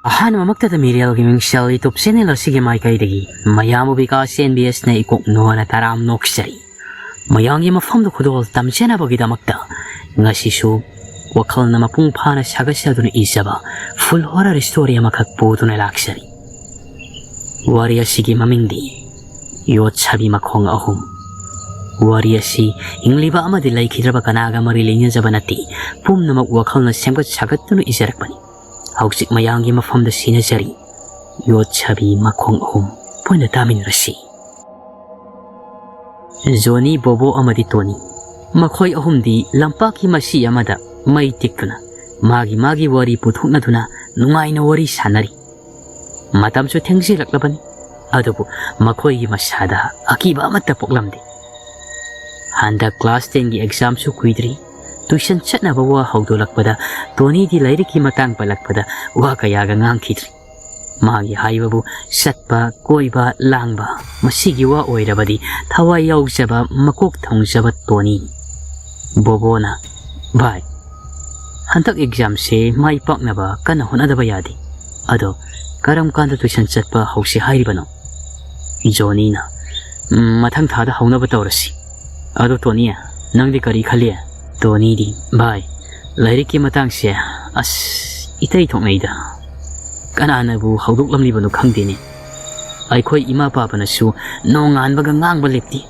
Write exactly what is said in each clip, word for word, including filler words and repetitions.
ꯑꯍꯥꯟꯕꯃꯛꯇꯗ ꯃꯤꯔꯦꯜꯒꯤ ꯃꯤꯡꯁꯦꯜ YouTube channel ꯑꯁꯤꯒꯤ ꯃꯥꯏꯀꯩꯗꯒꯤ ꯃꯌꯥꯝꯕꯨ ꯕꯤꯀꯥꯁ ꯑꯦꯟ ꯕꯤ ꯑꯦꯁꯅ ꯏꯀꯣꯛ ꯅꯣꯟꯅ ꯇꯔꯥꯝ ꯅꯣꯛꯆꯔꯤ꯫ ꯃꯌꯥꯝꯒꯤ ꯃꯐꯝꯗ ꯈꯨꯗꯣꯜ ꯇꯝꯖꯅꯕꯒꯤꯗꯃꯛꯇ ꯉꯁꯤꯁꯨ ꯋꯥꯈꯜꯅ ꯃꯄꯨꯡ ꯐꯥꯅ ꯁꯥꯒꯠꯆꯗꯨꯅ ꯏꯖꯕ full horror story ꯑꯃꯈꯛ ꯄꯨꯗꯨꯅ ꯂꯥꯛꯆꯔꯤ꯫ ꯋꯥꯔꯤ ꯑꯁꯤꯒꯤ ꯃꯃꯤꯡꯗꯤ ꯌꯣꯠꯁꯥꯕꯤ ꯃꯈꯣꯡ ꯑꯍꯨꯝ꯫ ꯋꯥꯔꯤ ꯑꯁꯤ ꯍꯤꯡꯂꯤꯕ ꯑꯃꯗꯤ ꯂꯩꯈꯤꯗ꯭ꯔꯕ ꯀꯅꯥꯒ ꯃꯔꯤ ꯂꯩꯅꯖꯕ ꯅꯠꯇꯦ, ꯄꯨꯝꯅꯃꯛ ꯋꯥꯈꯜꯅ ꯁꯦꯝꯒꯠ ꯁꯥꯒꯠꯇꯨꯅ ꯏꯖꯔꯛꯄꯅꯤ꯫ ꯍꯧꯖꯤꯛ ꯃꯌꯥꯝꯒꯤ ꯃꯐꯝꯗ ꯁꯤꯟꯅꯖꯔꯤ꯫ ꯌꯣꯠꯁꯥꯕꯤ ꯃꯈꯣꯡ ꯑꯍꯨꯝ꯫ ꯄꯨꯟꯅ ꯇꯥꯃꯤꯟꯅꯔꯁꯤ꯫ ꯖꯣꯅꯤ, ꯕꯣꯕꯣ ꯑꯃꯗꯤ ꯇꯣꯅꯤ, ꯃꯈꯣꯏ ꯑꯍꯨꯝꯗꯤ ꯂꯝꯄꯥꯛꯀꯤ ꯃꯁꯤ ꯑꯃꯗ ꯃꯩ ꯇꯤꯛꯇꯨꯅ ꯃꯥꯒꯤ ꯃꯥꯒꯤ ꯋꯥꯔꯤ ꯄꯨꯊꯣꯛꯅꯗꯨꯅ ꯅꯨꯡꯉꯥꯏꯅ ꯋꯥꯔꯤ ꯁꯥꯟꯅꯔꯤ꯫ ꯃꯇꯝꯁꯨ ꯊꯦꯡꯖꯤꯜꯂꯛꯂꯕꯅꯤ, ꯑꯗꯨꯕꯨ ꯃꯈꯣꯏꯒꯤ ꯃꯁꯥꯗ ꯑꯀꯤꯕ ꯑꯃꯠꯇ ꯄꯣꯛꯂꯝꯗꯦ꯫ ꯍꯟꯗꯛ class ten ꯒꯤ exam ꯁꯨ ꯀꯨꯏꯗ꯭ꯔꯤ꯫ Tuition ꯆꯠꯅꯕ ꯋꯥ ꯍꯧꯗꯣꯛꯂꯛꯄꯗ ꯇꯣꯅꯤꯗꯤ ꯂꯥꯏꯔꯤꯛꯀꯤ ꯃꯇꯥꯡ ꯄꯜꯂꯛꯄꯗ ꯋꯥ ꯀꯌꯥꯒ ꯉꯥꯡꯈꯤꯗ꯭ꯔꯤ꯫ ꯃꯥꯒꯤ ꯍꯥꯏꯕꯕꯨ ꯆꯠꯄ, ꯀꯣꯏꯕ, ꯂꯥꯡꯕ, ꯃꯁꯤꯒꯤ ꯋꯥ ꯑꯣꯏꯔꯕꯗꯤ ꯊꯋꯥꯏ ꯌꯥꯎꯖꯕ, ꯃꯀꯣꯛ ꯊꯣꯡꯖꯕ ꯇꯣꯅꯤ꯫ ꯕꯣꯕꯣꯅ, "ꯚꯥꯏ, ꯍꯟꯗꯛ exam ꯁꯦ ꯃꯥꯏ ꯄꯥꯛꯅꯕ ꯀꯟꯅ ꯍꯣꯠꯅꯗꯕ ꯌꯥꯗꯦ꯫ ꯑꯗꯣ ꯀꯔꯝ ꯀꯥꯟꯗ tuition ꯆꯠꯄ ꯍꯧꯁꯤ ꯍꯥꯏꯔꯤꯕꯅꯣ?" ꯖꯣꯅꯤꯅ, "ꯎꯝ, ꯃꯊꯪ ꯊꯥꯗ ꯍꯧꯅꯕ ꯇꯧꯔꯁꯤ꯫ ꯑꯗꯣ ꯇꯣꯅꯤ, ꯅꯪꯗꯤ ꯀꯔꯤ ꯈꯜꯂꯤ?" ꯇꯣꯅꯤꯗꯤ, "ꯚꯥꯏ, ꯂꯥꯏꯔꯤꯛꯀꯤ ꯃꯇꯥꯡꯁꯦ ꯑꯁ ꯏꯇꯩ ꯊꯣꯛꯅꯩꯗ꯫ ꯀꯅꯥꯅꯕꯨ ꯍꯧꯗꯣꯛꯂꯝꯂꯤꯕꯅꯣ ꯈꯪꯗꯦꯅꯦ꯫ ꯑꯩꯈꯣꯏ ꯏꯃꯥ ꯄꯥꯕꯅꯁꯨ ꯅꯣꯡꯉꯥꯟꯕꯒ ꯉꯥꯡꯕ ꯂꯦꯞꯇꯦ꯫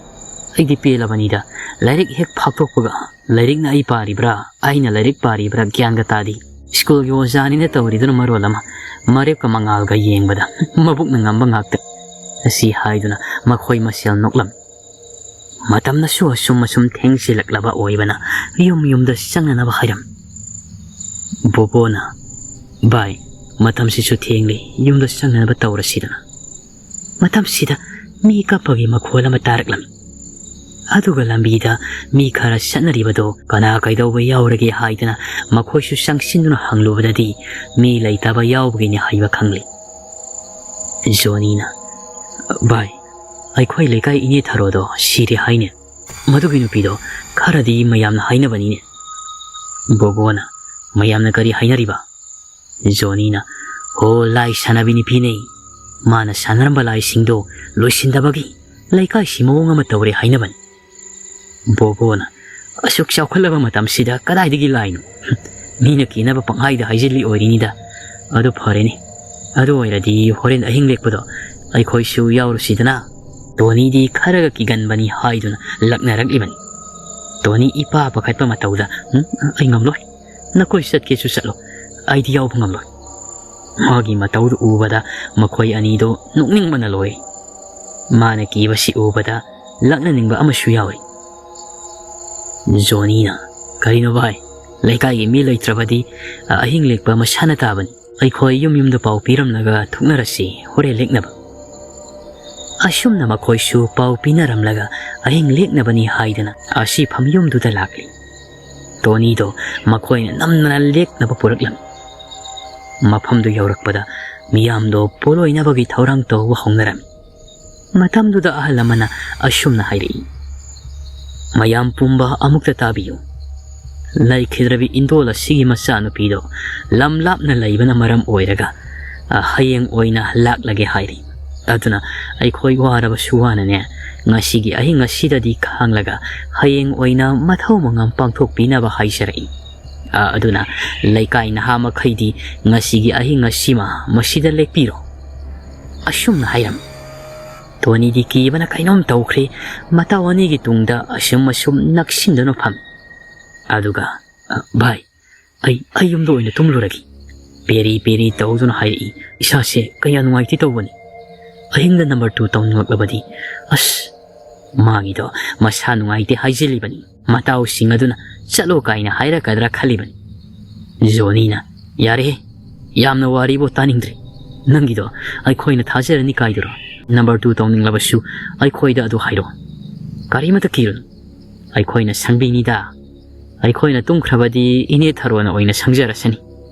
ꯑꯩꯗꯤ ꯄꯦꯜꯂꯕꯅꯤꯗ꯫ ꯂꯥꯏꯔꯤꯛ ꯍꯦꯛ ꯐꯥꯛꯇꯣꯛꯄꯒ ꯂꯥꯏꯔꯤꯛꯅ ꯑꯩ ꯄꯥꯔꯤꯕ꯭ꯔꯥ, ꯑꯩꯅ ꯂꯥꯏꯔꯤꯛ ꯄꯥꯔꯤꯕ꯭ꯔꯥ ꯒ꯭ꯌꯥꯟꯒ ꯇꯥꯗꯦ꯫ ꯁ꯭ꯀꯨꯜꯒꯤ ꯑꯣꯖꯥꯅꯤꯅ ꯇꯧꯔꯤꯗꯨꯅ ꯃꯔꯣꯜ ꯑꯃ ꯃꯔꯦꯞꯀ ꯃꯉꯥꯜꯒ ꯌꯦꯡꯕꯗ ꯃꯕꯨꯛꯅ ꯉꯝꯕ ꯉꯥꯛꯇ"꯫ ꯑꯁꯤ ꯍꯥꯏꯗꯨꯅ ꯃꯈꯣꯏ ꯃꯁꯦꯜ ꯅꯣꯛꯂꯝꯃꯤ꯫ ꯃꯇꯝꯅꯁꯨ ꯑꯁꯨꯝ ꯑꯁꯨꯝ ꯊꯦꯡꯖꯤꯜꯂꯛꯂꯕ ꯑꯣꯏꯕꯅ ꯌꯨꯝ ꯌꯨꯝꯗ ꯆꯪꯅꯅꯕ ꯍꯥꯏꯔꯝꯃꯤ꯫ ꯕꯣꯕꯣꯅ, "ꯚꯥꯏ, ꯃꯇꯝꯁꯤꯁꯨ ꯊꯦꯡꯂꯦ, ꯌꯨꯝꯗ ꯆꯪꯅꯅꯕ ꯇꯧꯔꯁꯤꯗꯅ"꯫ ꯃꯇꯝꯁꯤꯗ ꯃꯤ ꯀꯞꯄꯒꯤ ꯃꯈꯣꯜ ꯑꯃ ꯇꯥꯔꯛꯂꯝꯃꯤ꯫ ꯑꯗꯨꯒ ꯂꯝꯕꯤꯗ ꯃꯤ ꯈꯔ ꯆꯠꯅꯔꯤꯕꯗꯣ ꯀꯅꯥ ꯀꯩꯗꯧꯕ ꯌꯥꯎꯔꯒꯦ ꯍꯥꯏꯗꯅ ꯃꯈꯣꯏꯁꯨ ꯆꯪꯁꯤꯟꯗꯨꯅ ꯍꯪꯂꯨꯕꯗꯗꯤ ꯃꯤ ꯂꯩꯇꯕ ꯌꯥꯎꯕꯒꯤꯅꯤ ꯍꯥꯏꯕ ꯈꯪꯂꯤ꯫ ꯖꯣꯅꯤꯅ, "ꯚꯥꯏ, ꯑꯩꯈꯣꯏ ꯂꯩꯀꯥꯏ ꯏꯅꯦ ꯊꯔꯣꯗꯣ ꯁꯤꯔꯦ ꯍꯥꯏꯅꯦ꯫ ꯃꯗꯨꯒꯤ ꯅꯨꯄꯤꯗꯣ ꯈꯔꯗꯤ ꯃꯌꯥꯝꯅ ꯍꯥꯏꯅꯕꯅꯤꯅꯦ"꯫ ꯕꯣꯕꯣꯅ, "ꯃꯌꯥꯝꯅ ꯀꯔꯤ ꯍꯥꯏꯅꯔꯤꯕ?" ꯖꯣꯅꯤꯅ, ꯍꯣ, ꯂꯥꯏ ꯁꯥꯟꯅꯕꯤ ꯅꯨꯄꯤꯅꯦ꯫ ꯃꯥꯅ ꯁꯥꯟꯅꯔꯝꯕ ꯂꯥꯏꯁꯤꯡꯗꯣ ꯂꯣꯏꯁꯤꯟꯗꯕꯒꯤ ꯂꯩꯀꯥꯏꯁꯤ ꯃꯑꯣꯡ ꯑꯃ ꯇꯧꯔꯦ ꯍꯥꯏꯅꯕꯅꯤ꯫ ꯕꯣꯕꯣꯅ, "ꯑꯁꯨꯛ ꯆꯥꯎꯈꯠꯂꯕ ꯃꯇꯝꯁꯤꯗ ꯀꯗꯥꯏꯗꯒꯤ ꯂꯥꯏꯅꯣ? ꯃꯤꯅ ꯀꯤꯅꯕ ꯄꯪꯍꯥꯏꯗ ꯍꯥꯏꯖꯤꯜꯂꯤ ꯑꯣꯏꯔꯤꯅꯤꯗ꯫ ꯑꯗꯨ ꯐꯔꯦꯅꯦ꯫ ꯑꯗꯨ ꯑꯣꯏꯔꯗꯤ ꯍꯣꯔꯦꯟ ꯑꯍꯤꯡ ꯂꯦꯛꯄꯗꯣ ꯑꯩꯈꯣꯏꯁꯨ ꯌꯥꯎꯔꯨꯁꯤꯗꯅ?" ꯇꯣꯅꯤꯗꯤ ꯈꯔꯒ ꯀꯤꯒꯟꯕꯅꯤ ꯍꯥꯏꯗꯨꯅ ꯂꯛꯅꯔꯛꯂꯤꯕꯅꯤ꯫ ꯇꯣꯅꯤ ꯏꯄꯥ ꯄꯥꯈꯠꯄ ꯃꯇꯧꯗ, "ꯎꯝ, ꯑꯩ ꯉꯝꯂꯣꯏ꯫ ꯅꯈꯣꯏ ꯆꯠꯀꯦꯁꯨ ꯆꯠꯂꯣ꯫ ꯑꯩꯗꯤ ꯌꯥꯎꯕ ꯉꯝꯂꯣꯏ꯫" ꯃꯥꯒꯤ ꯃꯇꯧꯗꯨ ꯎꯕꯗ ꯃꯈꯣꯏ ꯑꯅꯤꯗꯣ ꯅꯣꯛꯅꯤꯡꯕꯅ ꯂꯣꯏꯔꯦ꯫ ꯃꯥꯅ ꯀꯤꯕꯁꯤ ꯎꯕꯗ ꯂꯛꯅꯅꯤꯡꯕ ꯑꯃꯁꯨ ꯌꯥꯎꯔꯤ꯫ ꯖꯣꯅꯤꯅ, "ꯀꯔꯤꯅꯣ ꯚꯥꯏ? ꯂꯩꯀꯥꯏꯒꯤ ꯃꯤ ꯂꯩꯇ꯭ꯔꯕꯗꯤ, ꯑ, ꯑꯍꯤꯡ ꯂꯦꯛꯄ ꯃꯁꯥꯅ ꯇꯥꯕꯅꯤ꯫ ꯑꯩꯈꯣꯏ ꯌꯨꯝ ꯌꯨꯝꯗ ꯄꯥꯎ ꯄꯤꯔꯝꯂꯒ ꯊꯣꯛꯅꯔꯁꯤ ꯍꯣꯔꯦꯟ ꯂꯦꯛꯅꯕ꯫" ꯑꯁꯨꯝꯅ ꯃꯈꯣꯏꯁꯨ ꯄꯥꯎ ꯄꯤꯅꯔꯝꯂꯒ ꯑꯍꯤꯡ ꯂꯦꯛꯅꯕꯅꯤ ꯍꯥꯏꯗꯅ ꯑꯁꯤꯐꯝ ꯌꯨꯝꯗꯨꯗ ꯂꯥꯛꯂꯤ꯫ ꯇꯣꯅꯤꯗꯣ ꯃꯈꯣꯏꯅ ꯅꯝꯗꯅ ꯂꯦꯛꯅꯕ ꯄꯨꯔꯛꯂꯝꯃꯤ꯫ ꯃꯐꯝꯗꯨ ꯌꯧꯔꯛꯄꯗ ꯃꯤꯌꯥꯝꯗꯣ ꯄꯣꯂꯣꯏꯅꯕꯒꯤ ꯊꯧꯔꯥꯡ ꯇꯧꯕ ꯍꯧꯅꯔꯝꯃꯤ꯫ ꯃꯇꯝꯗꯨꯗ ꯑꯍꯜ ꯑꯃꯅ ꯑꯁꯨꯝꯅ ꯍꯥꯏꯔꯛꯏ, "ꯃꯌꯥꯝ ꯄꯨꯝꯕ ꯑꯃꯨꯛꯇ ꯇꯥꯕꯤꯌꯨ꯫ ꯂꯩꯈꯤꯗ꯭ꯔꯕꯤ ꯏꯟꯗꯣꯜ ꯑꯁꯤꯒꯤ ꯃꯆꯥꯅꯨꯄꯤꯗꯣ ꯂꯝ ꯂꯥꯞꯅ ꯂꯩꯕꯅ ꯃꯔꯝ ꯑꯣꯏꯔꯒ, ꯑ, ꯍꯌꯦꯡ ꯑꯣꯏꯅ ꯂꯥꯛꯂꯒꯦ ꯍꯥꯏꯔꯤ꯫ ꯑꯗꯨꯅ ꯑꯩꯈꯣꯏ ꯋꯥꯔꯕꯁꯨ ꯋꯥꯅꯅꯦ, ꯉꯁꯤꯒꯤ ꯑꯍꯤꯡ ꯑꯁꯤꯗꯗꯤ ꯈꯥꯡꯂꯒ ꯍꯌꯦꯡ ꯑꯣꯏꯅ ꯃꯊꯧ ꯃꯉꯝ ꯄꯥꯡꯊꯣꯛꯄꯤꯅꯕ ꯍꯥꯏꯖꯔꯛꯏ꯫ ꯑ, ꯑꯗꯨꯅ ꯂꯩꯀꯥꯏ ꯅꯍꯥ ꯃꯈꯩꯗꯤ ꯉꯁꯤꯒꯤ ꯑꯍꯤꯡ ꯑꯁꯤꯃ ꯃꯁꯤꯗ ꯂꯦꯛꯄꯤꯔꯣ꯫" ꯑꯁꯨꯝꯅ ꯍꯥꯏꯔꯝꯃꯤ꯫ ꯇꯣꯅꯤꯗꯤ ꯀꯤꯕꯅ ꯀꯩꯅꯣꯝ ꯇꯧꯈ꯭ꯔꯦ꯫ ꯃꯇꯥꯎ ꯑꯅꯤꯒꯤ ꯇꯨꯡꯗ ꯑꯁꯨꯝ ꯑꯁꯨꯝ ꯅꯛꯁꯤꯟꯗꯨꯅ ꯐꯝꯃꯤ꯫ ꯑꯗꯨꯒ, "ꯑ, ꯚꯥꯏ, ꯑꯩ, ꯑꯩ ꯌꯨꯝꯗ ꯑꯣꯏꯅ ꯇꯨꯝꯂꯨꯔꯒꯦ꯫" ꯄꯦꯔꯤ ꯄꯦꯔꯤ ꯇꯧꯗꯨꯅ ꯍꯥꯏꯔꯛꯏ꯫ "ꯏꯁꯥꯁꯦ ꯀꯌꯥ ꯅꯨꯡꯉꯥꯏꯇꯦ ꯇꯧꯕꯅꯤ꯫ ꯑꯍꯤꯡꯗ ꯅꯝꯕꯔ ꯇꯨ ꯇꯧꯅꯤꯡꯂꯛꯂꯕꯗꯤ, ꯑꯁ, ꯃꯥꯒꯤꯗꯣ ꯃꯁꯥ ꯅꯨꯡꯉꯥꯏꯇꯦ ꯍꯥꯏꯖꯤꯜꯂꯤꯕꯅꯤ꯫ ꯃꯇꯥꯎꯁꯤꯡ ꯑꯗꯨꯅ ꯆꯠꯂꯣ ꯀꯥꯏꯅ ꯍꯥꯏꯔꯛꯀꯗ꯭ꯔꯥ ꯈꯜꯂꯤꯕꯅꯤ꯫" ꯖꯣꯅꯤꯅ, "ꯌꯥꯔꯦꯍꯦ, ꯌꯥꯝꯅ ꯋꯥꯔꯤꯕꯨ ꯇꯥꯅꯤꯡꯗ꯭ꯔꯦ꯫ ꯅꯪꯒꯤꯗꯣ ꯑꯩꯈꯣꯏꯅ ꯊꯥꯖꯔꯅꯤ ꯀꯥꯏꯗꯨꯔꯣ? ꯅꯝꯕꯔ ꯇꯨ ꯇꯧꯅꯤꯡꯂꯕꯁꯨ ꯑꯩꯈꯣꯏꯗ ꯑꯗꯨ ꯍꯥꯏꯔꯣ꯫ ꯀꯔꯤꯃꯇ ꯀꯤꯔꯨꯅꯨ꯫ ꯑꯩꯈꯣꯏꯅ ꯁꯪꯕꯤꯅꯤꯗ꯫ ꯑꯩꯈꯣꯏꯅ ꯇꯨꯝꯈ꯭ꯔꯕꯗꯤ ꯏꯅꯦ ꯊꯔꯣꯅ ꯑꯣꯏꯅ ꯁꯪꯖꯔꯁꯅꯤ꯫"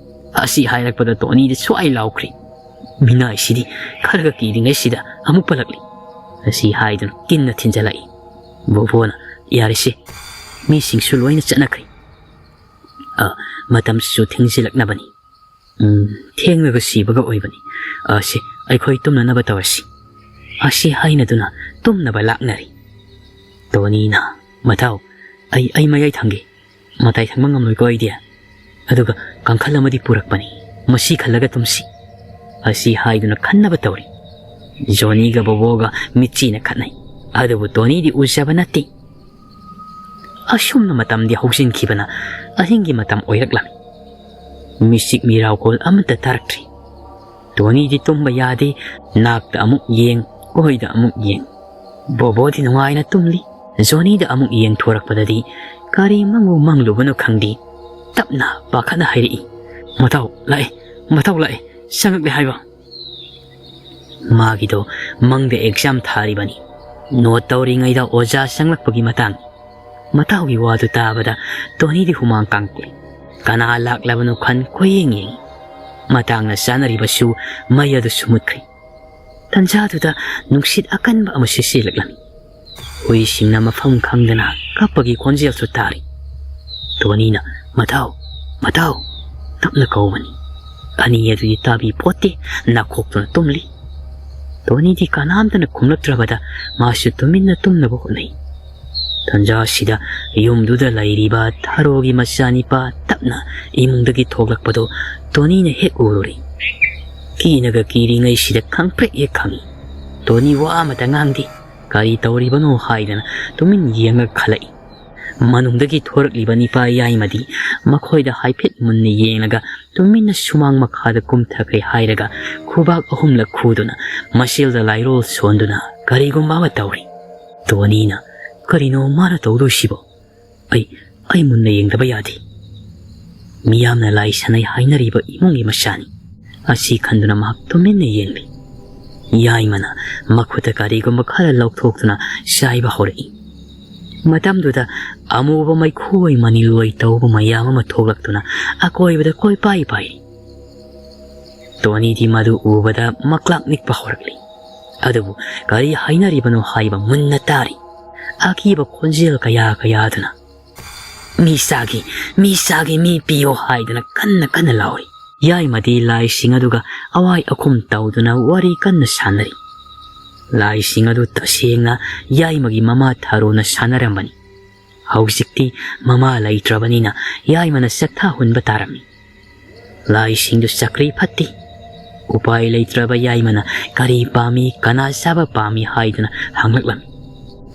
ꯑꯁꯤ ꯍꯥꯏꯔꯛꯄꯗ ꯇꯣꯅꯤꯗꯤ ꯁ꯭ꯋꯥꯏ ꯂꯥꯎꯈ꯭ꯔꯤ꯫ "ꯃꯤꯅꯥꯏꯁꯤꯗꯤ ꯈꯔꯒ ꯀꯤꯔꯤꯉꯩꯁꯤꯗ ꯑꯃꯨꯛ ꯄꯜꯂꯛꯂꯤ꯫" ꯑꯁꯤ ꯍꯥꯏꯗꯨꯅ ꯀꯤꯟꯅ ꯊꯤꯟꯖꯜꯂꯛꯏ꯫ ꯕꯣꯕꯣꯅ, "ꯌꯥꯔꯦꯁꯦ, ꯃꯤꯁꯤꯡꯁꯨ ꯂꯣꯏꯅ ꯆꯠꯅꯈ꯭ꯔꯦ꯫ ꯑ, ꯃꯇꯝꯁꯤꯁꯨ ꯊꯦꯡꯖꯤꯜꯂꯛꯅꯕꯅꯤ꯫ "ꯎꯝ, ꯊꯦꯡꯂꯒ ꯁꯤꯕꯒ ꯑꯣꯏꯕꯅꯤ꯫ ꯑ, ꯁꯤ, ꯑꯩꯈꯣꯏ ꯇꯨꯝꯅꯅꯕ ꯇꯧꯔꯁꯤ"꯫ ꯑꯁꯤ ꯍꯥꯏꯅꯗꯨꯅ ꯇꯨꯝꯅꯕ ꯂꯥꯛꯅꯔꯤ꯫ ꯇꯣꯅꯤꯅ, "ꯃꯊꯧ, ꯑꯩ, ꯑꯩ ꯃꯌꯥꯏ ꯊꯪꯒꯦ꯫ ꯃꯇꯥꯏ ꯊꯪꯕ ꯉꯝꯂꯣꯏꯀꯣ ꯑꯩꯗꯤ꯫ ꯑꯗꯨꯒ ꯀꯥꯡꯈꯜ ꯑꯃꯗꯤ ꯄꯨꯔꯛꯄꯅꯤ, ꯃꯁꯤ ꯈꯜꯂꯒ ꯇꯨꯝꯁꯤ"꯫ ꯑꯁꯤ ꯍꯥꯏꯗꯨꯅ ꯈꯟꯅꯕ ꯇꯧꯔꯤ꯫ ꯖꯣꯅꯤꯒ ꯕꯣꯕꯣꯒ ꯃꯤꯠꯆꯤꯅ ꯈꯠꯅꯩ꯫ ꯑꯗꯨꯕꯨ ꯇꯣꯅꯤꯗꯤ ꯎꯖꯕ ꯅꯠꯇꯦ꯫ ꯑꯁꯨꯝꯅ ꯃꯇꯝꯗꯤ ꯍꯧꯖꯤꯟꯈꯤꯕꯅ ꯑꯍꯤꯡꯒꯤ ꯃꯇꯝ ꯑꯣꯏꯔꯛꯂꯝꯃꯤ꯫ ꯃꯤꯆꯤꯛ ꯃꯤꯔꯥꯎꯈꯣꯜ ꯑꯃꯠꯇ ꯇꯥꯔꯛꯇ꯭ꯔꯤ꯫ ꯇꯣꯅꯤꯗꯤ ꯇꯨꯝꯕ ꯌꯥꯗꯦ꯫ ꯅꯥꯛꯇ ꯑꯃꯨꯛ ꯌꯦꯡ, ꯑꯣꯏꯗ ꯑꯃꯨꯛ ꯌꯦꯡ꯫ ꯕꯣꯕꯣꯗꯤ ꯅꯨꯡꯉꯥꯏꯅ ꯇꯨꯝꯂꯤ꯫ ꯖꯣꯅꯤꯗ ꯑꯃꯨꯛ ꯌꯦꯡꯊꯣꯔꯛꯄꯗꯗꯤ ꯀꯔꯤ ꯃꯪꯕꯨ ꯃꯪꯂꯨꯕꯅꯣ ꯈꯪꯗꯦ꯫ ꯇꯞꯅ ꯄꯥꯈꯠꯅ ꯍꯥꯏꯔꯛꯏ, "ꯃꯊꯧ ꯂꯥꯛꯑꯦ, ꯃꯊꯧ ꯂꯥꯛꯑꯦ, ꯆꯪꯉꯛꯂꯦ ꯍꯥꯏꯕ"꯫ ꯃꯥꯒꯤꯗꯣ ꯃꯪꯗ ꯑꯦꯛꯖꯥꯝ ꯊꯥꯔꯤꯕꯅꯤ꯫ ꯅꯣꯠ ꯇꯧꯔꯤꯉꯩꯗ ꯑꯣꯖꯥ ꯆꯪꯂꯛꯄꯒꯤ ꯃꯇꯥꯡ꯫ ꯃꯇꯥꯎꯒꯤ ꯋꯥꯗꯨ ꯇꯥꯕꯗ ꯇꯣꯅꯤꯗꯤ ꯍꯨꯃꯥꯡ ꯀꯥꯡꯄꯣꯛꯏ꯫ ꯀꯅꯥ ꯂꯥꯛꯂꯕꯅꯣ ꯈꯟ ꯀꯣꯏꯌꯦꯡ ꯌꯦꯡꯏ꯫ ꯃꯇꯥꯡꯅ ꯆꯥꯅꯔꯤꯕꯁꯨ ꯃꯩ ꯑꯗꯨꯁꯨ ꯃꯨꯠꯈ꯭ꯔꯦ꯫ ꯇꯟꯖꯥꯗꯨꯗ ꯅꯨꯡꯁꯤꯠ ꯑꯀꯟꯕ ꯑꯃ ꯁꯤꯠꯆꯤꯜꯂꯛꯂꯝꯃꯤ꯫ ꯍꯨꯏꯁꯤꯡꯅ ꯃꯐꯝ ꯈꯪꯗꯅ ꯀꯞꯄꯒꯤ ꯈꯣꯟꯖꯦꯜꯁꯨ ꯇꯥꯔꯤ꯫ ꯇꯣꯅꯤꯅ, "ꯃꯊꯧ, ꯃꯊꯧ" ꯇꯞꯅ ꯀꯧꯕꯅꯤ꯫ ꯑꯅꯤ ꯑꯗꯨꯗꯤ ꯇꯥꯕꯤ ꯄꯣꯠꯇꯦ, ꯅꯥꯈꯣꯛꯇꯨꯅ ꯇꯨꯝꯂꯤ꯫ ꯇꯣꯅꯤꯗꯤ ꯀꯅꯥꯝꯇꯅ ꯈꯨꯝꯂꯛꯇ꯭ꯔꯕꯗ ꯃꯥꯁꯨ ꯇꯨꯃꯤꯟꯅ ꯇꯨꯝꯅꯕ ꯍꯣꯠꯅꯩ꯫ ꯇꯟꯖꯥ ꯑꯁꯤꯗ ꯌꯨꯝꯗꯨꯗ ꯂꯩꯔꯤꯕ ꯊꯥꯔꯣꯒꯤ ꯃꯆꯥꯅꯤꯄꯥ ꯇꯞꯅ ꯏꯃꯨꯡꯗꯒꯤ ꯊꯣꯛꯂꯛꯄꯗꯨ ꯇꯣꯅꯤꯅ ꯍꯦꯛ ꯎꯔꯨꯔꯦ꯫ ꯀꯤꯅꯒ ꯀꯤꯔꯤꯉꯩꯁꯤꯗ ꯈꯪꯄ꯭ꯔꯦꯛ ꯍꯦꯛ ꯈꯪꯏ꯫ ꯇꯣꯅꯤ ꯋꯥ ꯑꯃꯇ ꯉꯥꯡꯗꯦ꯫ ꯀꯔꯤ ꯇꯧꯔꯤꯕꯅꯣ ꯍꯥꯏꯗꯅ ꯇꯨꯃꯤꯟ ꯌꯦꯡꯂꯒ ꯈꯜꯂꯛꯏ꯫ ꯃꯅꯨꯡꯗꯒꯤ ꯊꯣꯔꯛꯂꯤꯕ ꯅꯤꯄꯥ ꯌꯥꯏꯃꯗꯤ ꯃꯈꯣꯏꯗ ꯍꯥꯏꯐꯦꯠ ꯃꯨꯟꯅ ꯌꯦꯡꯂꯒ ꯇꯨꯃꯤꯟꯅ ꯁꯨꯃꯥꯡ ꯃꯈꯥꯗ ꯀꯨꯝꯊꯈ꯭ꯔꯦ ꯍꯥꯏꯔꯒ ꯈꯨꯕꯥꯛ ꯑꯍꯨꯝꯂꯛ ꯈꯨꯗꯨꯅ ꯃꯁꯦꯜꯗ ꯂꯥꯏꯔꯣꯜ ꯁꯣꯟꯗꯨꯅ ꯀꯔꯤꯒꯨꯝꯕ ꯑꯃ ꯇꯧꯔꯤ꯫ ꯇꯣꯅꯤꯅ, "ꯀꯔꯤꯅꯣ ꯃꯥꯅ ꯇꯧꯗꯣꯏꯁꯤꯕꯣ? ꯑꯩ, ꯑꯩ ꯃꯨꯟꯅ ꯌꯦꯡꯗꯕ ꯌꯥꯗꯦ"꯫ ꯃꯤꯌꯥꯝꯅ ꯂꯥꯏ ꯁꯥꯟꯅꯩ ꯍꯥꯏꯅꯔꯤꯕ ꯏꯃꯨꯡꯒꯤ ꯃꯆꯥꯅꯤ꯫ ꯑꯁꯤ ꯈꯟꯗꯨꯅ ꯃꯍꯥꯛ ꯇꯨꯃꯤꯟꯅ ꯌꯦꯡꯂꯤ꯫ ꯌꯥꯏꯃꯅ ꯃꯈꯨꯠꯇ ꯀꯔꯤꯒꯨꯝꯕ ꯈꯔ ꯂꯧꯊꯣꯛꯇꯨꯅ ꯆꯥꯏꯕ ꯍꯧꯔꯛꯏ꯫ ꯃꯇꯝꯗꯨꯗ ꯑꯃꯨꯕ ꯃꯩꯈꯨ ꯑꯣꯏ ꯃꯅꯤꯜ ꯑꯣꯏ ꯇꯧꯕ ꯃꯌꯥꯝ ꯑꯃ ꯊꯣꯛꯂꯛꯇꯨꯅ ꯑꯀꯣꯏꯕꯗ ꯀꯣꯏꯄꯥꯏ ꯄꯥꯏꯔꯤ꯫ ꯇꯣꯅꯤꯗꯤ ꯃꯗꯨ ꯎꯕꯗ ꯃꯀ꯭ꯂꯥꯛ ꯅꯤꯛꯄ ꯍꯧꯔꯛꯂꯤ꯫ ꯑꯗꯨꯕꯨ ꯀꯔꯤ ꯍꯥꯏꯅꯔꯤꯕꯅꯣ ꯍꯥꯏꯕ ꯃꯨꯟꯅ ꯇꯥꯔꯤ꯫ ꯑꯀꯤꯕ ꯈꯣꯟꯖꯦꯜ ꯀꯌꯥ ꯀꯌꯥꯗꯨꯅ, "ꯃꯤ ꯆꯥꯒꯦ, ꯃꯤ ꯆꯥꯒꯦ, ꯃꯤ ꯄꯤꯌꯣ" ꯍꯥꯏꯗꯨꯅ ꯀꯟꯅ ꯀꯟꯅ ꯂꯥꯎꯔꯤ꯫ ꯌꯥꯏꯃꯗꯤ ꯂꯥꯏꯁꯤꯡ ꯑꯗꯨꯒ ꯑꯋꯥꯏ ꯑꯈꯨꯝ ꯇꯧꯗꯨꯅ ꯋꯥꯔꯤ ꯀꯟꯅ ꯁꯥꯟꯅꯔꯤ꯫ ꯂꯥꯏꯁꯤꯡ ꯑꯗꯨ ꯇꯁꯦꯡꯅ ꯌꯥꯏꯃꯒꯤ ꯃꯃꯥ ꯊꯔꯣꯅ ꯁꯥꯟꯅꯔꯝꯕꯅꯤ꯫ ꯍꯧꯖꯤꯛꯇꯤ ꯃꯃꯥ ꯂꯩꯇ꯭ꯔꯕꯅꯤꯅ ꯌꯥꯏꯃꯅ ꯆꯥꯛꯊꯥ ꯍꯨꯟꯕ ꯇꯥꯔꯝꯃꯤ꯫ ꯂꯥꯏꯁꯤꯡꯗꯨ ꯆꯀ꯭ꯔꯤ ꯐꯠꯇꯦ꯫ ꯎꯄꯥꯏ ꯂꯩꯇ꯭ꯔꯕ ꯌꯥꯏꯃꯅ ꯀꯔꯤ ꯄꯥꯝꯃꯤ, ꯀꯅꯥ ꯆꯥꯕ ꯄꯥꯝꯃꯤ ꯍꯥꯏꯗꯨꯅ ꯍꯪꯂꯛꯂꯝꯃꯤ꯫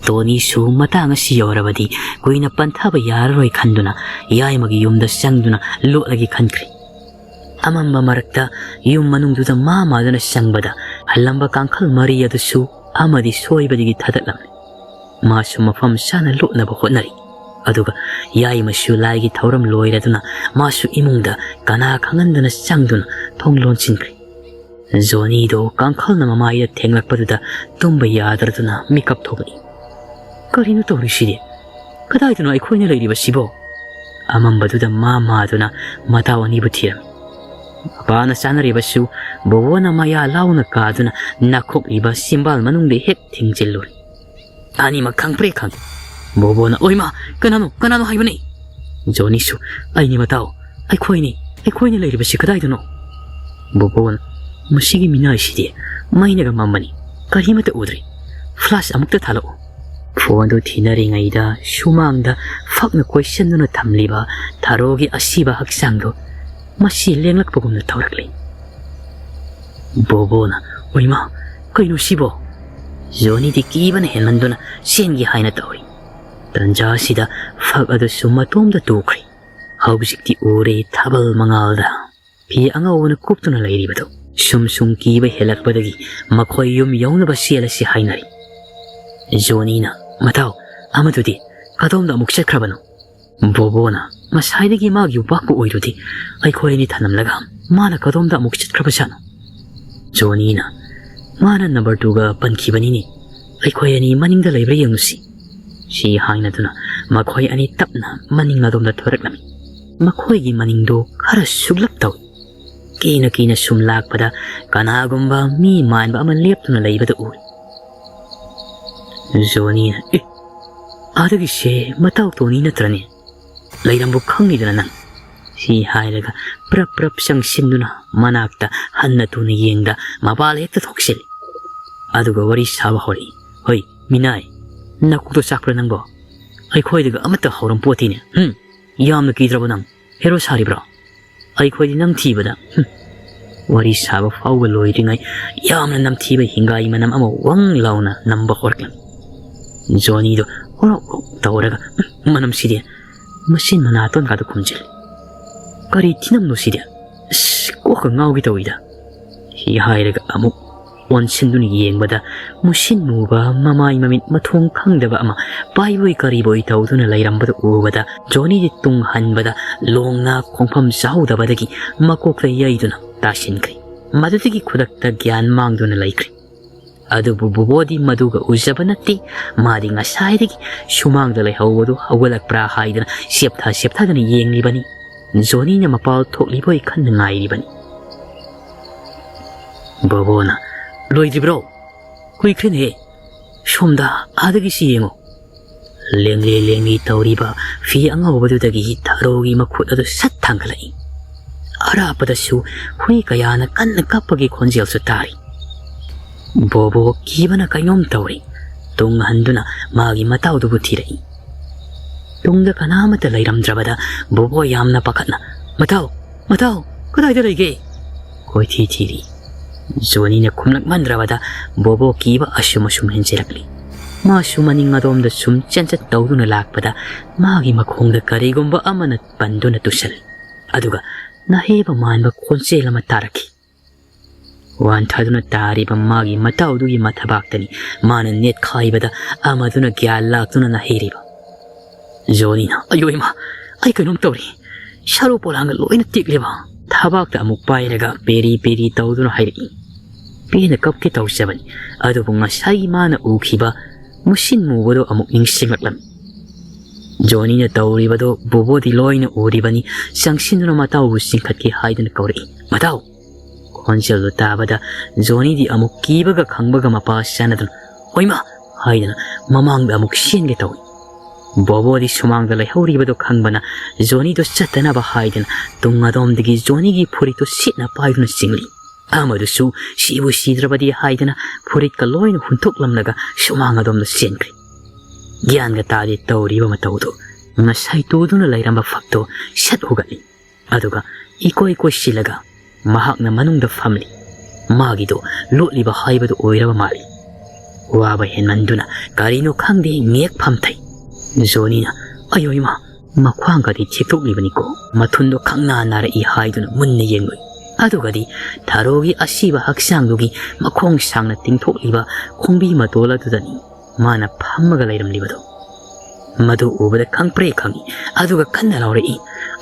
ꯇꯣꯅꯤꯁꯨ ꯃꯇꯥꯡ ꯑꯁꯤ ꯌꯧꯔꯕꯗꯤ ꯀꯨꯏꯅ ꯄꯟꯊꯕ ꯌꯥꯔꯔꯣꯏ ꯈꯟꯗꯨꯅ ꯌꯥꯏꯃꯒꯤ ꯌꯨꯝꯗ ꯆꯪꯗꯨꯅ ꯂꯣꯠꯂꯒꯦ ꯈꯟꯈ꯭ꯔꯦ꯫ ꯑꯃꯝꯕ ꯃꯔꯛꯇ ꯌꯨꯝ ꯃꯅꯨꯡꯗꯨꯗ ꯃꯥ ꯃꯥꯗꯨꯅ ꯆꯪꯕꯗ ꯍꯜꯂꯝꯕ ꯀꯥꯡꯈꯜ ꯃꯔꯤ ꯑꯗꯨꯁꯨ ꯑꯃꯗꯤ ꯁꯣꯏꯕꯗꯒꯤ ꯊꯥꯗꯠꯂꯝꯃꯤ꯫ ꯃꯥꯁꯨ ꯃꯐꯝ ꯆꯥꯅ ꯂꯣꯠꯅꯕ ꯍꯣꯠꯅꯔꯤ꯫ ꯑꯗꯨꯒ ꯌꯥꯏꯃꯁꯨ ꯂꯥꯏꯒꯤ ꯊꯧꯔꯝ ꯂꯣꯏꯔꯗꯨꯅ ꯃꯥꯁꯨ ꯏꯃꯨꯡꯗ ꯀꯅꯥ ꯈꯪꯍꯟꯗꯅ ꯆꯪꯗꯨꯅ ꯊꯣꯡ ꯂꯣꯟꯁꯤꯟꯈ꯭ꯔꯦ꯫ ꯖꯣꯅꯤꯗꯣ ꯀꯥꯡꯈꯜꯅ ꯃꯃꯥꯏꯗ ꯊꯦꯡꯂꯛꯄꯗꯨꯗ ꯇꯨꯝꯕ ꯌꯥꯗ꯭ꯔꯗꯨꯅ ꯃꯤꯀꯞ ꯊꯣꯛꯂꯛꯏ꯫ "ꯀꯔꯤꯅꯣ ꯇꯧꯔꯤꯁꯤꯗꯤ? ꯀꯗꯥꯏꯗꯅꯣ ꯑꯩꯈꯣꯏꯅ ꯂꯩꯔꯤꯕꯁꯤꯕꯣ?" ꯑꯃꯝꯕꯗꯨꯗ ꯃꯥ ꯃꯥꯗꯨꯅ ꯃꯇꯥꯎ ꯑꯅꯤꯕꯨ ꯊꯤꯔꯝꯃꯤ꯫ ꯃꯄꯥꯅ ꯆꯥꯅꯔꯤꯕꯁꯨ ꯕꯣꯕꯣꯅ ꯃꯌꯥ ꯂꯥꯎꯅ ꯀꯥꯗꯨꯅ ꯅꯥꯈꯣꯛꯂꯤꯕ ꯆꯤꯝꯕꯥꯜ ꯃꯅꯨꯡꯗ ꯍꯦꯛ ꯊꯤꯡꯖꯤꯜꯂꯨꯔꯦ꯫ "ꯑꯅꯤꯃꯛ ꯈꯪꯄ꯭ꯔꯦ ꯈꯪꯉꯤ꯫" ꯕꯣꯕꯣꯅ, "ꯑꯣꯏꯃ, ꯀꯅꯥꯅꯣ, ꯀꯅꯥꯅꯣ ꯍꯥꯏꯕꯅꯤ?" ꯖꯣꯅꯤꯁꯨ, "ꯑꯩꯅꯤ ꯃꯇꯥꯎ, ꯑꯩꯈꯣꯏꯅꯤ, ꯑꯩꯈꯣꯏꯅ ꯂꯩꯔꯤꯕꯁꯤ ꯀꯗꯥꯏꯗꯅꯣ?" ꯕꯣꯕꯣꯅ, "ꯃꯁꯤꯒꯤ ꯃꯤꯅꯥꯏꯁꯤꯗꯤ ꯃꯩꯅꯒ ꯃꯝꯕꯅꯤ, ꯀꯔꯤꯃꯠꯇ ꯎꯗ꯭ꯔꯤ꯫ ꯐ꯭ꯂꯥꯁ ꯑꯃꯨꯛꯇ ꯊꯥꯜꯂꯛꯎ꯫" ꯐꯣꯟꯗꯨ ꯊꯤꯅꯔꯤꯉꯩꯗ ꯁꯨꯃꯥꯡꯗ ꯐꯛꯅ ꯀꯣꯏꯁꯟꯗꯨꯅ ꯊꯝꯂꯤꯕ ꯊꯔꯣꯒꯤ ꯑꯁꯤꯕ ꯍꯛꯆꯥꯡꯗꯨ ꯃꯁꯤ ꯂꯦꯡꯂꯛꯄꯒꯨꯝꯅ ꯊꯧꯔꯛꯂꯤ꯫ ꯕꯣꯕꯣꯅ, "ꯑꯣꯏꯃ, ꯀꯩꯅꯣ ꯁꯤꯕꯣ?" ꯖꯣꯅꯤꯗꯤ ꯀꯤꯕꯅ ꯍꯦꯟꯃꯟꯗꯨꯅ ꯆꯦꯟꯒꯦ ꯍꯥꯏꯅ ꯇꯧꯔꯤ꯫ ꯇꯟꯖꯥ ꯑꯁꯤꯗ ꯐꯛ ꯑꯗꯨꯁꯨ ꯃꯇꯣꯝꯗ ꯇꯨꯈ꯭ꯔꯦ꯫ ꯍꯧꯖꯤꯛꯇꯤ ꯎꯔꯦ ꯊꯥꯕꯜ ꯃꯉꯥꯜꯗ ꯐꯤ ꯑꯉꯧꯕꯅ ꯀꯨꯞꯇꯨꯅ ꯂꯩꯔꯤꯕꯗꯨ꯫ ꯁꯨꯝ ꯁꯨꯝ ꯀꯤꯕ ꯍꯦꯜꯂꯛꯄꯗꯒꯤ ꯃꯈꯣꯏ ꯌꯨꯝ ꯌꯧꯅꯕ ꯆꯦꯜꯂꯁꯤ ꯍꯥꯏꯅꯔꯤ꯫ ꯖꯣꯅꯤꯅ, "ꯃꯇꯥꯎ, ꯑꯃꯗꯨꯗꯤ ꯀꯗꯣꯝꯗ ꯑꯃꯨꯛ ꯆꯠꯈ꯭ꯔꯕꯅꯣ?" ꯕꯣꯕꯣꯅ, "ꯉꯁꯥꯏꯗꯒꯤ ꯃꯥꯒꯤ ꯎꯄꯥꯛꯄꯨ ꯑꯣꯏꯔꯨꯗꯦ, ꯑꯩꯈꯣꯏ ꯑꯅꯤ ꯊꯅꯝꯂꯒ ꯃꯥꯅ ꯀꯗꯣꯝꯗ ꯑꯃꯨꯛ ꯆꯠꯈ꯭ꯔꯕꯖꯥꯠꯅꯣ?" ꯖꯣꯅꯤꯅ, "ꯃꯥꯅ ꯅꯝꯕꯔ ꯇꯨꯒ ꯄꯟꯈꯤꯕꯅꯤꯅꯦ, ꯑꯩꯈꯣꯏ ꯑꯅꯤ ꯃꯅꯤꯡꯗ ꯂꯩꯕ꯭ꯔꯥ ꯌꯦꯡꯉꯨꯁꯤ꯫" ꯁꯤ ꯍꯥꯏꯅꯗꯨꯅ ꯃꯈꯣꯏ ꯑꯅꯤ ꯇꯞꯅ ꯃꯅꯤꯡ ꯑꯗꯣꯝꯗ ꯊꯣꯔꯛꯂꯝꯃꯤ꯫ ꯃꯈꯣꯏꯒꯤ ꯃꯅꯤꯡꯗꯨ ꯈꯔ ꯁꯨꯛꯂꯞ ꯇꯧꯏ꯫ ꯀꯤꯅ ꯀꯤꯅ ꯁꯨꯝ ꯂꯥꯛꯄꯗ ꯀꯅꯥꯒꯨꯝꯕ ꯃꯤ ꯃꯥꯟꯕ ꯑꯃ ꯂꯦꯞꯇꯨꯅ ꯂꯩꯕꯗꯨ ꯎꯏ꯫ ꯖꯣꯅꯤꯅ, "ꯑꯦ, ꯑꯥꯗꯒꯤꯁꯦ ꯃꯇꯥꯎ ꯇꯣꯅꯤ ꯅꯠꯇ꯭ꯔꯅꯦ? ꯂꯩꯔꯝꯕꯨ ꯈꯪꯉꯤꯗꯅ ꯅꯪ?" ꯁꯤ ꯍꯥꯏꯔꯒ ꯄ꯭ꯔꯞ ꯄ꯭ꯔꯞ ꯆꯪꯁꯤꯟꯗꯨꯅ ꯃꯅꯥꯛꯇ ꯍꯟꯅ ꯊꯨꯅ ꯌꯦꯡꯗ ꯃꯄꯥꯜ ꯍꯦꯛꯇ ꯊꯣꯛꯆꯤꯜꯂꯤ꯫ ꯑꯗꯨꯒ ꯋꯥꯔꯤ ꯁꯥꯕ ꯍꯧꯔꯛꯏ꯫ "ꯍꯣꯏ, ꯃꯤꯅꯥꯏ, ꯅꯀꯣꯛꯇꯣ ꯆꯥꯛꯄ꯭ꯔꯥ ꯅꯪꯕꯣ? ꯑꯩꯈꯣꯏꯗꯒ ꯑꯃꯠꯇ ꯍꯧꯔꯝ ꯄꯣꯠꯇꯤꯅꯦ꯫ ꯍꯨꯝ, ꯌꯥꯝꯅ ꯀꯤꯗ꯭ꯔꯕ ꯅꯪ? ꯍꯦꯔꯣ ꯁꯥꯔꯤꯕ꯭ꯔꯣ? ꯑꯩꯈꯣꯏꯗꯤ ꯅꯝꯊꯤꯕꯗ"꯫ ꯍꯨꯝ꯫ ꯋꯥꯔꯤ ꯁꯥꯕ ꯐꯥꯎꯕ ꯂꯣꯏꯗ꯭ꯔꯤꯉꯩ ꯌꯥꯝꯅ ꯅꯝꯊꯤꯕ ꯍꯤꯡꯒꯥꯏ ꯃꯅꯝ ꯑꯃ ꯋꯪ ꯂꯥꯎꯅ ꯅꯝꯕ ꯍꯧꯔꯛꯂꯝꯃꯤ꯫ ꯖꯣꯅꯤꯗꯣ ꯍꯣꯔꯣꯛ ꯍꯣꯔꯣꯛ ꯇꯧꯔꯒ, "ꯎꯝ, ꯃꯅꯝꯁꯤꯗꯤ"꯫ ꯃꯆꯤꯟ ꯃꯅꯥꯇꯣꯟꯒꯗꯨ ꯈꯨꯝꯖꯤꯜꯂꯤ꯫ "ꯀꯔꯤ ꯊꯤꯅꯝꯅꯣ ꯁꯤꯗꯤ? ꯑꯁ, ꯀꯣꯛꯀ ꯉꯥꯎꯒꯦ ꯇꯧꯏꯗ"꯫ ꯁꯤ ꯍꯥꯏꯔꯒ ꯑꯃꯨꯛ ꯑꯣꯟꯁꯤꯟꯗꯨꯅ ꯌꯦꯡꯕꯗ ꯃꯨꯁꯤꯟ ꯃꯨꯕ, ꯃꯃꯥꯏ ꯃꯃꯤꯠ ꯃꯊꯣꯡ ꯈꯪꯗꯕ ꯑꯃ ꯄꯥꯏꯕꯣꯏ ꯀꯔꯤꯕꯣꯏ ꯇꯧꯗꯨꯅ ꯂꯩꯔꯝꯕꯗꯨ ꯎꯕꯗ ꯖꯣꯅꯤꯗꯤ ꯇꯨꯡ ꯍꯟꯕꯗ ꯂꯣꯡꯅ ꯈꯣꯡꯐꯝ ꯆꯥꯍꯧꯗꯕꯗꯒꯤ ꯃꯀꯣꯛꯇ ꯌꯩꯗꯨꯅ ꯇꯥꯁꯤꯟꯈ꯭ꯔꯦ꯫ ꯃꯗꯨꯗꯒꯤ ꯈꯨꯗꯛꯇ ꯒ꯭ꯌꯥꯟ ꯃꯥꯡꯗꯨꯅ ꯂꯩꯈ꯭ꯔꯦ꯫ ꯑꯗꯨꯕꯨ ꯕꯣꯕꯣꯗꯤ ꯃꯗꯨꯒ ꯎꯖꯕ ꯅꯠꯇꯦ꯫ ꯃꯥꯗꯤ ꯉꯁꯥꯏꯗꯒꯤ ꯁꯨꯃꯥꯡꯗ ꯂꯩꯍꯧꯕꯗꯨ ꯍꯧꯒꯠꯂꯛꯄ꯭ꯔꯥ ꯍꯥꯏꯗꯨꯅ ꯆꯦꯞꯊ ꯆꯦꯞꯊꯗꯨꯅ ꯌꯦꯡꯂꯤꯕꯅꯤ꯫ ꯖꯣꯅꯤꯅ ꯃꯄꯥꯜ ꯊꯣꯛꯂꯤꯕꯣꯏ ꯈꯟꯅ ꯉꯥꯏꯔꯤꯕꯅꯤ꯫ ꯕꯣꯕꯣꯅ, "ꯂꯣꯏꯗ꯭ꯔꯤꯕ꯭ꯔꯣ? ꯀꯨꯏꯈ꯭ꯔꯦꯅꯦꯍꯦ꯫ ꯁꯣꯝꯗ, ꯑꯥꯗꯒꯤꯁꯤ ꯌꯦꯡꯉꯨ"꯫ ꯂꯦꯡꯂꯤ ꯂꯦꯡꯂꯤ ꯇꯧꯔꯤꯕ ꯐꯤ ꯑꯉꯧꯕꯗꯨꯗꯒꯤ ꯊꯔꯣꯒꯤ ꯃꯈꯨꯠ ꯑꯗꯨ ꯁꯠ ꯊꯥꯡꯒꯠꯂꯛꯏ꯫ ꯑꯔꯥꯞꯄꯗꯁꯨ ꯍꯨꯏ ꯀꯌꯥꯅ ꯀꯟꯅ ꯀꯞꯄꯒꯤ ꯈꯣꯟꯖꯦꯜꯁꯨ ꯇꯥꯔꯤ꯫ ꯕꯣꯕꯣ ꯀꯤꯕꯅ ꯀꯩꯅꯣꯝ ꯇꯧꯔꯤ꯫ ꯇꯨꯡ ꯍꯟꯗꯨꯅ ꯃꯥꯒꯤ ꯃꯇꯥꯎꯗꯨꯕꯨ ꯊꯤꯔꯛꯏ꯫ ꯇꯨꯡꯗ ꯀꯅꯥꯃꯠꯇ ꯂꯩꯔꯝꯗ꯭ꯔꯕꯗ ꯕꯣꯕꯣ ꯌꯥꯝꯅ ꯄꯥꯈꯠꯅ, "ꯃꯇꯥꯎ, ꯃꯇꯥꯎ, ꯀꯗꯥꯏꯗ ꯂꯩꯒꯦ?" ꯀꯣꯏꯊꯤ ꯊꯤꯔꯤ꯫ ꯖꯣꯅꯤꯅ ꯈꯨꯝꯂꯛꯃꯟꯗ꯭ꯔꯕꯗ ꯕꯣꯕꯣ ꯀꯤꯕ ꯑꯁꯨꯝ ꯑꯁꯨꯝ ꯍꯦꯟꯖꯤꯜꯂꯛꯂꯤ꯫ ꯃꯥꯁꯨ ꯃꯅꯤꯡ ꯑꯗꯣꯝꯗ ꯁꯨꯝ ꯆꯦꯟꯆꯠ ꯇꯧꯗꯨꯅ ꯂꯥꯛꯄꯗ ꯃꯥꯒꯤ ꯃꯈꯣꯡꯗ ꯀꯔꯤꯒꯨꯝꯕ ꯑꯃꯅ ꯄꯟꯗꯨꯅ ꯇꯨꯁꯜꯂꯤ꯫ ꯑꯗꯨꯒ ꯅꯍꯩꯕ ꯃꯥꯟꯕ ꯈꯣꯟꯖꯦꯜ ꯑꯃ ꯇꯥꯔꯛꯈꯤ꯫ ꯋꯥꯟꯊꯗꯨꯅ ꯇꯥꯔꯤꯕ ꯃꯥꯒꯤ ꯃꯇꯥꯎꯗꯨꯒꯤ ꯃꯊꯕꯥꯛꯇꯅꯤ ꯃꯥꯅ ꯅꯦꯠꯈꯥꯏꯕꯗ ꯑꯃꯗꯨꯅ ꯒ꯭ꯌꯥꯟ ꯂꯥꯛꯇꯨꯅ ꯅꯥꯍꯩꯔꯤꯕ꯫ ꯖꯣꯅꯤꯅ, "ꯑꯌꯣ ꯏꯃꯥ, ꯑꯩ ꯀꯩꯅꯣꯝ ꯇꯧꯔꯦ꯫ ꯁꯔꯨ ꯄꯣꯂꯥꯡꯒ ꯂꯣꯏꯅ ꯇꯦꯛꯂꯦꯕ"꯫ ꯊꯕꯥꯛꯇ ꯑꯃꯨꯛ ꯄꯥꯏꯔꯒ ꯄꯦꯔꯤ ꯄꯦꯔꯤ ꯇꯧꯗꯨꯅ ꯍꯥꯏꯔꯛꯏ꯫ ꯄꯦꯟꯅ ꯀꯞꯀꯦ ꯇꯧꯖꯕꯅꯤ, ꯑꯗꯨꯕꯨ ꯉꯁꯥꯏꯒꯤ ꯃꯥꯅ ꯎꯈꯤꯕ ꯃꯨꯁꯤꯟ ꯃꯨꯕꯗꯣ ꯑꯃꯨꯛ ꯅꯤꯡꯁꯤꯡꯂꯛꯂꯝꯃꯤ꯫ ꯖꯣꯅꯤꯅ ꯇꯧꯔꯤꯕꯗꯣ ꯕꯣꯕꯣꯗꯤ ꯂꯣꯏꯅ ꯎꯔꯤꯕꯅꯤ꯫ ꯆꯪꯁꯤꯟꯗꯨꯅ ꯃꯇꯥꯎꯕꯨ ꯆꯤꯡꯈꯠꯀꯦ ꯍꯥꯏꯗꯨꯅ ꯀꯧꯔꯛꯏ, "ꯃꯇꯥꯎ!" ꯈꯣꯟꯖꯦꯜꯗꯨ ꯇꯥꯕꯗ ꯖꯣꯅꯤꯗꯤ ꯑꯃꯨꯛ ꯀꯤꯕꯒ ꯈꯪꯕꯒ ꯃꯄꯥ ꯆꯥꯟꯅꯗꯨꯅ, "ꯍꯣꯏꯃ!" ꯍꯥꯏꯗꯨꯅ ꯃꯃꯥꯡꯗ ꯑꯃꯨꯛ ꯆꯦꯟꯒꯦ ꯇꯧꯏ꯫ ꯕꯣꯕꯣꯗꯤ ꯁꯨꯃꯥꯡꯗ ꯂꯩꯍꯧꯔꯤꯕꯗꯣ ꯈꯪꯕꯅ ꯖꯣꯅꯤꯗꯣ ꯆꯠꯇꯅꯕ ꯍꯥꯏꯗꯅ ꯇꯨꯡ ꯑꯗꯣꯝꯗꯒꯤ ꯖꯣꯅꯤꯒꯤ ꯐꯨꯔꯤꯠꯇꯨ ꯁꯤꯠꯅ ꯄꯥꯏꯗꯨꯅ ꯆꯤꯡꯂꯤ꯫ ꯑꯃꯗꯨꯁꯨ ꯁꯤꯕꯨ ꯁꯤꯗ꯭ꯔꯕꯗꯤ ꯍꯥꯏꯗꯅ ꯐꯨꯔꯤꯠꯀ ꯂꯣꯏꯅ ꯍꯨꯟꯊꯣꯛꯂꯝꯂꯒ ꯁꯨꯃꯥꯡ ꯑꯗꯣꯝꯗ ꯆꯦꯟꯈ꯭ꯔꯦ꯫ ꯒ꯭ꯌꯥꯟꯒ ꯇꯥꯗꯦ ꯇꯧꯔꯤꯕ ꯃꯇꯧꯗꯣ꯫ ꯉꯁꯥꯏ ꯇꯨꯗꯨꯅ ꯂꯩꯔꯝꯕ ꯐꯛꯇꯣ ꯁꯠ ꯍꯨꯒꯠꯂꯤ꯫ ꯑꯗꯨꯒ ꯏꯀꯣꯏ ꯀꯣꯏꯁꯤꯜꯂꯒ ꯃꯍꯥꯛꯅ ꯃꯅꯨꯡꯗ ꯐꯝꯂꯤ꯫ ꯃꯥꯒꯤꯗꯣ ꯂꯣꯠꯂꯤꯕ ꯍꯥꯏꯕꯗꯨ ꯑꯣꯏꯔꯕ ꯃꯥꯜꯂꯤ꯫ ꯋꯥꯕ ꯍꯦꯟꯃꯟꯗꯨꯅ ꯀꯔꯤꯅꯣ ꯈꯪꯗꯦ ꯉꯦꯛ ꯐꯝꯊꯩ꯫ ꯖꯣꯅꯤꯅ, "ꯑꯌꯣ ꯏꯃꯥ, ꯃꯈ꯭ꯋꯥꯡꯒꯗꯤ ꯊꯦꯛꯇꯣꯛꯂꯤꯕꯅꯤꯀꯣ, ꯃꯊꯨꯟꯗꯣ ꯈꯪꯅꯥ ꯅꯥꯔꯛꯏ" ꯍꯥꯏꯗꯨꯅ ꯃꯨꯟꯅ ꯌꯦꯡꯂꯨꯏ꯫ ꯑꯗꯨꯒꯗꯤ ꯊꯥꯔꯣꯒꯤ ꯑꯁꯤꯕ ꯍꯛꯆꯥꯡꯗꯨꯒꯤ ꯃꯈꯣꯡ ꯁꯥꯡꯅ ꯇꯤꯡꯊꯣꯛꯂꯤꯕ ꯈꯣꯡꯕꯤ ꯃꯇꯣꯜ ꯑꯗꯨꯗꯅꯤ ꯃꯥꯅ ꯐꯝꯃꯒ ꯂꯩꯔꯝꯂꯤꯕꯗꯣ꯫ ꯃꯗꯨ ꯎꯕꯗ ꯈꯪꯄ꯭ꯔꯦ ꯈꯪꯏ, ꯑꯗꯨꯒ ꯀꯟꯅ ꯂꯥꯎꯔꯛꯏ,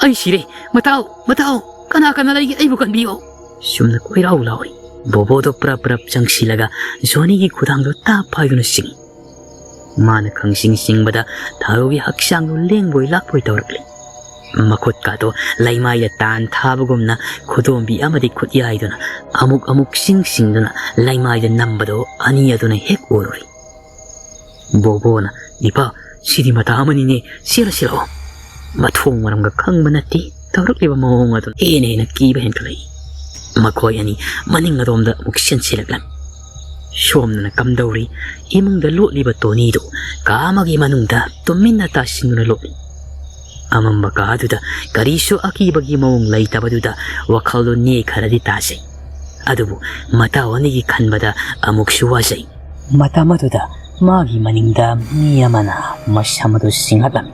"ꯑꯩ ꯁꯤꯔꯦ! ꯃꯇꯥꯎ! ꯃꯇꯥꯎ! ꯀꯅꯥ ꯀꯅꯥ ꯂꯩꯒꯦ? ꯑꯩꯕꯨ ꯀꯟꯕꯤꯌꯣ!" ꯁꯨꯝꯅ ꯀꯣꯏꯔꯥꯎ ꯂꯥꯎꯔꯤ꯫ ꯕꯣꯕꯣꯗꯣ ꯄ꯭ꯔꯞ ꯄ꯭ꯔꯞ ꯆꯪꯁꯤꯜꯂꯒ ꯖꯣꯅꯤꯒꯤ ꯈꯨꯗꯥꯡꯗꯣ ꯇꯥꯞ ꯍꯥꯏꯗꯨꯅ ꯆꯤꯡꯏ꯫ ꯃꯥꯅ ꯈꯪꯁꯤꯡ ꯁꯤꯡꯕꯗ ꯊꯥꯔꯨꯒꯤ ꯍꯛꯆꯥꯡꯗꯣ ꯂꯦꯡꯕꯣꯏ ꯂꯥꯛꯄꯣꯏ ꯇꯧꯔꯛꯂꯤ꯫ ꯃꯈꯨꯠꯀꯥꯗꯣ ꯂꯩꯃꯥꯏꯗ ꯇꯥꯟ ꯊꯥꯕꯒꯨꯝꯅ ꯈꯨꯗꯣꯝꯕꯤ ꯑꯃꯗꯤ ꯈꯨꯠꯌꯥꯏꯗꯨꯅ ꯑꯃꯨꯛ ꯑꯃꯨꯛ ꯆꯤꯡ ꯁꯤꯡꯗꯨꯅ ꯂꯩꯃꯥꯏꯗ ꯅꯝꯕꯗꯣ ꯑꯅꯤ ꯑꯗꯨꯅ ꯍꯦꯛ ꯎꯔꯨꯔꯤ꯫ ꯕꯣꯕꯣꯅ, "ꯏꯄꯥ, ꯁꯤꯗꯤ ꯃꯇꯥ ꯑꯃꯅꯤꯅꯦ, ꯆꯦꯜꯂꯁꯤ ꯂꯥꯛꯑꯣ꯫" ꯃꯊꯣꯡ ꯃꯔꯝꯒ ꯈꯪꯕ ꯅꯠꯇꯦ ꯇꯧꯔꯛꯂꯤꯕ ꯃꯑꯣꯡ ꯑꯗꯨꯅ ꯍꯦꯟꯅ ꯍꯦꯟꯅ ꯀꯤꯕ ꯍꯦꯟꯒꯠꯂꯛꯏ꯫ ꯃꯈꯣꯏ ꯑꯅꯤ ꯃꯅꯤꯡ ꯑꯗꯣꯝꯗ ꯑꯃꯨꯛ ꯆꯦꯟꯁꯤꯜꯂꯛꯂꯝꯃꯤ꯫ ꯁꯣꯝꯗꯅ ꯀꯝꯗꯧꯔꯤ? ꯏꯃꯨꯡꯗ ꯂꯣꯠꯂꯤꯕ ꯇꯣꯅꯤꯗꯨ ꯀꯥ ꯑꯃꯒꯤ ꯃꯅꯨꯡꯗ ꯇꯨꯃꯤꯟꯅ ꯇꯥꯁꯤꯟꯗꯨꯅ ꯂꯣꯠꯂꯤ꯫ ꯑꯃꯝꯕ ꯀꯥꯗꯨꯗ ꯀꯔꯤꯁꯨ ꯑꯀꯤꯕꯒꯤ ꯃꯑꯣꯡ ꯂꯩꯇꯕꯗꯨꯗ ꯋꯥꯈꯜꯗꯨ ꯅꯦ ꯈꯔꯗꯤ ꯇꯥꯖꯩ꯫ ꯑꯗꯨꯕꯨ ꯃꯇꯥꯎ ꯑꯅꯤꯒꯤ ꯈꯟꯕꯗ ꯑꯃꯨꯛꯁꯨ ꯋꯥꯖꯩ꯫ ꯃꯇꯝ ꯑꯗꯨꯗ ꯃꯥꯒꯤ ꯃꯅꯤꯡꯗ ꯃꯤ ꯑꯃꯅ ꯃꯁꯝ ꯑꯗꯨ ꯁꯤꯡꯍꯠꯂꯝꯃꯤ꯫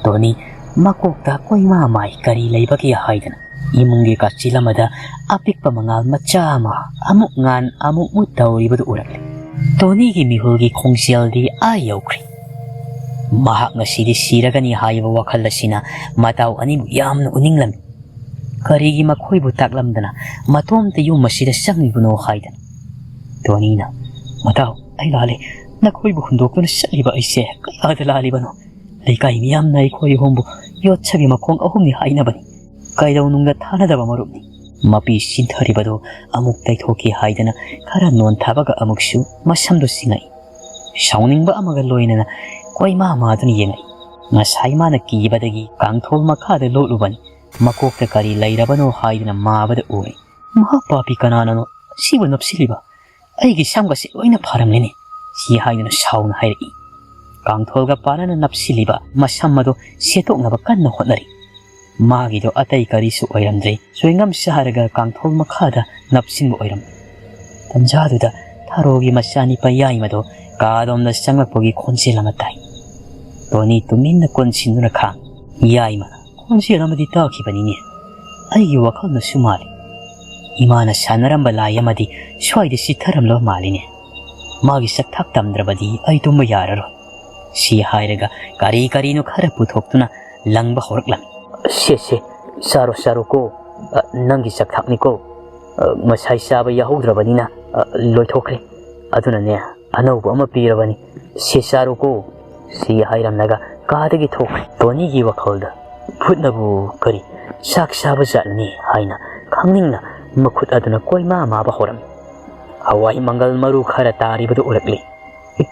ꯇꯣꯅꯤ ꯃꯀꯣꯛꯇ ꯀꯣꯏꯃꯥ ꯃꯥꯏ ꯀꯔꯤ ꯂꯩꯕꯒꯦ ꯍꯥꯏꯗꯅ ꯏꯃꯨꯡꯒꯤ ꯀꯥꯆꯤꯜ ꯑꯃꯗ ꯑꯄꯤꯛꯄ ꯃꯉꯥꯜ ꯃꯆꯥ ꯑꯃ ꯑꯃꯨꯛ ꯉꯥꯟ ꯑꯃꯨꯛ ꯃꯨꯠ ꯇꯧꯔꯤꯕꯗꯨ ꯎꯔꯛꯂꯦ꯫ ꯇꯣꯅꯤꯒꯤ ꯃꯤꯍꯨꯜꯒꯤ ꯈꯣꯡꯖꯦꯜꯗꯤ ꯑꯥ ꯌꯧꯈ꯭ꯔꯦ꯫ ꯃꯍꯥꯛ ꯉꯁꯤꯗꯤ ꯁꯤꯔꯒꯅꯤ ꯍꯥꯏꯕ ꯋꯥꯈꯜ ꯑꯁꯤꯅ ꯃꯇꯥꯎ ꯑꯅꯤꯕꯨ ꯌꯥꯝꯅ ꯎꯅꯤꯡꯂꯝꯃꯤ꯫ ꯀꯔꯤꯒꯤ ꯃꯈꯣꯏꯕꯨ ꯇꯥꯛꯂꯝꯗꯅ ꯃꯇꯣꯝꯇ ꯌꯨꯝ ꯑꯁꯤꯗ ꯆꯪꯂꯤꯕꯅꯣ ꯍꯥꯏꯗꯅ꯫ ꯇꯣꯅꯤꯅ, "ꯃꯇꯥꯎ, ꯑꯩ ꯂꯥꯜꯂꯦ꯫ ꯅꯈꯣꯏꯕꯨ ꯍꯨꯟꯗꯣꯛꯇꯨꯅ ꯆꯠꯂꯤꯕ ꯑꯩꯁꯦ ꯀꯌꯥꯗ ꯂꯥꯜꯂꯤꯕꯅꯣ? ꯂꯩꯀꯥꯏ ꯃꯤꯌꯥꯝꯅ ꯑꯩꯈꯣꯏ ꯑꯍꯨꯝꯕꯨ ꯌꯣꯠꯁꯛꯀꯤ ꯃꯈꯣꯡ ꯑꯍꯨꯝꯅꯤ ꯍꯥꯏꯅꯕꯅꯤ꯫ ꯀꯩꯗꯧꯅꯨꯡꯗ ꯊꯥꯅꯗꯕ ꯃꯔꯨꯞꯅꯤ꯫" ꯃꯄꯤ ꯆꯤꯟꯊꯔꯤꯕꯗꯨ ꯑꯃꯨꯛ ꯇꯩꯊꯣꯛꯀꯦ ꯍꯥꯏꯗꯅ ꯈꯔ ꯅꯣꯟꯊꯕꯒ ꯑꯃꯨꯛꯁꯨ ꯃꯁꯝꯗꯨ ꯁꯤꯡꯉꯛꯏ꯫ ꯁꯥꯎꯅꯤꯡꯕ ꯑꯃꯒ ꯂꯣꯏꯅꯅ ꯀꯣꯏꯃꯥ ꯃꯥꯗꯨꯅ ꯌꯦꯡꯉꯛꯏ꯫ ꯉꯁꯥꯏ ꯃꯥꯅ ꯀꯤꯕꯗꯒꯤ ꯀꯥꯡꯊꯣꯜ ꯃꯈꯥꯗ ꯂꯣꯠꯂꯨꯕꯅꯤ꯫ ꯃꯀꯣꯛꯇ ꯀꯔꯤ ꯂꯩꯔꯕꯅꯣ ꯍꯥꯏꯗꯨꯅ ꯃꯥꯕꯗ ꯎꯔꯦ꯫ "ꯃꯍꯥ ꯄꯥꯄꯤ ꯀꯅꯥꯅꯅꯣ ꯁꯤꯕꯨ ꯅꯞꯁꯤꯜꯂꯤꯕ? ꯑꯩꯒꯤ ꯁꯝꯒꯁꯦ ꯂꯣꯏꯅ ꯐꯥꯔꯝꯂꯦꯅꯦ!" ꯁꯤ ꯍꯥꯏꯗꯨꯅ ꯁꯥꯎꯅ ꯍꯥꯏꯔꯛꯏ꯫ ꯀꯥꯡꯊꯣꯜꯒ ꯄꯥꯅꯅ ꯅꯞꯁꯤꯜꯂꯤꯕ ꯃꯁꯝ ꯑꯗꯣ ꯁꯦꯠꯇꯣꯛꯅꯕ ꯀꯟꯅ ꯍꯣꯠꯅꯔꯤ꯫ ꯃꯥꯒꯤꯗꯣ ꯑꯇꯩ ꯀꯔꯤꯁꯨ ꯑꯣꯏꯔꯝꯗ꯭ꯔꯦ, ꯆ꯭ꯋꯤꯡꯒꯝ ꯆꯥꯔꯒ ꯀꯥꯡꯊꯣꯜ ꯃꯈꯥꯗ ꯅꯞꯁꯤꯟꯕ ꯑꯣꯏꯔꯝꯃꯤ꯫ ꯇꯟꯖꯥꯗꯨꯗ ꯊꯥꯔꯣꯒꯤ ꯃꯆꯥꯅꯤꯄꯥ ꯌꯥꯏꯃꯗꯣ ꯀꯥꯗꯣꯝꯗ ꯆꯪꯂꯛꯄꯒꯤ ꯈꯣꯟꯖꯦꯜ ꯑꯃ ꯇꯥꯏ꯫ ꯇꯣꯅꯤ ꯇꯨꯃꯤꯟꯅ ꯀꯣꯟꯁꯤꯟꯗꯨꯅ ꯈꯥꯡ꯫ "ꯌꯥꯏꯃ, ꯈꯣꯟꯖꯦꯜ ꯑꯃꯗꯤ ꯇꯥꯈꯤꯕꯅꯤꯅꯦ꯫ ꯑꯩꯒꯤ ꯋꯥꯈꯜꯅꯁꯨ ꯃꯥꯜꯂꯤ꯫ ꯏꯃꯥꯅ ꯁꯥꯟꯅꯔꯝꯕ ꯂꯥꯏ ꯑꯃꯗꯤ ꯁ꯭ꯋꯥꯏꯗ ꯆꯤꯠꯊꯔꯝꯂꯕ ꯃꯥꯜꯂꯤꯅꯦ꯫ ꯃꯥꯒꯤ ꯆꯥꯛꯊꯥꯛ ꯇꯝꯗ꯭ꯔꯕꯗꯤ ꯑꯩ ꯇꯨꯝꯕ ꯌꯥꯔꯔꯣꯏ", ꯁꯤ ꯍꯥꯏꯔꯒ ꯀꯔꯤ ꯀꯔꯤꯅꯣ ꯈꯔ ꯄꯨꯊꯣꯛꯇꯨꯅ ꯂꯪꯕ ꯍꯧꯔꯛꯂꯝꯃꯤ꯫ "ꯁꯦ, ꯁꯦ, ꯆꯥꯔꯣ, ꯆꯥꯔꯣꯀꯣ꯫ ꯑ, ꯅꯪꯒꯤ ꯆꯥꯛꯊꯥꯛꯅꯤꯀꯣ꯫ ꯑ, ꯉꯁꯥꯏ ꯆꯥꯕ ꯌꯥꯍꯧꯗ꯭ꯔꯕꯅꯤꯅ, ꯑ, ꯂꯣꯏꯊꯣꯛꯈ꯭ꯔꯦ꯫ ꯑꯗꯨꯅꯅꯦ, ꯑꯅꯧꯕ ꯑꯃ ꯄꯤꯔꯕꯅꯤ꯫ ꯁꯦ, ꯆꯥꯔꯣꯀꯣ", ꯁꯤ ꯍꯥꯏꯔꯝꯂꯒ ꯀꯥꯗꯒꯤ ꯊꯣꯛꯈ꯭ꯔꯦ꯫ ꯇꯣꯅꯤꯒꯤ ꯋꯥꯈꯜꯗ ꯚꯨꯠꯅꯕꯨ ꯀꯔꯤ ꯆꯥꯛ ꯆꯥꯕ ꯖꯥꯠꯅꯤ ꯍꯥꯏꯅ ꯈꯪꯅꯤꯡꯅ ꯃꯈꯨꯠ ꯑꯗꯨꯅ ꯀꯣꯏꯃꯥ ꯃꯥꯕ ꯍꯧꯔꯝꯃꯤ꯫ ꯍꯋꯥꯏ ꯃꯪꯒꯜ ꯃꯔꯨ ꯈꯔ ꯇꯥꯔꯤꯕꯗꯨ ꯎꯔꯛꯂꯤ꯫ "ꯑꯦ,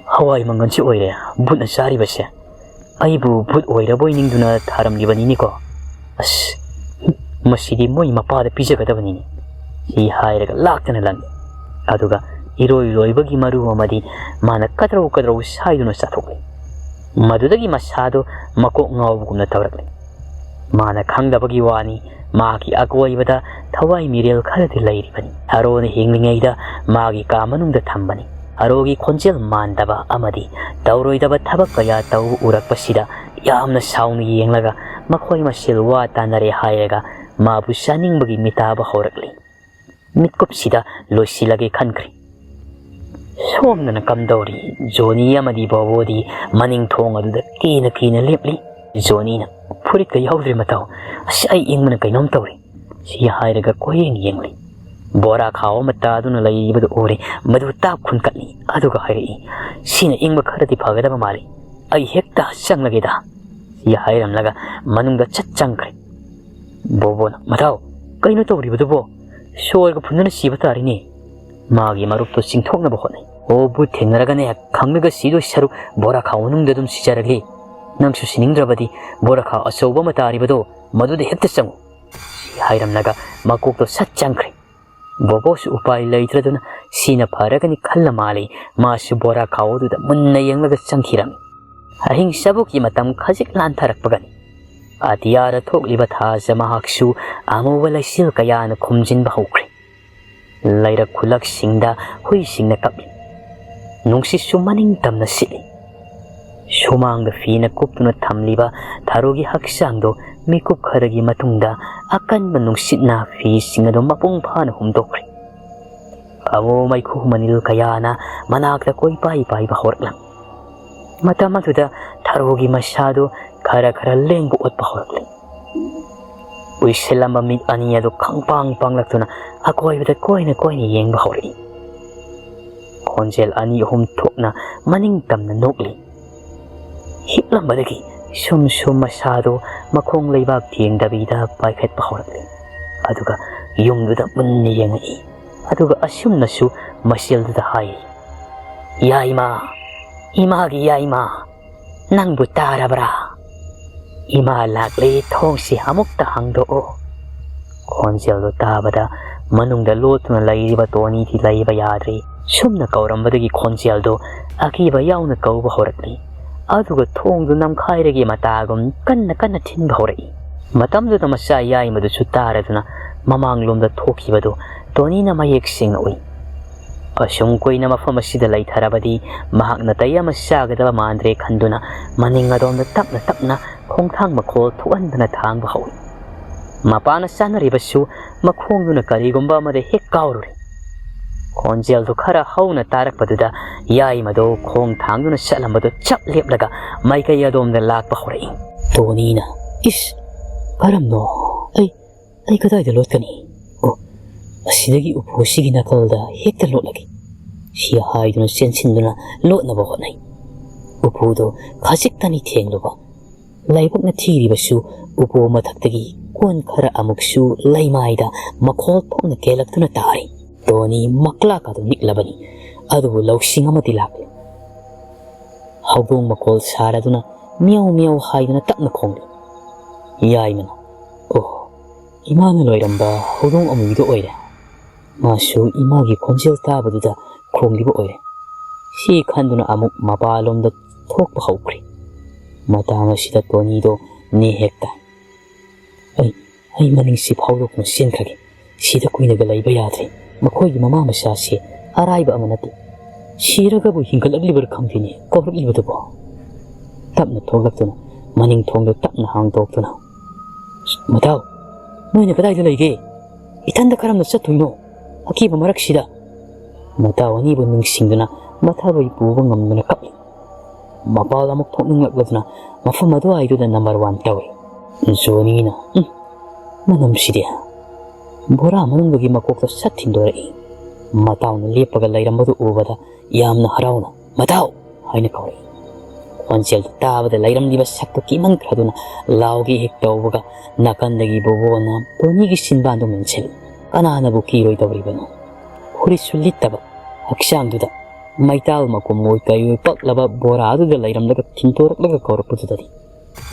ꯍꯋꯥꯏ ꯃꯪꯒꯜꯁꯤ ꯑꯣꯏꯔꯦ ꯚꯨꯠꯅ ꯆꯥꯔꯤꯕꯁꯦ꯫ ꯑꯩꯕꯨ ꯚꯨꯠ ꯑꯣꯏꯔꯕꯣꯏ ꯅꯤꯡꯗꯨꯅ ꯊꯥꯔꯝꯂꯤꯕꯅꯤꯅꯦꯀꯣ꯫ ꯑꯁ, ꯃꯁꯤꯗꯤ ꯃꯣꯏ ꯃꯄꯥꯗ ꯄꯤꯖꯒꯗꯕꯅꯤꯅꯦ", ꯁꯤ ꯍꯥꯏꯔꯒ ꯂꯥꯛꯇꯅ ꯂꯪꯉꯤ꯫ ꯑꯗꯨꯒ ꯏꯔꯣꯏ ꯂꯣꯏꯕꯒꯤ ꯃꯔꯨ ꯑꯃꯗꯤ ꯃꯥꯅ ꯀꯗ꯭ꯔꯧ ꯀꯗ꯭ꯔꯧ ꯁꯥꯏꯗꯨꯅ ꯆꯥꯊꯣꯛꯂꯤ꯫ ꯃꯗꯨꯗꯒꯤ ꯃꯁꯥꯗꯨ ꯃꯀꯣꯛ ꯉꯥꯎꯕꯒꯨꯝꯅ ꯇꯧꯔꯛꯂꯤ꯫ ꯃꯥꯅ ꯈꯪꯗꯕꯒꯤ ꯋꯥꯅꯤ, ꯃꯥꯒꯤ ꯑꯀꯣꯏꯕꯗ ꯊꯋꯥꯏ ꯃꯤꯔꯦꯜ ꯈꯔꯗꯤ ꯂꯩꯔꯤꯕꯅꯤ꯫ ꯊꯥꯔꯣꯅ ꯍꯤꯡꯂꯤꯉꯩꯗ ꯃꯥꯒꯤ ꯀꯥ ꯃꯅꯨꯡꯗ ꯊꯝꯕꯅꯤ꯫ ꯊꯥꯔꯣꯒꯤ ꯈꯣꯟꯖꯦꯜ ꯃꯥꯟꯗꯕ ꯑꯃꯗꯤ ꯇꯧꯔꯣꯏꯗꯕ ꯊꯕꯛ ꯀꯌꯥ ꯇꯧꯕ ꯎꯔꯛꯄꯁꯤꯗ ꯌꯥꯝꯅ ꯁꯥꯎꯅ ꯌꯦꯡꯂꯒ ꯃꯈꯣꯏ ꯃꯁꯦꯜ ꯋꯥ ꯇꯥꯅꯔꯦ ꯍꯥꯏꯔꯒ ꯃꯥꯕꯨ ꯆꯥꯅꯤꯡꯕꯒꯤ ꯃꯤꯇꯥꯕ ꯍꯧꯔꯛꯂꯤ꯫ ꯃꯤꯠꯀꯨꯞꯁꯤꯗ ꯂꯣꯏꯁꯤꯜꯂꯒꯦ ꯈꯟꯈ꯭ꯔꯦ꯫ ꯁꯣꯝꯗꯅ ꯀꯝꯗꯧꯔꯤ? ꯖꯣꯅꯤ ꯑꯃꯗꯤ ꯕꯣꯕꯣꯗꯤ ꯃꯅꯤꯡ ꯊꯣꯡ ꯑꯗꯨꯗ ꯀꯤꯅ ꯀꯤꯅ ꯂꯦꯞꯂꯤ꯫ ꯖꯣꯅꯤꯅ, "ꯐꯨꯔꯤꯠꯀ ꯌꯥꯎꯗ꯭ꯔꯦ ꯃꯇꯥꯎ꯫ ꯑꯁ, ꯑꯩ ꯏꯪꯕꯅ ꯀꯩꯅꯣꯝ ꯇꯧꯔꯦ", ꯁꯤ ꯍꯥꯏꯔꯒ ꯀꯣꯏꯌꯦꯡ ꯌꯦꯡꯂꯤ꯫ ꯕꯣꯔꯥ ꯈꯥꯎ ꯑꯃ ꯇꯥꯗꯨꯅ ꯂꯩꯕꯗꯨ ꯎꯔꯦ꯫ ꯃꯗꯨ ꯇꯥꯞ ꯈꯨꯟꯀꯠꯂꯤ꯫ ꯑꯗꯨꯒ ꯍꯥꯏꯔꯛꯏ, "ꯁꯤꯅ ꯏꯪꯕ ꯈꯔꯗꯤ ꯐꯒꯗꯕ ꯃꯥꯜꯂꯤ꯫ ꯑꯩ ꯍꯦꯛꯇ ꯆꯪꯂꯒꯦꯗ", ꯁꯤ ꯍꯥꯏꯔꯝꯂꯒ ꯃꯅꯨꯡꯗ ꯆꯠ ꯆꯪꯈ꯭ꯔꯦ꯫ ꯕꯣꯕꯣꯅ, "ꯃꯇꯥꯎ, ꯀꯩꯅꯣ ꯇꯧꯔꯤꯕꯗꯨꯕꯣ? ꯁꯣꯔꯒ ꯐꯨꯟꯗꯨꯅ ꯁꯤꯕ ꯇꯥꯔꯤꯅꯦ!" ꯃꯥꯒꯤ ꯃꯔꯨꯞꯇꯨ ꯆꯤꯡꯊꯣꯛꯅꯕ ꯍꯣꯠꯅꯩ꯫ "ꯑꯣ, ꯕꯨꯠ ꯊꯦꯡꯅꯔꯒꯅꯦ, ꯈꯪꯂꯒ ꯁꯤꯗꯣꯏ ꯁꯔꯨꯛ ꯕꯣꯔꯥ ꯈꯥꯎ ꯃꯅꯨꯡꯗ ꯑꯗꯨꯝ ꯁꯤꯖꯔꯒꯦ꯫ "ꯅꯪꯁꯨ ꯁꯤꯅꯤꯡꯗ꯭ꯔꯕꯗꯤ ꯕꯣꯔꯥꯈꯥꯎ ꯑꯆꯧꯕ ꯑꯃ ꯇꯥꯔꯤꯕꯗꯣ, ꯃꯗꯨꯗ ꯍꯦꯛꯇ ꯆꯪꯉꯨ," ꯁꯤ ꯍꯥꯏꯔꯝꯂꯒ ꯃꯀꯣꯛꯇꯣ ꯁꯠ ꯆꯪꯈ꯭ꯔꯦ꯫ ꯕꯣꯕꯣꯁꯨ ꯎꯄꯥꯏ ꯂꯩꯇ꯭ꯔꯗꯨꯅ ꯁꯤꯅ ꯐꯔꯒꯅꯤ ꯈꯜꯂ ꯃꯥꯜꯂꯤ, ꯃꯥꯁꯨ ꯕꯣꯔꯥꯈꯥꯎ ꯑꯗꯨꯗ ꯃꯨꯟꯅ ꯌꯦꯡꯂꯒ ꯆꯪꯈꯤꯔꯝꯃꯤ꯫ ꯑꯍꯤꯡ ꯆꯕꯨꯛꯀꯤ ꯃꯇꯝ ꯈꯖꯤꯛ ꯂꯥꯟꯊꯔꯛꯄꯒꯅꯤ꯫ ꯑꯇꯤꯌꯥꯗ ꯊꯣꯛꯂꯤꯕ ꯊꯥꯁꯦ ꯃꯍꯥꯛꯁꯨ ꯑꯃꯨꯕ ꯂꯩꯆꯤꯜ ꯀꯌꯥꯅ ꯈꯨꯝꯖꯤꯟꯕ ꯍꯧꯈ꯭ꯔꯦ꯫ ꯂꯩꯔꯛ ꯈꯨꯂꯛꯁꯤꯡꯗ ꯍꯨꯏꯁꯤꯡꯅ ꯀꯞꯂꯤ꯫ ꯅꯨꯡꯁꯤꯠꯁꯨ ꯃꯅꯤꯡ ꯇꯝꯅ ꯁꯤꯠꯂꯤ꯫ ꯁꯨꯃꯥꯡꯗ ꯐꯤꯅ ꯀꯨꯞꯇꯨꯅ ꯊꯝꯂꯤꯕ ꯊꯔꯣꯒꯤ ꯍꯛꯆꯥꯡꯗꯣ ꯃꯤꯀꯨꯞ ꯈꯔꯒꯤ ꯃꯇꯨꯡꯗ ꯑꯀꯟꯕ ꯅꯨꯡꯁꯤꯠꯅ ꯐꯤꯁꯤꯡ ꯑꯗꯨ ꯃꯄꯨꯡ ꯐꯥꯅ ꯍꯨꯝꯗꯣꯛꯈ꯭ꯔꯦ꯫ ꯑꯃꯨ ꯃꯩꯈꯨ ꯃꯅꯤꯜ ꯀꯌꯥꯅ ꯃꯅꯥꯛꯇ ꯀꯣꯏꯄꯥꯏ ꯄꯥꯏꯕ ꯍꯧꯔꯛꯂꯝꯃꯤ꯫ ꯃꯇꯝ ꯑꯗꯨꯗ ꯊꯔꯣꯒꯤ ꯃꯁꯥꯗꯨ ꯈꯔ ꯈꯔ ꯂꯦꯡꯕ ꯑꯣꯠꯄ ꯍꯧꯔꯛꯂꯤ꯫ ꯎꯏꯁꯤꯜꯂꯝꯕ ꯃꯤꯠ ꯑꯅꯤ ꯑꯗꯨ ꯈꯪꯄꯥꯡ ꯄꯥꯡꯂꯛꯇꯨꯅ ꯑꯀꯣꯏꯕꯗ ꯀꯣꯏꯅ ꯀꯣꯏꯅ ꯌꯦꯡꯕ ꯍꯧꯔꯛꯏ꯫ ꯈꯣꯟꯖꯦꯜ ꯑꯅꯤ ꯑꯍꯨꯝ ꯊꯣꯛꯅ ꯃꯅꯤꯡ ꯇꯝꯅ ꯅꯣꯛꯂꯤ꯫ ꯍꯤꯞꯂꯝꯕꯗꯒꯤ ꯁꯨꯝ ꯁꯨꯝ ꯃꯁꯥꯗꯨ ꯃꯈꯣꯡ ꯂꯩꯕꯥꯛ ꯊꯦꯡꯗꯕꯤꯗ ꯄꯥꯏꯈꯠꯄ ꯍꯧꯔꯛꯂꯤ꯫ ꯑꯗꯨꯒ ꯌꯨꯝꯗꯨꯗ ꯃꯨꯟꯅ ꯌꯦꯡꯉꯛꯏ꯫ ꯑꯗꯨꯒ ꯑꯁꯨꯝꯅꯁꯨ ꯃꯆꯤꯜꯗꯨꯗ ꯍꯥꯏꯔꯤ, "ꯌꯥꯏꯃ, ꯏꯃꯥꯒꯤ ꯌꯥꯏꯃ, ꯅꯪꯕꯨ ꯇꯥꯔꯕ꯭ꯔꯥ? ꯏꯃꯥ ꯂꯥꯛꯂꯦ, ꯊꯣꯡꯁꯤ ꯑꯃꯨꯛꯇ ꯍꯥꯡꯗꯣꯛꯑꯣ꯫" ꯈꯣꯟꯖꯦꯜꯗꯨ ꯇꯥꯕꯗ ꯃꯅꯨꯡꯗ ꯂꯣꯠꯇꯨꯅ ꯂꯩꯔꯤꯕ ꯇꯣꯅꯤꯗꯤ ꯂꯩꯕ ꯌꯥꯗ꯭ꯔꯦ꯫ ꯁꯨꯝꯅ ꯀꯧꯔꯝꯕꯗꯒꯤ ꯈꯣꯟꯖꯦꯜꯗꯨ ꯑꯀꯤꯕ ꯌꯥꯎꯅ ꯀꯧꯕ ꯍꯧꯔꯛꯂꯤ꯫ ꯑꯗꯨꯒ ꯊꯣꯡꯗꯨ ꯅꯝꯈꯥꯏꯔꯒꯦ ꯃꯇꯥꯒꯨꯝ ꯀꯟꯅ ꯀꯟꯅ ꯊꯤꯟꯕ ꯍꯧꯔꯛꯏ꯫ ꯃꯇꯝꯗꯨꯗ ꯃꯆꯥ ꯌꯥꯏꯃꯗꯨꯁꯨ ꯇꯥꯔꯗꯨꯅ ꯃꯃꯥꯡꯂꯣꯝꯗ ꯊꯣꯛꯈꯤꯕꯗꯨ ꯇꯣꯅꯤꯅ ꯃꯌꯦꯛ ꯁꯦꯡꯅ ꯎꯏ꯫ ꯑꯁꯨꯝ ꯀꯨꯏꯅ ꯃꯐꯝ ꯑꯁꯤꯗ ꯂꯩꯊꯔꯕꯗꯤ ꯃꯍꯥꯛ ꯅꯥꯇꯩ ꯑꯃ ꯆꯥꯒꯗꯕ ꯃꯥꯟꯗ꯭ꯔꯦ ꯈꯟꯗꯨꯅ ꯃꯅꯤꯡ ꯑꯗꯣꯝꯗ ꯇꯞꯅ ꯇꯞꯅ ꯈꯣꯡꯊꯥꯡ ꯃꯈꯣꯜ ꯊꯣꯛꯍꯟꯗꯅ ꯊꯥꯡꯕ ꯍꯧꯏ꯫ ꯃꯄꯥꯅ ꯆꯥꯅꯔꯤꯕꯁꯨ ꯃꯈꯣꯡꯗꯨꯅ ꯀꯔꯤꯒꯨꯝꯕ ꯑꯃꯗ ꯍꯦꯛ ꯀꯥꯎꯔꯨꯔꯦ꯫ ꯈꯣꯟꯖꯦꯜꯗꯨ ꯈꯔ ꯍꯧꯅ ꯇꯥꯔꯛꯄꯗꯨꯗ ꯌꯥꯏꯃꯗꯨ ꯈꯣꯡ ꯊꯥꯡꯗꯨꯅ ꯆꯠꯂꯝꯕꯗꯨ ꯆꯞ ꯂꯦꯞꯂꯒ ꯃꯥꯏꯀꯩ ꯑꯗꯣꯝꯗ ꯂꯥꯛꯄ ꯍꯧꯔꯛꯏ꯫ ꯇꯣꯅꯤꯅ, "ꯏꯁ, ꯀꯔꯝꯅꯣ? ꯑꯩ, ꯑꯩ ꯀꯗꯥꯏꯗ ꯂꯣꯠꯀꯅꯤ? ꯑꯣ, ꯑꯁꯤꯗꯒꯤ ꯎꯄꯨꯁꯤꯒꯤ ꯅꯥꯀꯜꯗ ꯍꯦꯛꯇ ꯂꯣꯠꯂꯒꯦ꯫" ꯁꯤ ꯍꯥꯏꯗꯨꯅ ꯆꯦꯟꯁꯤꯟꯗꯨꯅ ꯂꯣꯠꯅꯕ ꯍꯣꯠꯅꯩ꯫ ꯎꯄꯨꯗꯨ ꯈꯖꯤꯛꯇꯅꯤ ꯊꯦꯡꯂꯨꯕ꯫ ꯂꯥꯏꯕꯛꯅ ꯊꯤꯔꯤꯕꯁꯨ ꯎꯄꯨ ꯃꯊꯛꯇꯒꯤ ꯀꯣꯟ ꯈꯔ ꯑꯃꯨꯛꯁꯨ ꯂꯩꯃꯥꯏꯗ ꯃꯈꯣꯜ ꯊꯣꯛꯅ ꯀꯦꯜꯂꯛꯇꯨꯅ ꯇꯥꯔꯤ꯫ ꯇꯣꯅꯤ ꯃꯀ꯭ꯂꯥꯛ ꯑꯗꯨ ꯅꯤꯛꯂꯕꯅꯤ, ꯑꯗꯨꯕꯨ ꯂꯧꯁꯤꯡ ꯑꯃꯗꯤ ꯂꯥꯛꯂꯦ꯫ ꯍꯧꯗꯣꯡ ꯃꯈꯣꯜ ꯁꯥꯔꯗꯨꯅ ꯃꯤꯌꯥꯎ ꯃꯤꯌꯥꯎ ꯍꯥꯏꯗꯨꯅ ꯇꯞꯅ ꯈꯣꯡꯂꯤ꯫ ꯌꯥꯏꯃꯅ, "ꯑꯣ, ꯏꯃꯥꯅ ꯂꯣꯏꯔꯝꯕ ꯍꯧꯗꯣꯡ ꯑꯃꯨꯕꯤꯗꯣ ꯑꯣꯏꯔꯦ꯫ ꯃꯥꯁꯨ ꯏꯃꯥꯒꯤ ꯈꯣꯟꯖꯦꯜ ꯇꯥꯕꯗꯨꯗ ꯈꯣꯡꯂꯤꯕ ꯑꯣꯏꯔꯦ"꯫ ꯁꯤ ꯈꯟꯗꯨꯅ ꯑꯃꯨꯛ ꯃꯄꯥꯂꯣꯝꯗ ꯊꯣꯛꯄ ꯍꯧꯈ꯭ꯔꯦ꯫ ꯃꯇꯥꯡ ꯑꯁꯤꯗ ꯇꯣꯅꯤꯗꯣ ꯅꯦ ꯍꯦꯛ ꯇꯥꯏ꯫ "ꯑꯩ, ꯑꯩ ꯃꯅꯤꯡꯁꯤ ꯐꯥꯎꯗꯣꯛꯇꯨꯅ ꯆꯦꯟꯈ꯭ꯔꯒꯦ꯫ ꯁꯤꯗ ꯀꯨꯏꯅꯒ ꯂꯩꯕ ꯌꯥꯗ꯭ꯔꯦ꯫ ꯃꯈꯣꯏꯒꯤ ꯃꯃꯥ ꯃꯆꯥꯁꯦ ꯑꯔꯥꯏꯕ ꯑꯃ ꯅꯠꯇꯦ꯫ ꯁꯤꯔꯒꯕꯨ ꯍꯤꯡꯒꯠꯂꯛꯂꯤꯕꯔꯥ ꯈꯪꯗꯦꯅꯦ, ꯀꯧꯔꯛꯂꯤꯕꯗꯨꯕꯣ"꯫ ꯇꯞꯅ ꯊꯣꯛꯂꯛꯇꯨꯅ ꯃꯅꯤꯡ ꯊꯣꯡꯗꯣ ꯇꯞꯅ ꯍꯥꯡꯗꯣꯛꯇꯨꯅ, "ꯃꯇꯥꯎ, ꯅꯣꯏꯅ ꯀꯗꯥꯏꯗ ꯂꯩꯒꯦ? ꯏꯊꯟꯗ ꯀꯔꯝꯅ ꯆꯠꯇꯣꯏꯅꯣ ꯑꯀꯤꯕ ꯃꯔꯛꯁꯤꯗ?" ꯃꯇꯥꯎ ꯑꯅꯤꯕꯨ ꯅꯤꯡꯁꯤꯡꯗꯨꯅ ꯃꯊꯥꯕꯨ ꯄꯨꯕ ꯉꯝꯗꯅ ꯀꯞꯂꯤ꯫ ꯃꯄꯥꯜ ꯑꯃꯨꯛ ꯊꯣꯛꯅꯤꯡꯂꯛꯂꯗꯨꯅ ꯃꯐꯝ ꯑꯗꯨꯋꯥꯏꯗꯨꯗ ꯅꯝꯕꯔ ꯋꯥꯟ ꯇꯧꯏ꯫ ꯖꯣꯅꯤꯅ, "ꯎꯝ, ꯃꯅꯝꯁꯤꯗꯤ"꯫ ꯕꯣꯔꯥ ꯃꯅꯨꯡꯗꯒꯤ ꯃꯀꯣꯛꯇ ꯁꯠ ꯊꯤꯟꯗꯣꯔꯛꯏ꯫ ꯃꯇꯥꯎꯅ ꯂꯦꯞꯄꯒ ꯂꯩꯔꯝꯕꯗꯨ ꯎꯕꯗ ꯌꯥꯝꯅ ꯍꯔꯥꯎꯅ, "ꯃꯇꯥꯎ!" ꯍꯥꯏꯅ ꯀꯧꯔꯛꯏ꯫ ꯈꯣꯟꯖꯦꯜꯗꯨ ꯇꯥꯕꯗ ꯂꯩꯔꯝꯂꯤꯕ ꯁꯛꯇꯨ ꯀꯤꯃꯟꯈ꯭ꯔꯗꯨꯅ ꯂꯥꯎꯒꯦ ꯍꯦꯛ ꯇꯧꯕꯒ, ꯅꯥꯀꯟꯗꯒꯤ ꯕꯣꯕꯣꯅ ꯇꯣꯅꯤꯒꯤ ꯁꯤꯟꯕꯥꯟꯗꯨ ꯃꯦꯟꯁꯤꯜꯂꯤ꯫ ꯀꯅꯥꯅꯕꯨ ꯀꯤꯔꯣꯏꯗꯧꯔꯤꯕꯅꯣ? ꯐꯨꯔꯤꯠꯁꯨ ꯂꯤꯠꯇꯕ, ꯍꯛꯆꯥꯡꯗꯨꯗ ꯃꯩꯇꯥꯜ ꯃꯀꯨꯝ ꯑꯣꯏ ꯀꯩ ꯑꯣꯏ ꯄꯛꯂꯕ ꯕꯣꯔꯥꯗꯨꯗ ꯂꯩꯔꯝꯂꯒ ꯊꯤꯟꯇꯣꯔꯛꯂꯒ ꯀꯧꯔꯛꯄꯗꯨꯗꯗꯤ,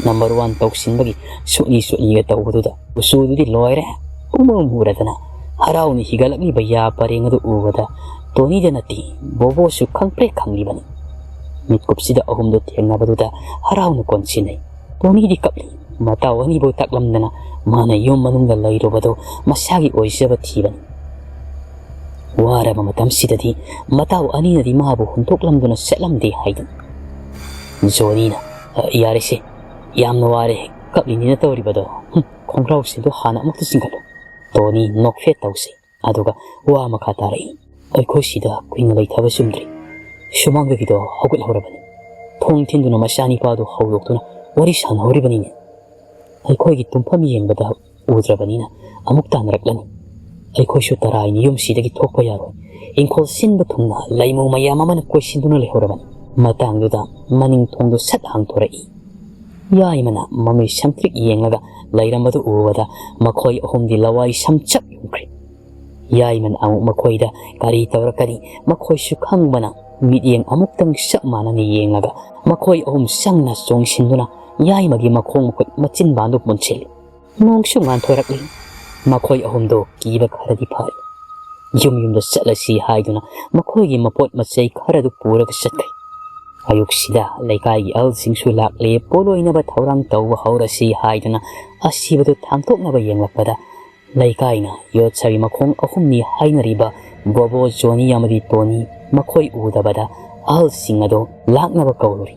ꯅꯝꯕꯔ ꯋꯥꯟ ꯇꯧꯁꯤꯟꯕꯒꯤ ꯁꯨꯛꯅꯤ ꯁꯨꯛꯅꯤꯒ ꯇꯧꯕꯗꯨꯗ ꯀꯨꯆꯨꯗꯨꯗꯤ ꯂꯣꯏꯔꯦ꯫ ꯄꯨꯝꯃꯨ ꯃꯨꯔꯗꯅ ꯍꯔꯥꯎꯅ ꯍꯤꯒꯠꯂꯛꯂꯤꯕ ꯌꯥ ꯄꯔꯦꯡ ꯑꯗꯨ ꯎꯕꯗ ꯇꯣꯅꯤꯗ ꯅꯠꯇꯦ, ꯕꯣꯕꯣꯁꯨ ꯈꯪꯄ꯭ꯔꯦꯛ ꯈꯪꯂꯤꯕꯅꯤ꯫ ꯃꯤꯠꯀꯨꯞꯁꯤꯗ ꯑꯍꯨꯝꯗꯨ ꯊꯦꯡꯅꯕꯗꯨꯗ ꯍꯔꯥꯎꯅ ꯀꯣꯟꯁꯤꯟꯅꯩ꯫ ꯇꯣꯅꯤꯗꯤ ꯀꯞꯂꯤ꯫ ꯃꯇꯥꯎ ꯑꯅꯤꯕꯨ ꯇꯥꯛꯂꯝꯗꯅ ꯃꯥꯅ ꯌꯨꯝ ꯃꯅꯨꯡꯗ ꯂꯩꯔꯨꯕꯗꯨ ꯃꯁꯥꯒꯤ ꯑꯣꯏꯖꯕ ꯊꯤꯕꯅꯤ꯫ ꯋꯥꯔꯕ ꯃꯇꯝꯁꯤꯗꯗꯤ ꯃꯇꯥꯎ ꯑꯅꯤꯅꯗꯤ ꯃꯥꯕꯨ ꯍꯨꯟꯗꯣꯛꯂꯝꯗꯨꯅ ꯆꯠꯂꯝꯗꯦ ꯍꯥꯏꯗꯨꯅꯤ꯫ ꯖꯣꯅꯤꯅ, "ꯑ, ꯌꯥꯔꯦꯁꯦ, ꯌꯥꯝꯅ ꯋꯥꯔꯦ, ꯀꯞꯂꯤꯅꯤꯅ ꯇꯧꯔꯤꯕꯗꯣ꯫ ꯍꯨꯝ, ꯈꯣꯡꯒ꯭ꯔꯥꯎꯁꯤꯡꯗꯣ ꯍꯥꯟꯅ ꯑꯃꯨꯛꯇ ꯆꯤꯡꯈꯠꯂꯨ"꯫ ꯇꯣꯅꯤ ꯅꯣꯛꯐꯦꯠ ꯇꯧꯁꯤ꯫ ꯑꯗꯨꯒ ꯋꯥ ꯃꯈꯥ ꯇꯥꯔꯛꯏ, "ꯑꯩꯈꯣꯏ ꯁꯤꯗ ꯀꯨꯏꯅ ꯂꯩꯊꯕ ꯆꯨꯝꯗ꯭ꯔꯤ꯫ ꯁꯨꯃꯥꯡꯗꯒꯤꯗꯣ ꯍꯧꯒꯠꯍꯧꯔꯕꯅꯤ꯫ ꯊꯣꯡ ꯊꯤꯟꯗꯨꯅ ꯃꯆꯥꯅꯤꯄꯥꯗꯨ ꯍꯧꯗꯣꯛꯇꯨꯅ ꯋꯥꯔꯤ ꯁꯥꯟꯅꯍꯧꯔꯤꯕꯅꯤꯅꯦ꯫ ꯑꯩꯈꯣꯏꯒꯤ ꯇꯨꯝꯐꯝ ꯌꯦꯡꯕꯗ ꯎꯗ꯭ꯔꯕꯅꯤꯅ ꯑꯃꯨꯛ ꯇꯥꯟꯅꯔꯛꯂꯅꯤ꯫ ꯑꯩꯈꯣꯏꯁꯨ ꯇꯔꯥꯏꯅ ꯌꯨꯝꯁꯤꯗꯒꯤ ꯊꯣꯛꯄ ꯌꯥꯔꯣꯏ꯫ ꯏꯪꯈꯣꯜ ꯁꯤꯟꯕ ꯊꯨꯡꯅ ꯂꯩꯃꯨ ꯃꯌꯥꯝ ꯑꯃꯅ ꯀꯣꯏꯁꯤꯟꯗꯨꯅ ꯂꯩꯍꯧꯔꯕꯅꯤ"꯫ ꯃꯇꯥꯡꯗꯨꯗ ꯃꯅꯤꯡ ꯊꯣꯡꯗꯨ ꯁꯠ ꯍꯥꯡꯗꯣꯔꯛꯏ꯫ ꯌꯥꯏꯃꯅ ꯃꯃꯩ ꯁꯪꯇ꯭ꯔꯤꯛ ꯌꯦꯡꯂꯒ ꯂꯩꯔꯝꯕꯗꯨ ꯎꯕꯗ ꯃꯈꯣꯏ ꯑꯍꯨꯝꯗꯤ ꯂꯋꯥꯏ ꯁꯝꯆꯞ ꯌꯨꯡꯈ꯭ꯔꯦ꯫ ꯌꯥꯏꯃꯅ ꯑꯃꯨꯛ ꯃꯈꯣꯏꯗ ꯀꯔꯤ ꯇꯧꯔꯛꯀꯅꯤ ꯃꯈꯣꯏꯁꯨ ꯈꯪꯕꯅ, ꯃꯤꯠꯌꯦꯡ ꯑꯃꯨꯛꯇꯪ ꯆꯞ ꯃꯥꯟꯅꯅ ꯌꯦꯡꯂꯒ ꯃꯈꯣꯏ ꯑꯍꯨꯝ ꯆꯪꯅ ꯆꯣꯡꯁꯤꯟꯗꯨꯅ ꯌꯥꯏꯃꯒꯤ ꯃꯈꯣꯡ ꯃꯈꯨꯠ ꯃꯆꯤꯟꯕꯥꯟꯗꯨ ꯄꯨꯟꯁꯤꯜꯂꯤ꯫ ꯅꯣꯡꯁꯨ ꯉꯥꯟꯊꯣꯔꯛꯂꯤ꯫ ꯃꯈꯣꯏ ꯑꯍꯨꯝꯗꯣ ꯀꯤꯕ ꯈꯔꯗꯤ ꯐꯥꯔꯦ꯫ ꯌꯨꯝ ꯌꯨꯝꯗ ꯆꯠꯂꯁꯤ ꯍꯥꯏꯗꯨꯅ ꯃꯈꯣꯏꯒꯤ ꯃꯄꯣꯠ ꯃꯆꯩ ꯈꯔꯗꯨ ꯄꯨꯔꯒ ꯆꯠꯈ꯭ꯔꯦ꯫ ꯑꯌꯨꯛꯁꯤꯗ ꯂꯩꯀꯥꯏꯒꯤ ꯑꯍꯜꯁꯤꯡꯁꯨ ꯂꯥꯛꯂꯦ, ꯄꯣꯠꯂꯣꯏꯅꯕ ꯊꯧꯔꯥꯡ ꯇꯧꯕ ꯍꯧꯔꯁꯤ ꯍꯥꯏꯗꯨꯅ ꯑꯁꯤꯕꯗꯨ ꯊꯥꯡꯇꯣꯛꯅꯕ ꯌꯦꯡꯂꯛꯄꯗ, ꯂꯩꯀꯥꯏꯅ ꯌꯣꯠꯁꯥꯕꯤ ꯃꯈꯣꯡ ꯑꯍꯨꯝꯅꯤ ꯍꯥꯏꯅꯔꯤꯕ ꯕꯣꯕꯣ, ꯖꯣꯅꯤ ꯑꯃꯗꯤ ꯇꯣꯅꯤ ꯃꯈꯣꯏ ꯎꯗꯕꯗ ꯑꯍꯜꯁꯤꯡ ꯑꯗꯨ ꯂꯥꯛꯅꯕ ꯀꯧꯔꯨꯔꯤ꯫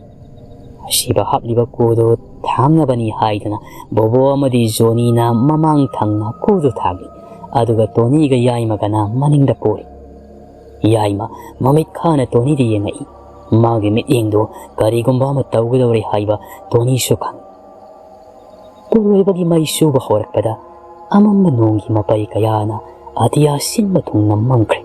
ꯑꯁꯤꯕ ꯍꯥꯞꯂꯤꯕ ꯀꯨꯗꯨ ꯊꯥꯡꯅꯕꯅꯤ ꯍꯥꯏꯗꯨꯅ ꯕꯣꯕꯣ ꯑꯃꯗꯤ ꯖꯣꯅꯤꯅ ꯃꯃꯥꯡ ꯊꯪꯅ ꯀꯨꯗꯨ ꯊꯥꯡꯏ, ꯑꯗꯨꯒ ꯇꯣꯅꯤꯒ ꯌꯥꯏꯃꯒꯅ ꯃꯅꯤꯡꯗ ꯄꯣꯔꯤ꯫ ꯌꯥꯏꯃ ꯃꯃꯤꯠ ꯈꯥꯅ ꯇꯣꯅꯤꯗ ꯌꯦꯡꯉꯛꯏ꯫ ꯃꯥꯒꯤ ꯃꯤꯠꯌꯦꯡꯗꯨ ꯀꯔꯤꯒꯨꯝꯕ ꯑꯃ ꯇꯧꯒꯗꯧꯔꯦ ꯍꯥꯏꯕ ꯇꯣꯅꯤꯁꯨ ꯈꯪꯏ꯫ ꯄꯣꯂꯣꯏꯕꯒꯤ ꯃꯩ ꯆꯨꯕ ꯍꯧꯔꯛꯄꯗ ꯑꯃꯝꯕ ꯅꯣꯡꯒꯤ ꯃꯄꯩ ꯀꯌꯥꯅ ꯑꯇꯤꯌꯥ ꯁꯤꯟꯕ ꯊꯨꯡꯅ ꯃꯝꯈ꯭ꯔꯦ꯫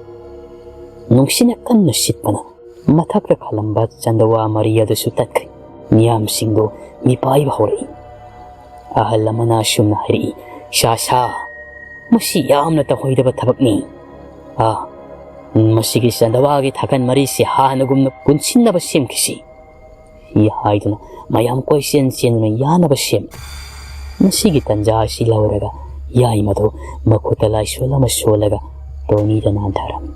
ꯅꯨꯡꯁꯤꯠꯅ ꯀꯟꯅ ꯁꯤꯠꯄꯅ ꯃꯊꯛꯇ ꯈꯜꯂꯝꯕ ꯆꯟꯗꯋꯥ ꯃꯔꯤ ꯑꯗꯨꯁꯨ ꯇꯠꯈ꯭ꯔꯦ꯫ ꯃꯤꯌꯥꯝꯁꯤꯡꯗꯨ ꯃꯤꯄꯥꯏꯕ ꯍꯧꯔꯛꯏ꯫ ꯑꯍꯜ ꯑꯃꯅ ꯑꯁꯨꯝꯅ ꯍꯥꯏꯔꯛꯏ, "ꯁꯥ ꯁꯥ, ꯃꯁꯤ ꯌꯥꯝꯅ ꯇꯧꯍꯩꯗꯕ ꯊꯕꯛꯅꯤ꯫ ꯑꯥ, ꯃꯁꯤꯒꯤ ꯆꯟꯗꯋꯥꯒꯤ ꯊꯥꯀꯟ ꯃꯔꯤꯁꯤ ꯍꯥꯟꯅꯒꯨꯝꯅ ꯄꯨꯟꯁꯤꯟꯅꯕ ꯁꯦꯝꯈꯤꯁꯤ"꯫ ꯁꯤ ꯍꯥꯏꯗꯨꯅ ꯃꯌꯥꯝ ꯀꯣꯏꯆꯦꯟ ꯆꯦꯟꯗꯨꯅ ꯌꯥꯅꯕ ꯁꯦꯝꯃꯤ꯫ ꯃꯁꯤꯒꯤ ꯇꯟꯖꯥ ꯑꯁꯤ ꯂꯧꯔꯒ ꯌꯥꯏꯃꯗꯨ ꯃꯈꯨꯠꯇ ꯂꯥꯏꯁꯣꯟ ꯑꯃ ꯁꯣꯜꯂꯒ ꯇꯣꯅꯤꯗ ꯅꯥꯟꯊꯔꯝꯃꯤ꯫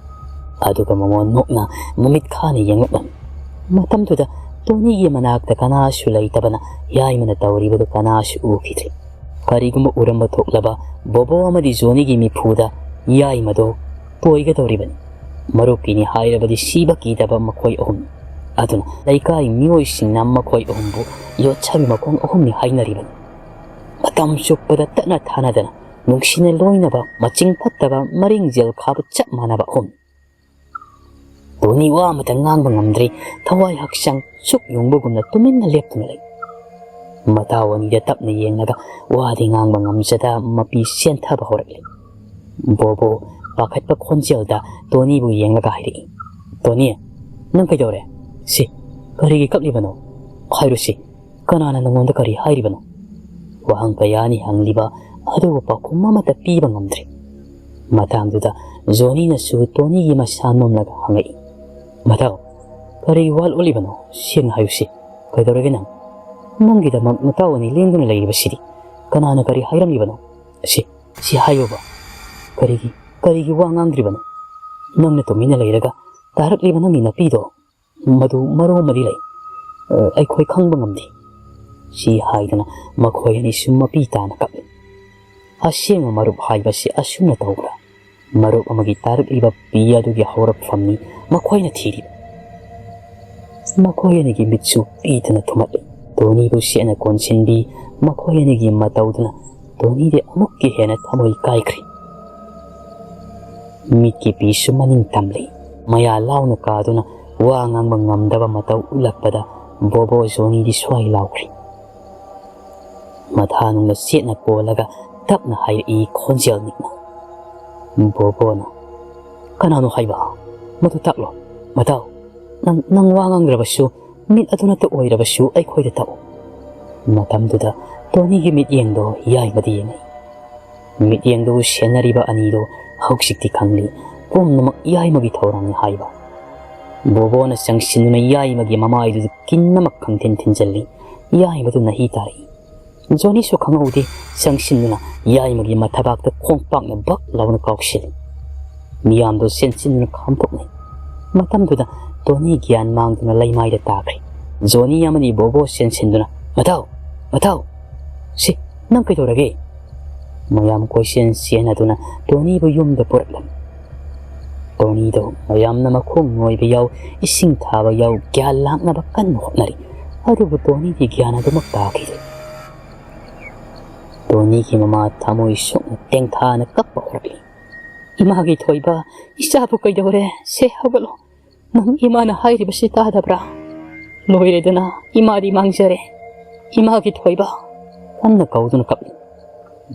ꯑꯗꯨꯒ ꯃꯃꯣꯟ ꯅꯣꯛꯅ ꯃꯃꯤꯠ ꯈꯥꯅ ꯌꯦꯡꯂꯛꯂꯝꯃꯤ꯫ ꯃꯇꯝꯗꯨꯗ ꯇꯣꯅꯤꯒꯤ ꯃꯅꯥꯛꯇ ꯀꯅꯥꯁꯨ ꯂꯩꯇꯕꯅ ꯌꯥꯏꯃꯅ ꯇꯧꯔꯤꯕꯗꯨ ꯀꯅꯥꯁꯨ ꯎꯈꯤꯗ꯭ꯔꯦ꯫ ꯀꯔꯤꯒꯨꯝꯕ ꯎꯔꯝꯕ ꯊꯣꯛꯂꯕ ꯕꯣꯕꯣ ꯑꯃꯗꯤ ꯖꯣꯅꯤꯒꯤ ꯃꯤꯐꯨꯗ ꯌꯥꯏꯃꯗꯣ ꯇꯣꯏꯒꯗꯧꯔꯤꯕꯅꯤ꯫ ꯃꯔꯨꯞꯀꯤꯅꯤ ꯍꯥꯏꯔꯕꯗꯤ ꯁꯤꯕ ꯀꯤꯗꯕ ꯃꯈꯣꯏ ꯑꯍꯨꯝ꯫ ꯑꯗꯨꯅ ꯂꯩꯀꯥꯏ ꯃꯤꯑꯣꯏꯁꯤꯡꯅ ꯃꯈꯣꯏ ꯑꯍꯨꯝꯕꯨ ꯌꯣꯠꯁꯥꯕꯤ ꯃꯈꯣꯡ ꯑꯍꯨꯝꯅꯤ ꯍꯥꯏꯅꯔꯤꯕꯅꯤ꯫ ꯃꯇꯝ ꯆꯨꯞꯄꯗ ꯇꯠꯅ ꯊꯥꯅꯗꯅ ꯅꯨꯡꯁꯤꯅ ꯂꯣꯏꯅꯕ ꯃꯆꯤꯡ ꯐꯠꯇꯕ ꯃꯔꯤꯡꯖꯦꯜ ꯈꯥꯕ ꯆꯞ ꯃꯥꯟꯅꯕ ꯑꯍꯨꯝ꯫ ꯇꯣꯅꯤ ꯋꯥ ꯑꯃꯇ ꯉꯥꯡꯕ ꯉꯝꯗ꯭ꯔꯦ꯫ ꯊꯋꯥꯏ ꯍꯛꯆꯥꯡ ꯆꯨꯛ ꯌꯨꯡꯕꯒꯨꯝꯅ ꯇꯨꯃꯤꯟꯅ ꯂꯦꯞꯇꯨꯅ ꯂꯩ꯫ ꯃꯇꯥꯎ ꯑꯅꯤꯗ ꯇꯞꯅ ꯌꯦꯡꯂꯒ ꯋꯥꯗꯤ ꯉꯥꯡꯕ ꯉꯝꯖꯗ ꯃꯄꯤ ꯆꯦꯟꯊꯕ ꯍꯧꯔꯛꯂꯦ꯫ ꯕꯣꯕꯣ ꯄꯥꯈꯠꯄ ꯈꯣꯟꯖꯦꯜꯗ ꯇꯣꯅꯤꯕꯨ ꯌꯦꯡꯂꯒ ꯍꯥꯏꯔꯛꯏ, "ꯇꯣꯅꯤ, ꯅꯪ ꯀꯩꯗꯧꯔꯦ? ꯁꯤ, ꯀꯔꯤꯒꯤ ꯀꯞꯂꯤꯕꯅꯣ? ꯍꯥꯏꯔꯨꯁꯤ, ꯀꯅꯥꯅ ꯅꯉꯣꯟꯗ ꯀꯔꯤ ꯍꯥꯏꯔꯤꯕꯅꯣ?" ꯋꯥꯍꯪ ꯀꯌꯥꯅꯤ ꯍꯪꯂꯤꯕ ꯑꯗꯨꯕꯨ ꯄꯥꯎꯈꯨꯝ ꯑꯃꯠꯇ ꯄꯤꯕ ꯉꯝꯗ꯭ꯔꯦ꯫ ꯃꯇꯥꯡꯗꯨꯗ ꯖꯣꯅꯤꯅꯁꯨ ꯇꯣꯅꯤꯒꯤ ꯃꯁꯥ ꯅꯣꯝꯂꯒ ꯍꯪꯉꯛꯏ, "ꯃꯇꯥꯎ, ꯀꯔꯤ ꯋꯥ ꯂꯣꯠꯂꯤꯕꯅꯣ? ꯁꯦꯡꯅ ꯍꯥꯏꯌꯨꯁꯤ꯫ ꯀꯩꯗꯧꯔꯒꯦ ꯅꯪ? ꯅꯪꯒꯤꯗꯃꯛ ꯅꯇꯥꯎ ꯑꯅꯤ ꯂꯦꯡꯗꯨꯅ ꯂꯩꯔꯤꯕꯁꯤꯗꯤ ꯀꯅꯥꯅ ꯀꯔꯤ ꯍꯥꯏꯔꯝꯂꯤꯕꯅꯣ? ꯁꯤ, ꯁꯤ ꯍꯥꯏꯌꯨꯕ꯫ ꯀꯔꯤꯒꯤ, ꯀꯔꯤꯒꯤ ꯋꯥ ꯉꯥꯡꯗ꯭ꯔꯤꯕꯅꯣ? ꯅꯪꯅ ꯇꯨꯃꯤꯟꯅ ꯂꯩꯔꯒ ꯇꯥꯔꯛꯂꯤꯕ ꯅꯪꯒꯤ ꯅꯥꯄꯤꯗꯣ, ꯃꯗꯨ ꯃꯔꯣ ꯑꯃꯗꯤ ꯂꯩ꯫ ꯑ, ꯑꯩꯈꯣꯏ ꯈꯪꯕ ꯉꯝꯗꯦ"꯫ ꯁꯤ ꯍꯥꯏꯗꯨꯅ ꯃꯈꯣꯏ ꯑꯅꯤꯁꯨ ꯃꯄꯤ ꯇꯥꯅ ꯀꯞꯂꯤ꯫ ꯑꯁꯦꯡꯕ ꯃꯔꯨꯞ ꯍꯥꯏꯕꯁꯤ ꯑꯁꯨꯝꯅ ꯇꯧꯕ꯭ꯔꯥ? ꯃꯔꯨꯞ ꯑꯃꯒꯤ ꯇꯥꯔꯛꯂꯤꯕ ꯄꯤ ꯑꯗꯨꯒꯤ ꯍꯧꯔꯛꯐꯝꯅꯤ ꯃꯈꯣꯏꯅ ꯊꯤꯔꯤꯕ꯫ ꯃꯈꯣꯏ ꯑꯅꯤꯒꯤ ꯃꯤꯠꯁꯨ ꯄꯤꯗꯅ ꯊꯨꯝꯍꯠꯂꯤ꯫ ꯇꯣꯅꯤꯕꯨ ꯁꯦꯠꯅ ꯀꯣꯟꯁꯤꯟꯕꯤ ꯃꯈꯣꯏ ꯑꯅꯤꯒꯤ ꯃꯇꯧꯗꯨꯅ ꯇꯣꯅꯤꯗꯤ ꯑꯃꯨꯛꯀ ꯍꯦꯟꯅ ꯊꯃꯣꯏ ꯀꯥꯏꯈ꯭ꯔꯦ꯫ ꯃꯤꯠꯀꯤ ꯄꯤꯁꯨ ꯃꯅꯤꯡ ꯇꯝꯂꯤ꯫ ꯃꯌꯥ ꯂꯥꯎꯅ ꯀꯥꯗꯨꯅ ꯋꯥ ꯉꯥꯡꯕ ꯉꯝꯗꯕ ꯃꯇꯧ ꯎꯠꯂꯛꯄꯗ ꯕꯣꯕꯣ ꯖꯣꯅꯤꯗꯤ ꯁ꯭ꯋꯥꯏ ꯂꯥꯎꯈ꯭ꯔꯦ꯫ ꯃꯊꯥꯅꯨꯡꯅ ꯆꯦꯠꯅ ꯀꯣꯜꯂꯒ ꯇꯞꯅ ꯍꯥꯏꯔꯛꯏ ꯈꯣꯟꯖꯦꯜ ꯅꯤꯛꯅ, ꯕꯣꯕꯣꯅ, "ꯀꯅꯥꯅꯣ ꯍꯥꯏꯕ? ꯃꯗꯨ ꯇꯥꯛꯂꯣ꯫ ꯃꯇꯥꯎ, ꯅꯪ, ꯅꯪ ꯋꯥ ꯉꯥꯡꯗ꯭ꯔꯕꯁꯨ, ꯃꯤꯠ ꯑꯗꯨꯅꯇ ꯑꯣꯏꯔꯕꯁꯨ ꯑꯩꯈꯣꯏꯗ ꯇꯥꯛꯎ"꯫ ꯃꯇꯝꯗꯨꯗ ꯇꯣꯅꯤꯒꯤ ꯃꯤꯠꯌꯦꯡꯗꯣ ꯌꯥꯏꯃꯗ ꯌꯦꯡꯉꯤ꯫ ꯃꯤꯠꯌꯦꯡꯗꯨ ꯁꯦꯟꯅꯔꯤꯕ ꯑꯅꯤꯗꯨ ꯍꯧꯖꯤꯛꯇꯤ ꯈꯪꯂꯤ, ꯄꯨꯝꯅꯃꯛ ꯌꯥꯏꯃꯒꯤ ꯊꯧꯔꯥꯡꯅꯤ ꯍꯥꯏꯕ꯫ ꯕꯣꯕꯣꯅ ꯆꯪꯁꯤꯟꯗꯨꯅ ꯌꯥꯏꯃꯒꯤ ꯃꯃꯥꯏꯗꯨꯗ ꯀꯤꯟ ꯑꯃ ꯈꯪꯊꯤꯟ ꯊꯤꯟꯖꯤꯜꯂꯤ꯫ ꯌꯥꯏꯃꯗꯨ ꯅꯥꯍꯤ ꯇꯥꯔꯛꯏ꯫ ꯖꯣꯅꯤꯁꯨ ꯈꯪꯍꯧꯗꯦ, ꯆꯪꯁꯤꯟꯗꯨꯅ ꯌꯥꯏꯃꯒꯤ ꯃꯊꯕꯥꯛꯇ ꯈꯣꯡꯄꯥꯛꯅ ꯕꯛ ꯂꯥꯎꯅ ꯀꯥꯎꯁꯤꯜꯂꯤ꯫ ꯃꯤꯌꯥꯝꯗꯨ ꯆꯦꯟꯁꯤꯟꯗꯨꯅ ꯈꯥꯝꯗꯣꯛꯅꯩ꯫ ꯃꯇꯝꯗꯨꯗ ꯇꯣꯅꯤ ꯒ꯭ꯌꯥꯟ ꯃꯥꯡꯗꯨꯅ ꯂꯩꯃꯥꯏꯗ ꯇꯥꯈ꯭ꯔꯦ꯫ ꯖꯣꯅꯤ ꯑꯃꯗꯤ ꯕꯣꯕꯣ ꯆꯦꯟꯁꯤꯟꯗꯨꯅ, "ꯃꯊꯥꯎ! ꯃꯊꯥꯎ! ꯁꯤ, ꯅꯪ ꯀꯩꯗꯧꯔꯒꯦ?" ꯃꯌꯥꯝ ꯀꯣꯏꯆꯦꯟ ꯆꯦꯟꯅꯗꯨꯅ ꯇꯣꯅꯤꯕꯨ ꯌꯨꯝꯗ ꯄꯨꯔꯛꯂꯝꯃꯤ꯫ ꯇꯣꯅꯤꯗꯣ ꯃꯌꯥꯝꯅ ꯃꯈꯣꯡ ꯅꯣꯏꯕ ꯌꯥꯎ, ꯏꯁꯤꯡ ꯊꯥꯕ ꯌꯥꯎ, ꯒ꯭ꯌꯥꯟ ꯂꯥꯛꯅꯕ ꯀꯟꯅ ꯍꯣꯠꯅꯔꯤ꯫ ꯑꯗꯨꯕꯨ ꯇꯣꯅꯤꯗꯤ ꯒ꯭ꯌꯥꯟ ꯑꯗꯨꯃꯛ ꯇꯥꯈꯤꯗꯦ꯫ ꯇꯣꯅꯤꯒꯤ ꯃꯃꯥ ꯊꯃꯣꯏ ꯁꯣꯛꯅ ꯇꯦꯡꯊꯥꯅ ꯀꯞꯄ ꯍꯧꯔꯛꯂꯤ꯫ "ꯏꯃꯥꯒꯤ ꯊꯣꯏꯕ, ꯏꯆꯥꯕꯨ ꯀꯩꯗꯧꯔꯦ? ꯁꯦ, ꯍꯧꯒꯠꯂꯣ꯫ ꯅꯪ ꯏꯃꯥꯅ ꯍꯥꯏꯔꯤꯕꯁꯤ ꯇꯥꯗꯕ꯭ꯔꯥ? ꯂꯣꯏꯔꯦꯗꯅ, ꯏꯃꯥꯗꯤ ꯃꯥꯡꯖꯔꯦ꯫ ꯏꯃꯥꯒꯤ ꯊꯣꯏꯕ!" ꯀꯟꯅ ꯀꯧꯗꯨꯅ ꯀꯞꯂꯤ꯫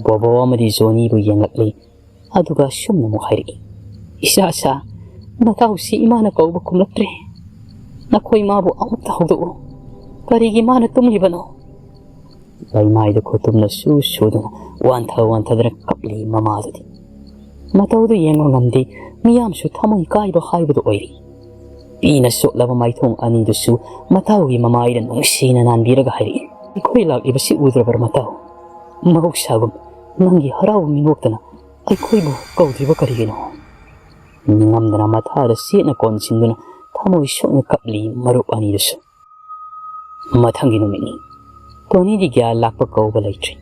ꯕꯣꯕꯣ ꯑꯃꯗꯤ ꯖꯣꯅꯤꯕꯨ ꯌꯦꯡꯂꯛꯂꯤ꯫ ꯑꯗꯨꯒ ꯑꯁꯨꯝꯅ ꯑꯃꯨꯛ ꯍꯥꯏꯔꯛꯏ, "ꯏꯆꯥ, ꯏꯆꯥ, ꯅꯇꯥꯎꯁꯤ ꯏꯃꯥꯅ ꯀꯧꯕ ꯈꯨꯝꯂꯛꯇ꯭ꯔꯦ꯫ ꯅꯈꯣꯏ ꯃꯥꯕꯨ ꯑꯃꯨꯛꯇ ꯍꯧꯗꯣꯛꯎ꯫ ꯀꯔꯤꯒꯤ ꯃꯥꯅ ꯇꯨꯝꯂꯤꯕꯅꯣ?" ꯂꯩꯃꯥꯏꯗ ꯈꯨꯇꯨꯝꯅ ꯁꯨ ꯁꯨꯗꯨꯅ ꯋꯥꯟꯊ ꯋꯥꯟꯊꯗꯨꯅ ꯀꯞꯂꯤ ꯃꯃꯥꯗꯨꯗꯤ꯫ ꯃꯇꯧꯗꯨ ꯌꯦꯡꯕ ꯉꯝꯗꯦ꯫ ꯃꯤꯌꯥꯝꯁꯨ ꯊꯃꯣꯏ ꯀꯥꯏꯕ ꯍꯥꯏꯕꯗꯨ ꯑꯣꯏꯔꯦ꯫ ꯄꯤꯅ ꯁꯣꯠꯂꯕ ꯃꯥꯏꯊꯣꯡ ꯑꯅꯤꯗꯨꯁꯨ ꯃꯇꯥꯎꯒꯤ ꯃꯃꯥꯏꯗ ꯅꯨꯡꯁꯤꯅ ꯅꯥꯟꯕꯤꯔꯒ ꯍꯥꯏꯔꯛꯏ, "ꯑꯩꯈꯣꯏ ꯂꯥꯛꯂꯤꯕꯁꯤ ꯎꯗ꯭ꯔꯕ꯭ꯔꯥ ꯃꯇꯥꯎ? ꯃꯍꯧꯁꯥꯒꯨꯝ ꯅꯪꯒꯤ ꯍꯔꯥꯎꯕ ꯃꯤꯅꯣꯛꯇꯅ ꯑꯩꯈꯣꯏꯕꯨ ꯀꯧꯗ꯭ꯔꯤꯕ ꯀꯔꯤꯒꯤꯅꯣ?" ꯅꯤꯡꯉꯝꯗꯅ ꯃꯊꯥꯗ ꯁꯦꯠꯅ ꯀꯣꯟꯁꯤꯟꯗꯨꯅ ꯊꯃꯣꯏ ꯁꯣꯛꯅ ꯀꯞꯂꯤ ꯃꯔꯨꯞ ꯑꯅꯤꯗꯨꯁꯨ꯫ ꯃꯊꯪꯒꯤ ꯅꯨꯃꯤꯠꯅꯤ꯫ ꯇꯣꯅꯤꯗꯤ ꯒ꯭ꯌꯥꯟ ꯂꯥꯛꯄ ꯀꯧꯕ ꯂꯩꯇ꯭ꯔꯤ꯫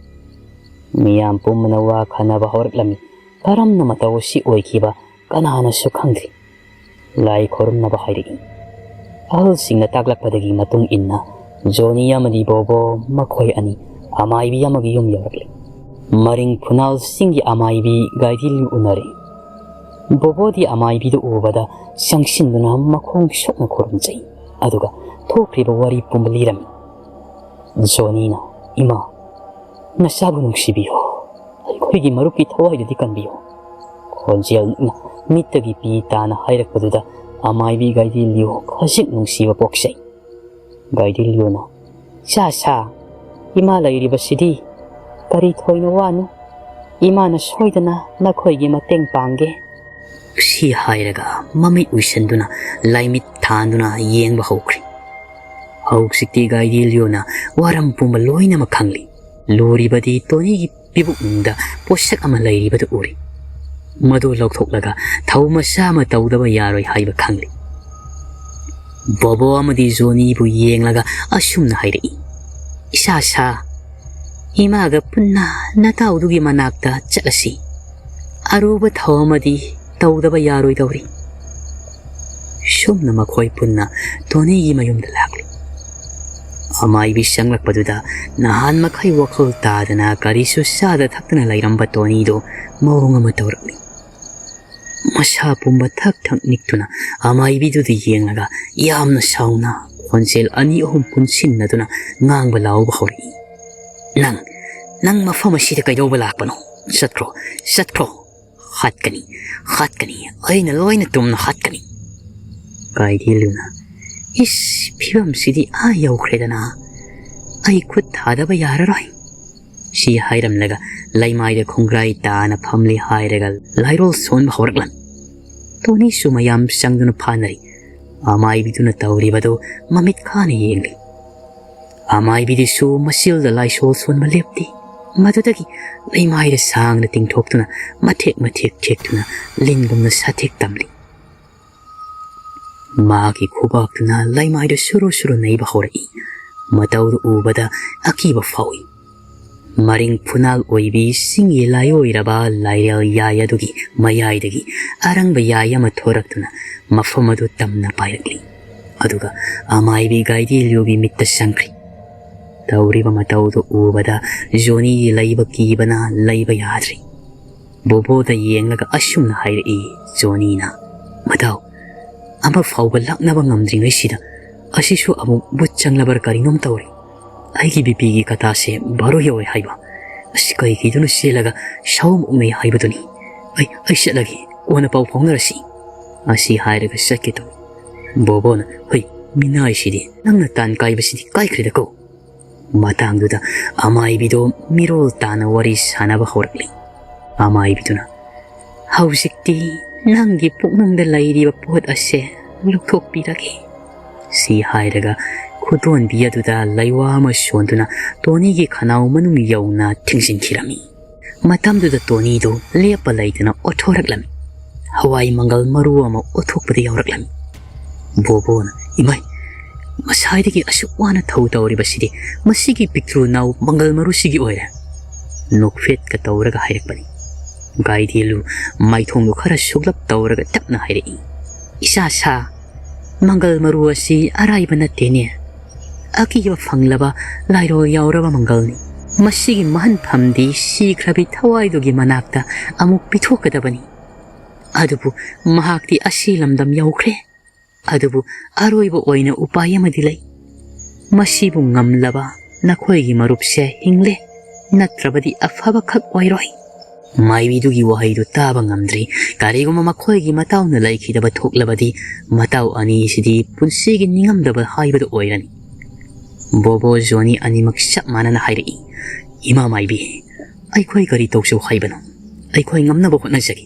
ꯃꯤꯌꯥꯝ ꯄꯨꯝꯕꯅ ꯋꯥ ꯈꯟꯅꯕ ꯍꯧꯔꯛꯂꯝꯃꯤ꯫ ꯀꯔꯝꯅ ꯃꯇꯧ ꯑꯁꯤ ꯑꯣꯏꯈꯤꯕ ꯀꯅꯥꯅꯁꯨ ꯈꯪꯗ꯭ꯔꯤ꯫ ꯂꯥꯏ ꯈꯨꯔꯨꯝꯅꯕ ꯍꯥꯏꯔꯛꯏ꯫ ꯑꯍꯜꯁꯤꯡꯅ ꯇꯥꯛꯂꯛꯄꯗꯒꯤ ꯃꯇꯨꯡ ꯏꯟꯅ ꯖꯣꯅꯤ ꯑꯃꯗꯤ ꯕꯣꯕꯣ ꯃꯈꯣꯏ ꯑꯅꯤ ꯑꯃꯥꯏꯕꯤ ꯑꯃꯒꯤ ꯌꯨꯝ ꯌꯧꯔꯛꯂꯦ꯫ ꯃꯔꯤꯡ ꯐꯨꯅꯥꯜꯁꯤꯡꯒꯤ ꯑꯃꯥꯏꯕꯤ ꯒꯥꯏꯗꯤꯜ ꯎꯅꯔꯦ꯫ ꯕꯣꯕꯣꯗꯤ ꯑꯃꯥꯏꯕꯤꯗꯨ ꯎꯕꯗ ꯆꯪꯁꯤꯟꯗꯨꯅ ꯃꯈꯣꯡ ꯁꯣꯛꯅ ꯈꯨꯔꯨꯝꯖꯩ꯫ ꯑꯗꯨꯒ ꯊꯣꯛꯈ꯭ꯔꯤꯕ ꯋꯥꯔꯤ ꯄꯨꯝꯕ ꯂꯤꯔꯝꯃꯤ꯫ ꯖꯣꯅꯤꯅ, "ꯏꯃꯥ, ꯅꯆꯥꯕꯨ ꯅꯨꯡꯁꯤꯕꯤꯌꯨ꯫ ꯑꯩꯈꯣꯏꯒꯤ ꯃꯔꯨꯞꯀꯤ ꯊꯋꯥꯏꯗꯨꯗꯤ ꯀꯟꯕꯤꯌꯨ꯫" ꯈꯣꯟꯖꯦꯜ ꯅꯛꯅ ꯃꯤꯠꯇꯒꯤ ꯄꯤ ꯇꯥꯅ ꯍꯥꯏꯔꯛꯄꯗꯨꯗ ꯑꯃꯥꯏꯕꯤ ꯒꯥꯏꯗꯤꯜꯂꯤꯌꯨ ꯈꯖꯤꯛ ꯅꯨꯡꯁꯤꯕ ꯄꯣꯛꯆꯩ꯫ ꯒꯥꯏꯗꯤꯜꯂꯤꯌꯨꯅ, "ꯁꯥ ꯁꯥ, ꯏꯃꯥ ꯂꯩꯔꯤꯕꯁꯤꯗꯤ ꯀꯔꯤ ꯊꯣꯏꯅ ꯋꯥꯅꯨ꯫ ꯏꯃꯥꯅ ꯁꯣꯏꯗꯅ ꯅꯈꯣꯏꯒꯤ ꯃꯇꯦꯡ ꯄꯥꯡꯒꯦ꯫" ꯁꯤ ꯍꯥꯏꯔꯒ ꯃꯃꯤꯠ ꯎꯏꯁꯟꯗꯨꯅ ꯂꯥꯏꯃꯤꯠ ꯊꯥꯟꯗꯨꯅ ꯌꯦꯡꯕ ꯍꯧꯈ꯭ꯔꯦ꯫ ꯍꯧꯖꯤꯛꯇꯤ ꯒꯥꯏꯗꯤꯜꯂꯤꯌꯨꯅ ꯋꯥꯔꯝ ꯄꯨꯝꯕ ꯂꯣꯏꯅꯃꯛ ꯈꯪꯂꯤ꯫ ꯂꯨꯔꯤꯕꯗꯤ ꯇꯣꯅꯤꯒꯤ ꯄꯤꯕꯨꯛꯅꯨꯡꯗ ꯄꯣꯠꯁꯛ ꯑꯃ ꯂꯩꯔꯤꯕꯗꯨ ꯎꯔꯤ꯫ ꯃꯗꯨ ꯂꯧꯊꯣꯛꯂꯒ ꯊꯧ ꯃꯆꯥ ꯑꯃ ꯇꯧꯗꯕ ꯌꯥꯔꯣꯏ ꯍꯥꯏꯕ ꯈꯪꯂꯤ꯫ ꯕꯣꯕꯣ ꯑꯃꯗꯤ ꯖꯣꯅꯤꯕꯨ ꯌꯦꯡꯂꯒ ꯑꯁꯨꯝꯅ ꯍꯥꯏꯔꯛꯏ, "ꯏꯁꯥ ꯁꯥ, ꯏꯃꯥꯒ ꯄꯨꯟꯅ ꯅꯇꯥꯎꯗꯨꯒꯤ ꯃꯅꯥꯛꯇ ꯆꯠꯂꯁꯤ꯫ ꯑꯔꯨꯕ ꯊꯧ ꯑꯃꯗꯤ ꯇꯧꯗꯕ ꯌꯥꯔꯣꯏꯗꯧꯔꯤ꯫" ꯁꯨꯝꯅ ꯃꯈꯣꯏ ꯄꯨꯟꯅ ꯇꯣꯅꯤꯒꯤ ꯃꯌꯨꯝꯗ ꯂꯥꯛꯂꯤ꯫ ꯑꯃꯥꯏꯕꯤ ꯆꯪꯂꯛꯄꯗꯨꯗ ꯅꯍꯥꯟ ꯃꯈꯩ ꯋꯥꯈꯜ ꯇꯥꯗꯅ ꯀꯔꯤꯁꯨ ꯆꯥꯗ ꯊꯛꯇꯅ ꯂꯩꯔꯝꯕ ꯇꯣꯅꯤꯗꯨ ꯃꯑꯣꯡ ꯑꯃ ꯇꯧꯔꯛꯂꯤ꯫ ꯃꯁꯥ ꯄꯨꯝꯕ ꯊꯛ ꯊꯛ ꯅꯤꯛꯇꯨꯅ ꯑꯃꯥꯏꯕꯤꯗꯨꯗ ꯌꯦꯡꯂꯒ ꯌꯥꯝꯅ ꯁꯥꯎꯅ ꯈꯣꯟꯖꯦꯜ ꯑꯅꯤ ꯑꯍꯨꯝ ꯄꯨꯟꯁꯤꯟꯅꯗꯨꯅ ꯉꯥꯡꯕ ꯂꯥꯎꯕ ꯍꯧꯔꯛꯏ, "ꯅꯪ, ꯅꯪ ꯃꯐꯝ ꯑꯁꯤꯗ ꯀꯩꯗꯧꯕ ꯂꯥꯛꯄꯅꯣ? ꯆꯠꯈ꯭ꯔꯣ, ꯆꯠꯈ꯭ꯔꯣ꯫ ꯍꯥꯠꯀꯅꯤ, ꯍꯥꯠꯀꯅꯤ, ꯑꯩꯅ ꯂꯣꯏꯅ ꯇꯨꯝꯅ ꯍꯥꯠꯀꯅꯤ꯫" ꯀꯥꯏꯗꯦꯜꯂꯨꯅ, "ꯏꯁ, ꯐꯤꯕꯝꯁꯤꯗꯤ ꯑꯥ ꯌꯧꯈ꯭ꯔꯦꯗꯅ꯫ ꯑꯩ ꯈꯨꯠ ꯊꯥꯗꯕ ꯌꯥꯔꯔꯣꯏ꯫ ꯁꯤ ꯍꯥꯏꯔꯝꯂꯒ ꯂꯩꯃꯥꯏꯗ ꯈꯣꯡꯒ꯭ꯔꯥꯏ ꯇꯥꯅ ꯐꯝꯂꯤ ꯍꯥꯏꯔꯒ ꯂꯥꯏꯔꯣꯜ ꯁꯣꯟꯕ ꯍꯧꯔꯛꯂꯝꯃꯤ꯫ ꯇꯣꯅꯤꯁꯨ ꯃꯌꯥꯝ ꯆꯪꯗꯨꯅ ꯐꯥꯅꯔꯤ꯫ ꯑꯃꯥꯏꯕꯤꯗꯨꯅ ꯇꯧꯔꯤꯕꯗꯨ ꯃꯃꯤꯠ ꯈꯥꯅ ꯌꯦꯡꯂꯤ꯫ ꯑꯃꯥꯏꯕꯤꯗꯨꯁꯨ ꯃꯆꯤꯜꯗ ꯂꯥꯏꯁꯣꯜ ꯁꯣꯟꯕ ꯂꯦꯞꯇꯦ꯫ ꯃꯗꯨꯗꯒꯤ ꯂꯩꯃꯥꯏꯗ ꯁꯥꯡꯅ ꯇꯤꯡꯊꯣꯛꯇꯨꯅ ꯃꯊꯦꯛ ꯃꯊꯦꯛ ꯊꯦꯛꯇꯨꯅ ꯂꯤꯟꯒꯨꯝꯅ ꯁꯥꯊꯦꯛ ꯇꯝꯂꯤ꯫ ꯃꯍꯥꯛꯀꯤ ꯈꯨꯕꯥꯛꯇꯨꯅ ꯂꯩꯃꯥꯏꯗ ꯁꯨꯔꯨ ꯁꯨꯔꯨ ꯅꯩꯕ ꯍꯧꯔꯛꯏ꯫ ꯃꯇꯧꯗꯨ ꯎꯕꯗ ꯑꯀꯤꯕ ꯐꯥꯎꯏ꯫ ꯃꯔꯤꯡ ꯐꯨꯅꯥꯜ ꯑꯣꯏꯕꯤ ꯆꯤꯡꯒꯤ ꯂꯥꯏꯑꯣꯏꯔꯕ ꯂꯥꯏꯔꯦꯜ ꯌꯥꯏ ꯑꯗꯨꯒꯤ ꯃꯌꯥꯏꯗꯒꯤ ꯑꯔꯪꯕ ꯌꯥꯏ ꯑꯃ ꯊꯣꯔꯛꯇꯨꯅ ꯃꯐꯝ ꯑꯗꯨ ꯇꯝꯅ ꯄꯥꯏꯔꯛꯂꯤ꯫ ꯑꯗꯨꯒ ꯑꯃꯥꯏꯕꯤ ꯒꯥꯏꯗꯤꯂꯨꯒꯤ ꯃꯤꯠꯇ ꯆꯪꯈ꯭ꯔꯤ꯫ ꯇꯧꯔꯤꯕ ꯃꯇꯧꯗꯨ ꯎꯕꯗ ꯖꯣꯅꯤꯒꯤ ꯂꯩꯕ ꯀꯤꯕꯅ ꯂꯩꯕ ꯌꯥꯗ꯭ꯔꯤ꯫ ꯕꯣꯕꯣꯗ ꯌꯦꯡꯂꯒ ꯑꯁꯨꯝꯅ ꯍꯥꯏꯔꯛꯏ ꯖꯣꯅꯤꯅ, "ꯃꯇꯥꯎ, ꯑꯃ ꯐꯥꯎꯕ ꯂꯥꯛꯅꯕ ꯉꯝꯗ꯭ꯔꯤꯉꯩꯁꯤꯗ ꯑꯁꯤꯁꯨ ꯑꯃꯨꯛ ꯕꯨꯠ ꯆꯪꯂꯕ꯭ꯔꯥ ꯀꯔꯤꯅꯣꯝ ꯇꯧꯔꯦ꯫ ꯑꯩꯒꯤ ꯕꯤꯄꯤꯒꯤ ꯀꯇꯥꯁꯦ ꯕꯥꯔꯣ ꯌꯧꯔꯦ ꯍꯥꯏꯕ꯫ ꯑꯁ, ꯀꯩꯒꯤꯗꯨꯅ ꯆꯦꯜꯂꯒ ꯁꯥꯎ ꯃꯨꯛꯅꯩ ꯍꯥꯏꯕꯗꯨꯅꯤ꯫ ꯑꯩ, ꯑꯩ ꯆꯠꯂꯒꯦ, ꯀꯣꯟꯅ ꯄꯥꯎ ꯐꯥꯎꯅꯔꯁꯤ"꯫ ꯑꯁꯤ ꯍꯥꯏꯔꯒ ꯆꯠꯀꯦ ꯇꯧꯏ꯫ ꯕꯣꯕꯣꯅ, "ꯍꯩ, ꯃꯤꯅꯥꯏꯁꯤꯗꯤ, ꯅꯪꯅ ꯇꯥꯟ ꯀꯥꯏꯕꯁꯤꯗꯤ ꯀꯥꯏꯈ꯭ꯔꯦꯗꯀꯣ"꯫ ꯃꯇꯥꯡꯗꯨꯗ ꯑꯃꯥꯏꯕꯤꯗꯣ ꯃꯤꯔꯣꯜ ꯇꯥꯅ ꯋꯥꯔꯤ ꯁꯥꯟꯅꯕ ꯍꯧꯔꯛꯂꯤ꯫ ꯑꯃꯥꯏꯕꯤꯗꯨꯅ, "ꯍꯧꯖꯤꯛꯇꯤ ꯅꯪꯒꯤ ꯄꯨꯛꯅꯨꯡꯗ ꯂꯩꯔꯤꯕ ꯄꯣꯠ ꯑꯁꯦ ꯂꯧꯊꯣꯛꯄꯤꯔꯒꯦ"꯫ ꯁꯤ ꯍꯥꯏꯔꯒ ꯈꯨꯗꯣꯟꯕꯤ ꯑꯗꯨꯗ ꯂꯩꯋꯥ ꯑꯃ ꯁꯣꯟꯗꯨꯅ ꯇꯣꯅꯤꯒꯤ ꯈꯅꯥꯎ ꯃꯅꯨꯡ ꯌꯧꯅ ꯊꯤꯡꯖꯤꯟꯈꯤꯔꯝꯃꯤ꯫ ꯃꯇꯝꯗꯨꯗ ꯇꯣꯅꯤꯗꯨ ꯂꯦꯞꯄ ꯂꯩꯇꯅ ꯑꯣꯊꯣꯔꯛꯂꯝꯃꯤ꯫ ꯍꯋꯥꯏ ꯃꯪꯒꯜ ꯃꯔꯨ ꯑꯃ ꯑꯣꯊꯣꯛꯄꯗ ꯌꯥꯎꯔꯛꯂꯝꯃꯤ꯫ ꯕꯣꯕꯣꯅ, "ꯏꯃꯥꯏ, ꯉꯁꯥꯏꯗꯒꯤ ꯑꯁꯨꯛ ꯋꯥꯅ ꯊꯧ ꯇꯧꯔꯤꯕꯁꯤꯗꯤ ꯃꯁꯤꯒꯤ ꯄꯤꯛꯇ꯭ꯔꯨ ꯅꯥꯎ ꯃꯪꯒꯜ ꯃꯔꯨꯁꯤꯒꯤ ꯑꯣꯏꯔꯦ"꯫ ꯅꯣꯛꯐꯦꯠꯀ ꯇꯧꯔꯒ ꯍꯥꯏꯔꯛꯄꯅꯤ꯫ ꯒꯥꯏꯗꯦꯜꯂꯨ ꯃꯥꯏꯊꯣꯡꯗꯨ ꯈꯔ ꯁꯨꯛꯂꯞ ꯇꯧꯔꯒ ꯇꯞꯅ ꯍꯥꯏꯔꯛꯏ, "ꯏꯆꯥ ꯁꯥ, ꯃꯪꯒꯜ ꯃꯔꯨ ꯑꯁꯤ ꯑꯔꯥꯏꯕ ꯅꯠꯇꯦꯅꯦ꯫ ꯑꯀꯤꯕ ꯐꯪꯂꯕ ꯂꯥꯏꯔꯣꯜ ꯌꯥꯎꯔꯕ ꯃꯪꯒꯜꯅꯤ꯫ ꯃꯁꯤꯒꯤ ꯃꯍꯟꯐꯝꯗꯤ ꯁꯤꯈ꯭ꯔꯕꯤ ꯊꯋꯥꯏꯗꯨꯒꯤ ꯃꯅꯥꯛꯇ ꯑꯃꯨꯛ ꯄꯤꯊꯣꯛꯀꯗꯕꯅꯤ꯫ ꯑꯗꯨꯕꯨ ꯃꯍꯥꯛꯇꯤ ꯑꯁꯤ ꯂꯝꯗꯝ ꯌꯧꯈ꯭ꯔꯦ꯫ ꯑꯗꯨꯕꯨ ꯑꯔꯣꯏꯕ ꯑꯣꯏꯅ ꯎꯄꯥꯏ ꯑꯃꯗꯤ ꯂꯩ꯫ ꯃꯁꯤꯕꯨ ꯉꯝꯂꯕ ꯅꯈꯣꯏꯒꯤ ꯃꯔꯨꯞꯁꯦ ꯍꯤꯡꯂꯦ, ꯅꯠꯇ꯭ꯔꯕꯗꯤ ꯑꯐꯕꯈꯛ ꯑꯣꯏꯔꯣꯏ"꯫ ꯃꯥꯏꯕꯤꯗꯨꯒꯤ ꯋꯥꯍꯩꯗꯨ ꯇꯥꯕ ꯉꯝꯗ꯭ꯔꯤ꯫ ꯀꯔꯤꯒꯨꯝꯕ ꯃꯈꯣꯏꯒꯤ ꯃꯇꯥꯎꯅ ꯂꯩꯈꯤꯗꯕ ꯊꯣꯛꯂꯕꯗꯤ, ꯃꯇꯥꯎ ꯑꯅꯤꯁꯤꯗꯤ ꯄꯨꯟꯁꯤꯒꯤ ꯅꯤꯡꯉꯝꯗꯕ ꯍꯥꯏꯕꯗꯨ ꯑꯣꯏꯔꯅꯤ꯫ ꯕꯣꯕꯣ ꯖꯣꯅꯤ ꯑꯅꯤꯃꯛ ꯆꯞ ꯃꯥꯟꯅꯅ ꯍꯥꯏꯔꯛꯏ, "ꯏꯃꯥ ꯃꯥꯏꯕꯤ, ꯑꯩꯈꯣꯏ ꯀꯔꯤ ꯇꯧꯁꯦ ꯍꯥꯏꯕꯅꯣ? ꯑꯩꯈꯣꯏ ꯉꯝꯅꯕ ꯍꯣꯠꯅꯖꯒꯦ꯫"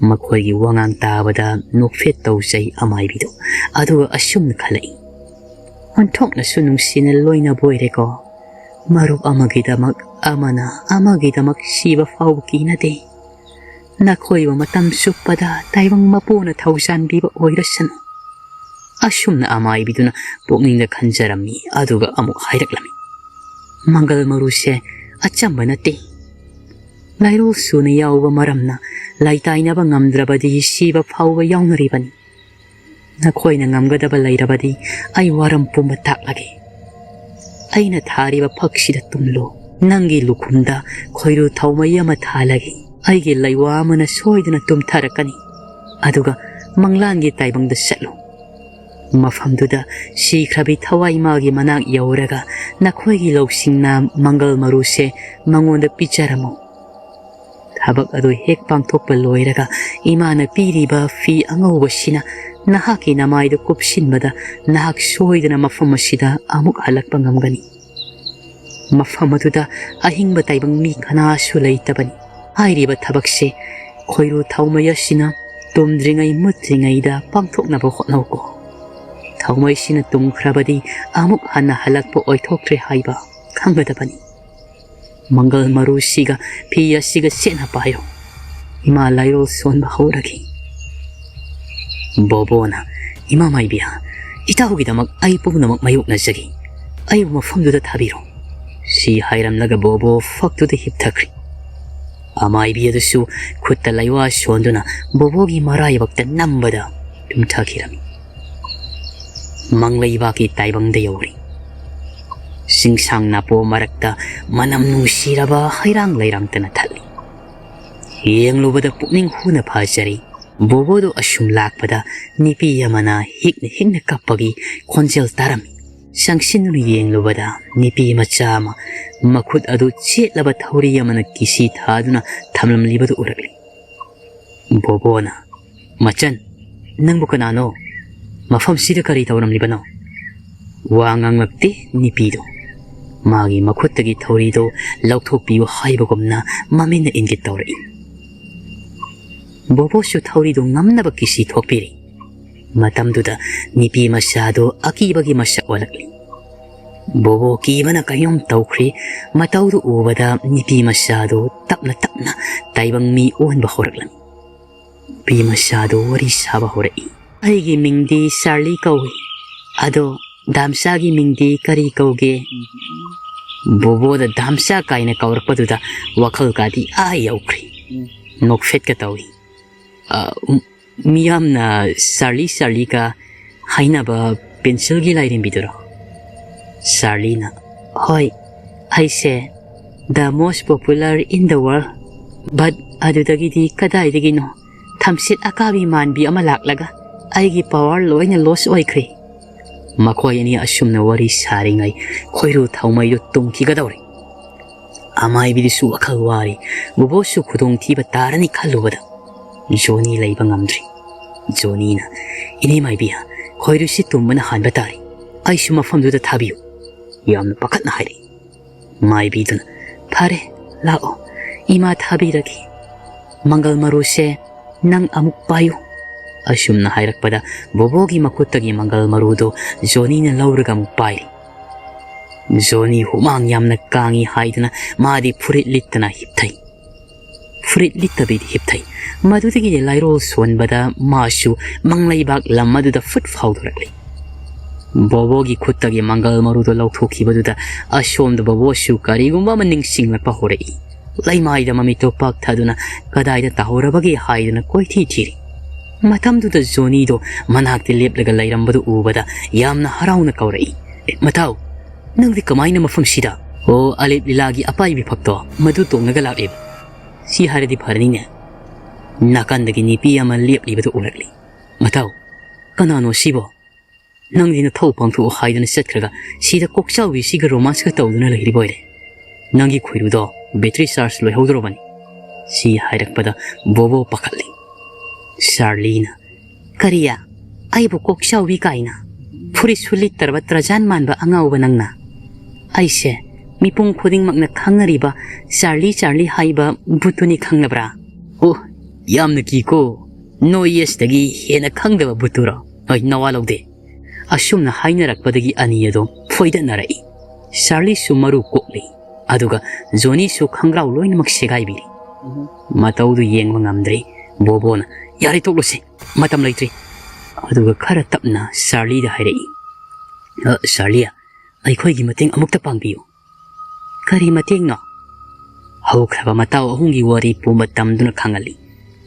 ꯃꯈꯣꯏꯒꯤ ꯋꯥꯉꯥꯡ ꯇꯥꯕꯗ ꯅꯣꯛꯐꯦꯠ ꯇꯧꯖꯩ ꯑꯃꯥꯏꯕꯤꯗꯨ, ꯑꯗꯨꯒ ꯑꯁꯨꯝꯅ ꯈꯜꯂꯛꯏ, "ꯑꯣꯟꯊꯣꯛꯅꯁꯨ ꯅꯨꯡꯁꯤꯅ ꯂꯣꯏꯅꯕ ꯑꯣꯏꯔꯦꯀꯣ꯫ ꯃꯔꯨꯞ ꯑꯃꯒꯤꯗꯃꯛ ꯑꯃꯅ ꯑꯃꯒꯤꯗꯃꯛ ꯁꯤꯕ ꯐꯥꯎꯕ ꯀꯤꯅꯗꯦ꯫ ꯅꯈꯣꯏꯕꯨ ꯃꯇꯝ ꯆꯨꯞꯄꯗ ꯇꯥꯏꯕꯪ ꯃꯄꯨꯅ ꯊꯧꯖꯥꯟꯕꯤꯕ ꯑꯣꯏꯔꯁꯅꯨ꯫" ꯑꯁꯨꯝꯅ ꯑꯃꯥꯏꯕꯤꯗꯨꯅ ꯄꯨꯛꯅꯤꯡꯗ ꯈꯟꯖꯔꯝꯃꯤ, ꯑꯗꯨꯒ ꯑꯃꯨꯛ ꯍꯥꯏꯔꯛꯂꯝꯃꯤ, "ꯃꯪꯒꯜ ꯃꯔꯨꯁꯦ ꯑꯆꯝꯕ ꯅꯠꯇꯦ꯫ ꯂꯥꯏꯔꯣꯜ ꯁꯨꯅ ꯌꯥꯎꯕ ꯃꯔꯝꯅ ꯂꯩꯇꯥꯏꯅꯕ ꯉꯝꯗ꯭ꯔꯕꯗꯤ ꯁꯤꯕ ꯐꯥꯎꯕ ꯌꯥꯎꯅꯔꯤꯕꯅꯤ꯫ ꯅꯈꯣꯏꯅ ꯉꯝꯒꯗꯕ ꯂꯩꯔꯕꯗꯤ ꯑꯩ ꯋꯥꯔꯝ ꯄꯨꯝꯕ ꯇꯥꯛꯂꯒꯦ꯫ ꯑꯩꯅ ꯊꯥꯔꯤꯕ ꯐꯛꯁꯤꯗ ꯇꯨꯝꯂꯣ꯫ ꯅꯪꯒꯤ ꯂꯨꯈꯨꯝꯗ ꯈꯣꯏꯔꯨ ꯊꯥꯎꯃꯩ ꯑꯃ ꯊꯥꯜꯂꯒꯦ꯫ ꯑꯩꯒꯤ ꯂꯩꯋꯥ ꯑꯃꯅ ꯁꯣꯏꯗꯅ ꯇꯨꯝꯊꯔꯛꯀꯅꯤ꯫ ꯑꯗꯨꯒ ꯃꯪꯂꯥꯟꯒꯤ ꯇꯥꯏꯕꯪꯗ ꯆꯠꯂꯨ꯫ ꯃꯐꯝꯗꯨꯗ ꯁꯤꯈ꯭ꯔꯕꯤ ꯊꯋꯥꯏ ꯃꯥꯒꯤ ꯃꯅꯥꯛ ꯌꯧꯔꯒ ꯅꯈꯣꯏꯒꯤ ꯂꯧꯁꯤꯡꯅ ꯃꯪꯒꯜ ꯃꯔꯨꯁꯦ ꯃꯉꯣꯟꯗ ꯄꯤꯖꯔꯝꯃꯨ꯫ ꯊꯕꯛ ꯑꯗꯨ ꯍꯦꯛ ꯄꯥꯡꯊꯣꯛꯄ ꯂꯣꯏꯔꯒ ꯏꯃꯥꯅ ꯄꯤꯔꯤꯕ ꯐꯤ ꯑꯉꯧꯕꯁꯤꯅ ꯅꯍꯥꯛꯀꯤ ꯅꯃꯥꯏꯗ ꯀꯨꯞꯁꯤꯟꯕꯗ ꯅꯍꯥꯛ ꯁꯣꯏꯗꯅ ꯃꯐꯝ ꯑꯁꯤꯗ ꯑꯃꯨꯛ ꯍꯜꯂꯛꯄ ꯉꯝꯒꯅꯤ꯫ ꯃꯐꯝ ꯑꯗꯨꯗ ꯑꯍꯤꯡꯕ ꯇꯥꯏꯕꯪ ꯃꯤ ꯀꯅꯥꯁꯨ ꯂꯩꯇꯕꯅꯤ꯫ ꯍꯥꯏꯔꯤꯕ ꯊꯕꯛꯁꯦ ꯈꯣꯏꯔꯨ ꯊꯥꯎꯃꯩ ꯑꯁꯤꯅ ꯇꯨꯝꯗ꯭ꯔꯤꯉꯩ ꯃꯨꯠꯇ꯭ꯔꯤꯉꯩꯗ ꯄꯥꯡꯊꯣꯛꯅꯕ ꯍꯣꯠꯅꯧꯀꯣ꯫ ꯊꯥꯎꯃꯩꯁꯤꯅ ꯇꯨꯝꯈ꯭ꯔꯕꯗꯤ ꯑꯃꯨꯛ ꯍꯟꯅ ꯍꯜꯂꯛꯄ ꯑꯣꯏꯊꯣꯛꯇ꯭ꯔꯦ ꯍꯥꯏꯕ ꯈꯪꯒꯗꯕꯅꯤ꯫ ꯃꯪꯒꯜ ꯃꯔꯨꯁꯤꯒ ꯐꯤ ꯑꯁꯤꯒ ꯆꯦꯠꯅ ꯄꯥꯏꯌꯨ꯫" ꯏꯃꯥ ꯂꯥꯏꯔꯣꯜ ꯁꯣꯟꯕ ꯍꯧꯔꯛꯈꯤ꯫ ꯕꯣꯕꯣꯅ, "ꯏꯃꯥ ꯃꯥꯏꯕꯤ, ꯏꯇꯥꯎꯒꯤꯗꯃꯛ ꯑꯩ ꯄꯨꯝꯅꯃꯛ ꯃꯥꯌꯣꯛꯅꯖꯒꯦ꯫ ꯑꯩꯕꯨ ꯃꯐꯝꯗꯨꯗ ꯊꯥꯕꯤꯔꯣ꯫" ꯁꯤ ꯍꯥꯏꯔꯝꯂꯒ ꯕꯣꯕꯣ ꯐꯛꯇꯨꯗ ꯍꯤꯞꯊꯈ꯭ꯔꯦ꯫ ꯑꯃꯥꯏꯕꯤ ꯑꯗꯨꯁꯨ ꯈꯨꯠꯇ ꯂꯩꯋꯥ ꯁꯣꯟꯗꯨꯅ ꯕꯣꯕꯣꯒꯤ ꯃꯔꯥꯏꯕꯛꯇ ꯅꯝꯕꯗ ꯇꯨꯝꯊꯈꯤꯔꯝꯃꯤ꯫ ꯃꯪꯂꯩꯕꯥꯛꯀꯤ ꯇꯥꯏꯕꯪꯗ ꯌꯧꯔꯤ꯫ ꯆꯤꯡꯁꯥꯡ ꯅꯥꯄꯣ ꯃꯔꯛꯇ ꯃꯅꯝ ꯅꯨꯡꯁꯤꯔꯕ ꯍꯩꯔꯥꯡ ꯂꯩꯔꯥꯡꯇꯅ ꯊꯜꯂꯤ꯫ ꯌꯦꯡꯂꯨꯕꯗ ꯄꯨꯛꯅꯤꯡ ꯍꯨꯅ ꯐꯖꯔꯤ꯫ ꯕꯣꯕꯣꯗꯨ ꯑꯁꯨꯝ ꯂꯥꯛꯄꯗ ꯅꯨꯄꯤ ꯑꯃꯅ ꯍꯤꯛꯅ ꯍꯤꯛꯅ ꯀꯞꯄꯒꯤ ꯈꯣꯟꯖꯦꯜ ꯇꯥꯔꯝꯃꯤ꯫ ꯆꯪꯁꯤꯟꯗꯨꯅ ꯌꯦꯡꯂꯨꯕꯗ ꯅꯨꯄꯤ ꯃꯆꯥ ꯑꯃ ꯃꯈꯨꯠ ꯑꯗꯨ ꯆꯦꯠꯂꯕ ꯊꯧꯔꯤ ꯑꯃꯅ ꯀꯤꯁꯤ ꯊꯥꯗꯨꯅ ꯊꯝꯂꯝꯂꯤꯕꯗꯨ ꯎꯔꯛꯂꯤ꯫ ꯕꯣꯕꯣꯅ, "ꯃꯆꯟ, ꯅꯪꯕꯨ ꯀꯅꯥꯅꯣ? ꯃꯐꯝꯁꯤꯗ ꯀꯔꯤ ꯇꯧꯔꯝꯂꯤꯕꯅꯣ?" ꯋꯥ ꯉꯥꯡꯂꯛꯇꯦ ꯅꯨꯄꯤꯗꯨ꯫ ꯃꯥꯒꯤ ꯃꯈꯨꯠꯇꯒꯤ ꯊꯧꯔꯤꯗꯨ ꯂꯧꯊꯣꯛꯄꯤꯌꯨ ꯍꯥꯏꯕꯒꯨꯝꯅ ꯃꯃꯤꯠꯅ ꯏꯪꯒꯤꯠ ꯇꯧꯔꯛꯏ꯫ ꯕꯣꯕꯣꯁꯨ ꯊꯧꯔꯤꯗꯨ ꯉꯝꯅꯕ ꯀꯤꯁꯤ ꯊꯣꯛꯄꯤꯔꯤ꯫ ꯃꯇꯝꯗꯨꯗ ꯅꯨꯄꯤ ꯃꯆꯥꯗꯨ ꯑꯀꯤꯕꯒꯤ ꯃꯁꯛ ꯑꯣꯜꯂꯛꯂꯤ꯫ ꯕꯣꯕꯣ ꯀꯤꯕꯅ ꯀꯩꯅꯣꯝ ꯇꯧꯈ꯭ꯔꯤ꯫ ꯃꯇꯧꯗꯨ ꯎꯕꯗ ꯅꯨꯄꯤ ꯃꯆꯥꯗꯨ ꯇꯞꯅ ꯇꯞꯅ ꯇꯥꯏꯕꯪ ꯃꯤ ꯑꯣꯟꯕ ꯍꯧꯔꯛꯂꯝꯃꯤ꯫ ꯅꯨꯄꯤ ꯃꯆꯥꯗꯨ ꯋꯥꯔꯤ ꯁꯥꯕ ꯍꯧꯔꯛꯏ꯫ "ꯑꯩꯒꯤ ꯃꯤꯡꯗꯤ ꯆꯥꯔꯂꯤ ꯀꯧꯏ꯫ ꯑꯗꯣ ꯗꯥꯝꯆꯥꯒꯤ ꯃꯤꯡꯗꯤ ꯀꯔꯤ ꯀꯧꯒꯦ?" ꯕꯣꯕꯣꯗ ꯗꯥꯝꯆꯥ ꯀꯥꯏꯅ ꯀꯧꯔꯛꯄꯗꯨꯗ ꯋꯥꯈꯜꯒꯗꯤ ꯑꯥ ꯌꯧꯈ꯭ꯔꯤ꯫ ꯅꯣꯛꯐꯦꯠꯀ ꯇꯧꯏ꯫ "ꯑ, ꯎꯝ, ꯃꯤꯌꯥꯝꯅ ꯆꯥꯔꯂꯤ ꯆꯥꯔꯂꯤꯒ ꯍꯥꯏꯅꯕ ꯄꯦꯟꯁꯤꯜꯒꯤ ꯂꯥꯏꯔꯦꯝꯕꯤꯗꯨꯔꯣ?" ꯆꯥꯔꯂꯤꯅ, "ꯍꯣꯏ, ꯑꯩꯁꯦ the most popular in the world꯫ But ꯑꯗꯨꯗꯒꯤꯗꯤ ꯀꯗꯥꯏꯗꯒꯤꯅꯣ ꯊꯝꯆꯦꯠ ꯑꯀꯥꯕꯤ ꯃꯥꯟꯕꯤ ꯑꯃ ꯂꯥꯛꯂꯒ ꯑꯩꯒꯤ ꯄꯋꯥꯔ ꯂꯣꯏꯅ ꯂꯣꯁ ꯑꯣꯏꯈ꯭ꯔꯦ꯫" ꯃꯈꯣꯏ ꯑꯅꯤ ꯑꯁꯨꯝꯅ ꯋꯥꯔꯤ ꯁꯥꯔꯤꯉꯩ ꯈꯣꯏꯔꯨ ꯊꯥꯎꯃꯩꯗꯨ ꯇꯨꯝꯈꯤꯒꯗꯧꯔꯦ꯫ ꯑꯃꯥꯏꯕꯤꯗꯨꯁꯨ ꯋꯥꯈꯜ ꯋꯥꯔꯤ꯫ ꯕꯣꯕꯣꯁꯨ ꯈꯨꯗꯣꯡꯊꯤꯕ ꯇꯥꯔꯅꯤ ꯈꯜꯂꯨꯕꯗ ꯖꯣꯅꯤ ꯂꯩꯕ ꯉꯝꯗ꯭ꯔꯤ꯫ ꯖꯣꯅꯤꯅ, "ꯏꯅꯦ ꯃꯥꯏꯕꯤ, ꯈꯣꯏꯔꯨꯁꯤ ꯇꯨꯝꯕꯅ ꯍꯥꯟꯕ ꯇꯥꯔꯦ꯫ ꯑꯩꯁꯨ ꯃꯐꯝꯗꯨꯗ ꯊꯥꯕꯤꯌꯨ꯫" ꯌꯥꯝꯅ ꯄꯥꯈꯠꯅ ꯍꯥꯏꯔꯛꯏ꯫ ꯃꯥꯏꯕꯤꯗꯨꯅ, "ꯐꯔꯦ, ꯂꯥꯛꯑꯣ, ꯏꯃꯥ ꯊꯥꯕꯤꯔꯒꯦ꯫ ꯃꯪꯒꯜ ꯃꯔꯨꯁꯦ ꯅꯪ ꯑꯃꯨꯛ ꯄꯥꯏꯌꯨ꯫" ꯑꯁꯨꯝꯅ ꯍꯥꯏꯔꯛꯄꯗ ꯕꯣꯕꯣꯒꯤ ꯃꯈꯨꯠꯇꯒꯤ ꯃꯪꯒꯜ ꯃꯔꯨꯗꯨ ꯖꯣꯅꯤꯅ ꯂꯧꯔꯒ ꯑꯃꯨꯛ ꯄꯥꯏꯔꯤ꯫ ꯖꯣꯅꯤ ꯍꯨꯃꯥꯡ ꯌꯥꯝꯅ ꯀꯥꯡꯏ ꯍꯥꯏꯗꯨꯅ ꯃꯥꯗꯤ ꯐꯨꯔꯤꯠ ꯂꯤꯠꯇꯅ ꯍꯤꯞꯊꯩ꯫ ꯐꯨꯔꯤꯠ ꯂꯤꯠꯇꯕꯤꯗ ꯍꯤꯞꯊꯩ꯫ ꯃꯗꯨꯗꯒꯤꯗꯤ ꯂꯥꯏꯔꯣꯜ ꯁꯣꯟꯕꯗ ꯃꯥꯁꯨ ꯃꯪꯂꯩꯕꯥꯛ ꯂꯝ ꯑꯗꯨꯗ ꯐꯨꯠ ꯐꯥꯎꯗꯣꯔꯛꯂꯤ꯫ ꯕꯣꯕꯣꯒꯤ ꯈꯨꯠꯇꯒꯤ ꯃꯪꯒꯜ ꯃꯔꯨꯗꯨ ꯂꯧꯊꯣꯛꯈꯤꯕꯗꯨꯗ ꯑꯁꯣꯝꯗ ꯕꯣꯕꯣꯁꯨ ꯀꯔꯤꯒꯨꯝꯕ ꯑꯃ ꯅꯤꯡꯁꯤꯡꯂꯛꯄ ꯍꯧꯔꯛꯏ꯫ ꯂꯩꯃꯥꯏꯗ ꯃꯃꯤꯠꯇꯨ ꯄꯥꯛꯊꯗꯨꯅ ꯀꯗꯥꯏꯗ ꯇꯥꯍꯧꯔꯕꯒꯦ ꯍꯥꯏꯗꯨꯅ ꯀꯣꯏꯊꯤ ꯊꯤꯔꯤ꯫ ꯃꯇꯝꯗꯨꯗ ꯖꯣꯅꯤꯗꯣ ꯃꯅꯥꯛꯇ ꯂꯦꯞꯂꯒ ꯂꯩꯔꯝꯕꯗꯨ ꯎꯕꯗ ꯌꯥꯝꯅ ꯍꯔꯥꯎꯅ ꯀꯧꯔꯛꯏ, "ꯑꯦ, ꯃꯇꯥꯎ, ꯅꯪꯗꯤ ꯀꯃꯥꯏꯅ ꯃꯐꯝꯁꯤꯗ?" "ꯑꯣ, ꯑꯂꯤꯞ ꯂꯤꯂꯥꯒꯤ ꯑꯄꯥꯏꯕꯤ ꯐꯛꯇꯣ ꯃꯗꯨ ꯇꯣꯡꯂꯒ ꯂꯥꯛꯂꯤꯕ꯫ ꯁꯤ ꯍꯥꯏꯔꯗꯤ ꯐꯔꯅꯤꯅꯦ꯫" ꯅꯥꯀꯟꯗꯒꯤ ꯅꯨꯄꯤ ꯑꯃ ꯂꯦꯞꯂꯤꯕꯗꯨ ꯎꯔꯛꯂꯤ꯫ "ꯃꯇꯥꯎ, ꯀꯅꯥꯅꯣ ꯁꯤꯕꯣ? ꯅꯪꯗꯤ ꯅꯊꯧ ꯄꯥꯡꯊꯣꯛꯑꯣ ꯍꯥꯏꯗꯨꯅ ꯆꯠꯈ꯭ꯔꯒ ꯁꯤꯗ ꯀꯣꯛꯆꯥꯎꯕꯤꯁꯤꯒ ꯔꯣꯃꯥꯟꯁꯀ ꯇꯧꯗꯨꯅ ꯂꯩꯔꯤꯕ ꯑꯣꯏꯔꯦ꯫ ꯅꯪꯒꯤ ꯈꯣꯏꯔꯨꯗꯣ ꯕꯦꯇ꯭ꯔꯤ ꯆꯥꯔꯖ ꯂꯣꯏꯍꯧꯗ꯭ꯔꯕꯅꯤ꯫" ꯁꯤ ꯍꯥꯏꯔꯛꯄꯗ ꯕꯣꯕꯣ ꯄꯥꯈꯠꯂꯤ꯫ ꯆꯥꯔꯂꯤꯅ, "ꯀꯔꯤ? ꯑꯩꯕꯨ ꯀꯣꯛꯆꯥꯎꯕꯤ ꯀꯥꯏꯅ? ꯐꯨꯔꯤꯠꯁꯨ ꯂꯤꯠꯇ꯭ꯔꯕ ꯇ꯭ꯔꯖꯥꯟ ꯃꯥꯟꯕ ꯑꯉꯥꯎꯕ ꯅꯪꯅ!" ꯑꯩꯁꯦ ꯃꯤꯄꯨꯝ ꯈꯨꯗꯤꯡꯃꯛꯅ ꯈꯪꯅꯔꯤꯕ ꯆꯥꯔꯂꯤ ꯆꯥꯔꯂꯤ ꯍꯥꯏꯕ ꯚꯨꯠꯇꯨꯅꯤ, ꯈꯪꯂꯕ꯭ꯔꯥ? ꯑꯣ, ꯌꯥꯝꯅ ꯀꯤꯀꯣ꯫ ꯅꯣꯏ ꯑꯁꯤꯗꯒꯤ ꯍꯦꯟꯅ ꯈꯪꯗꯕ ꯚꯨꯠꯇꯨꯔꯣ? ꯍꯣꯏ, ꯅꯋꯥ ꯂꯧꯗꯦ꯫ ꯑꯁꯨꯝꯅ ꯍꯥꯏꯅꯔꯛꯄꯗꯒꯤ ꯑꯅꯤ ꯑꯗꯨ ꯐꯣꯏꯗꯠꯅꯔꯛꯏ꯫ ꯆꯥꯔꯂꯤꯁꯨ ꯃꯔꯨ ꯀꯣꯛꯂꯤ, ꯑꯗꯨꯒ ꯖꯣꯅꯤꯁꯨ ꯈꯪꯒ꯭ꯔꯥꯎ ꯂꯣꯏꯅꯃꯛ ꯁꯦꯒꯥꯏꯕꯤꯔꯤ꯫ ꯃꯇꯧꯗꯨ ꯌꯦꯡꯕ ꯉꯝꯗ꯭ꯔꯦ꯫ ꯕꯣꯕꯣꯅ, "ꯌꯥꯔꯦ, ꯇꯣꯛꯂꯁꯤ, ꯃꯇꯝ ꯂꯩꯇ꯭ꯔꯤ"꯫ ꯑꯗꯨꯒ ꯈꯔ ꯇꯞꯅ ꯆꯥꯔꯂꯤꯗ ꯍꯥꯏꯔꯛꯏ, "ꯑ, ꯆꯥꯔꯂꯤ, ꯑꯩꯈꯣꯏꯒꯤ ꯃꯇꯦꯡ ꯑꯃꯨꯛꯇ ꯄꯥꯡꯕꯤꯌꯨ"꯫ "ꯀꯔꯤ ꯃꯇꯦꯡꯅꯣ?" ꯍꯧꯈ꯭ꯔꯕ ꯃꯇꯥꯎ ꯑꯍꯨꯝꯒꯤ ꯋꯥꯔꯤ ꯄꯨꯝꯕ ꯇꯝꯗꯨꯅ ꯈꯪꯍꯜꯂꯤ꯫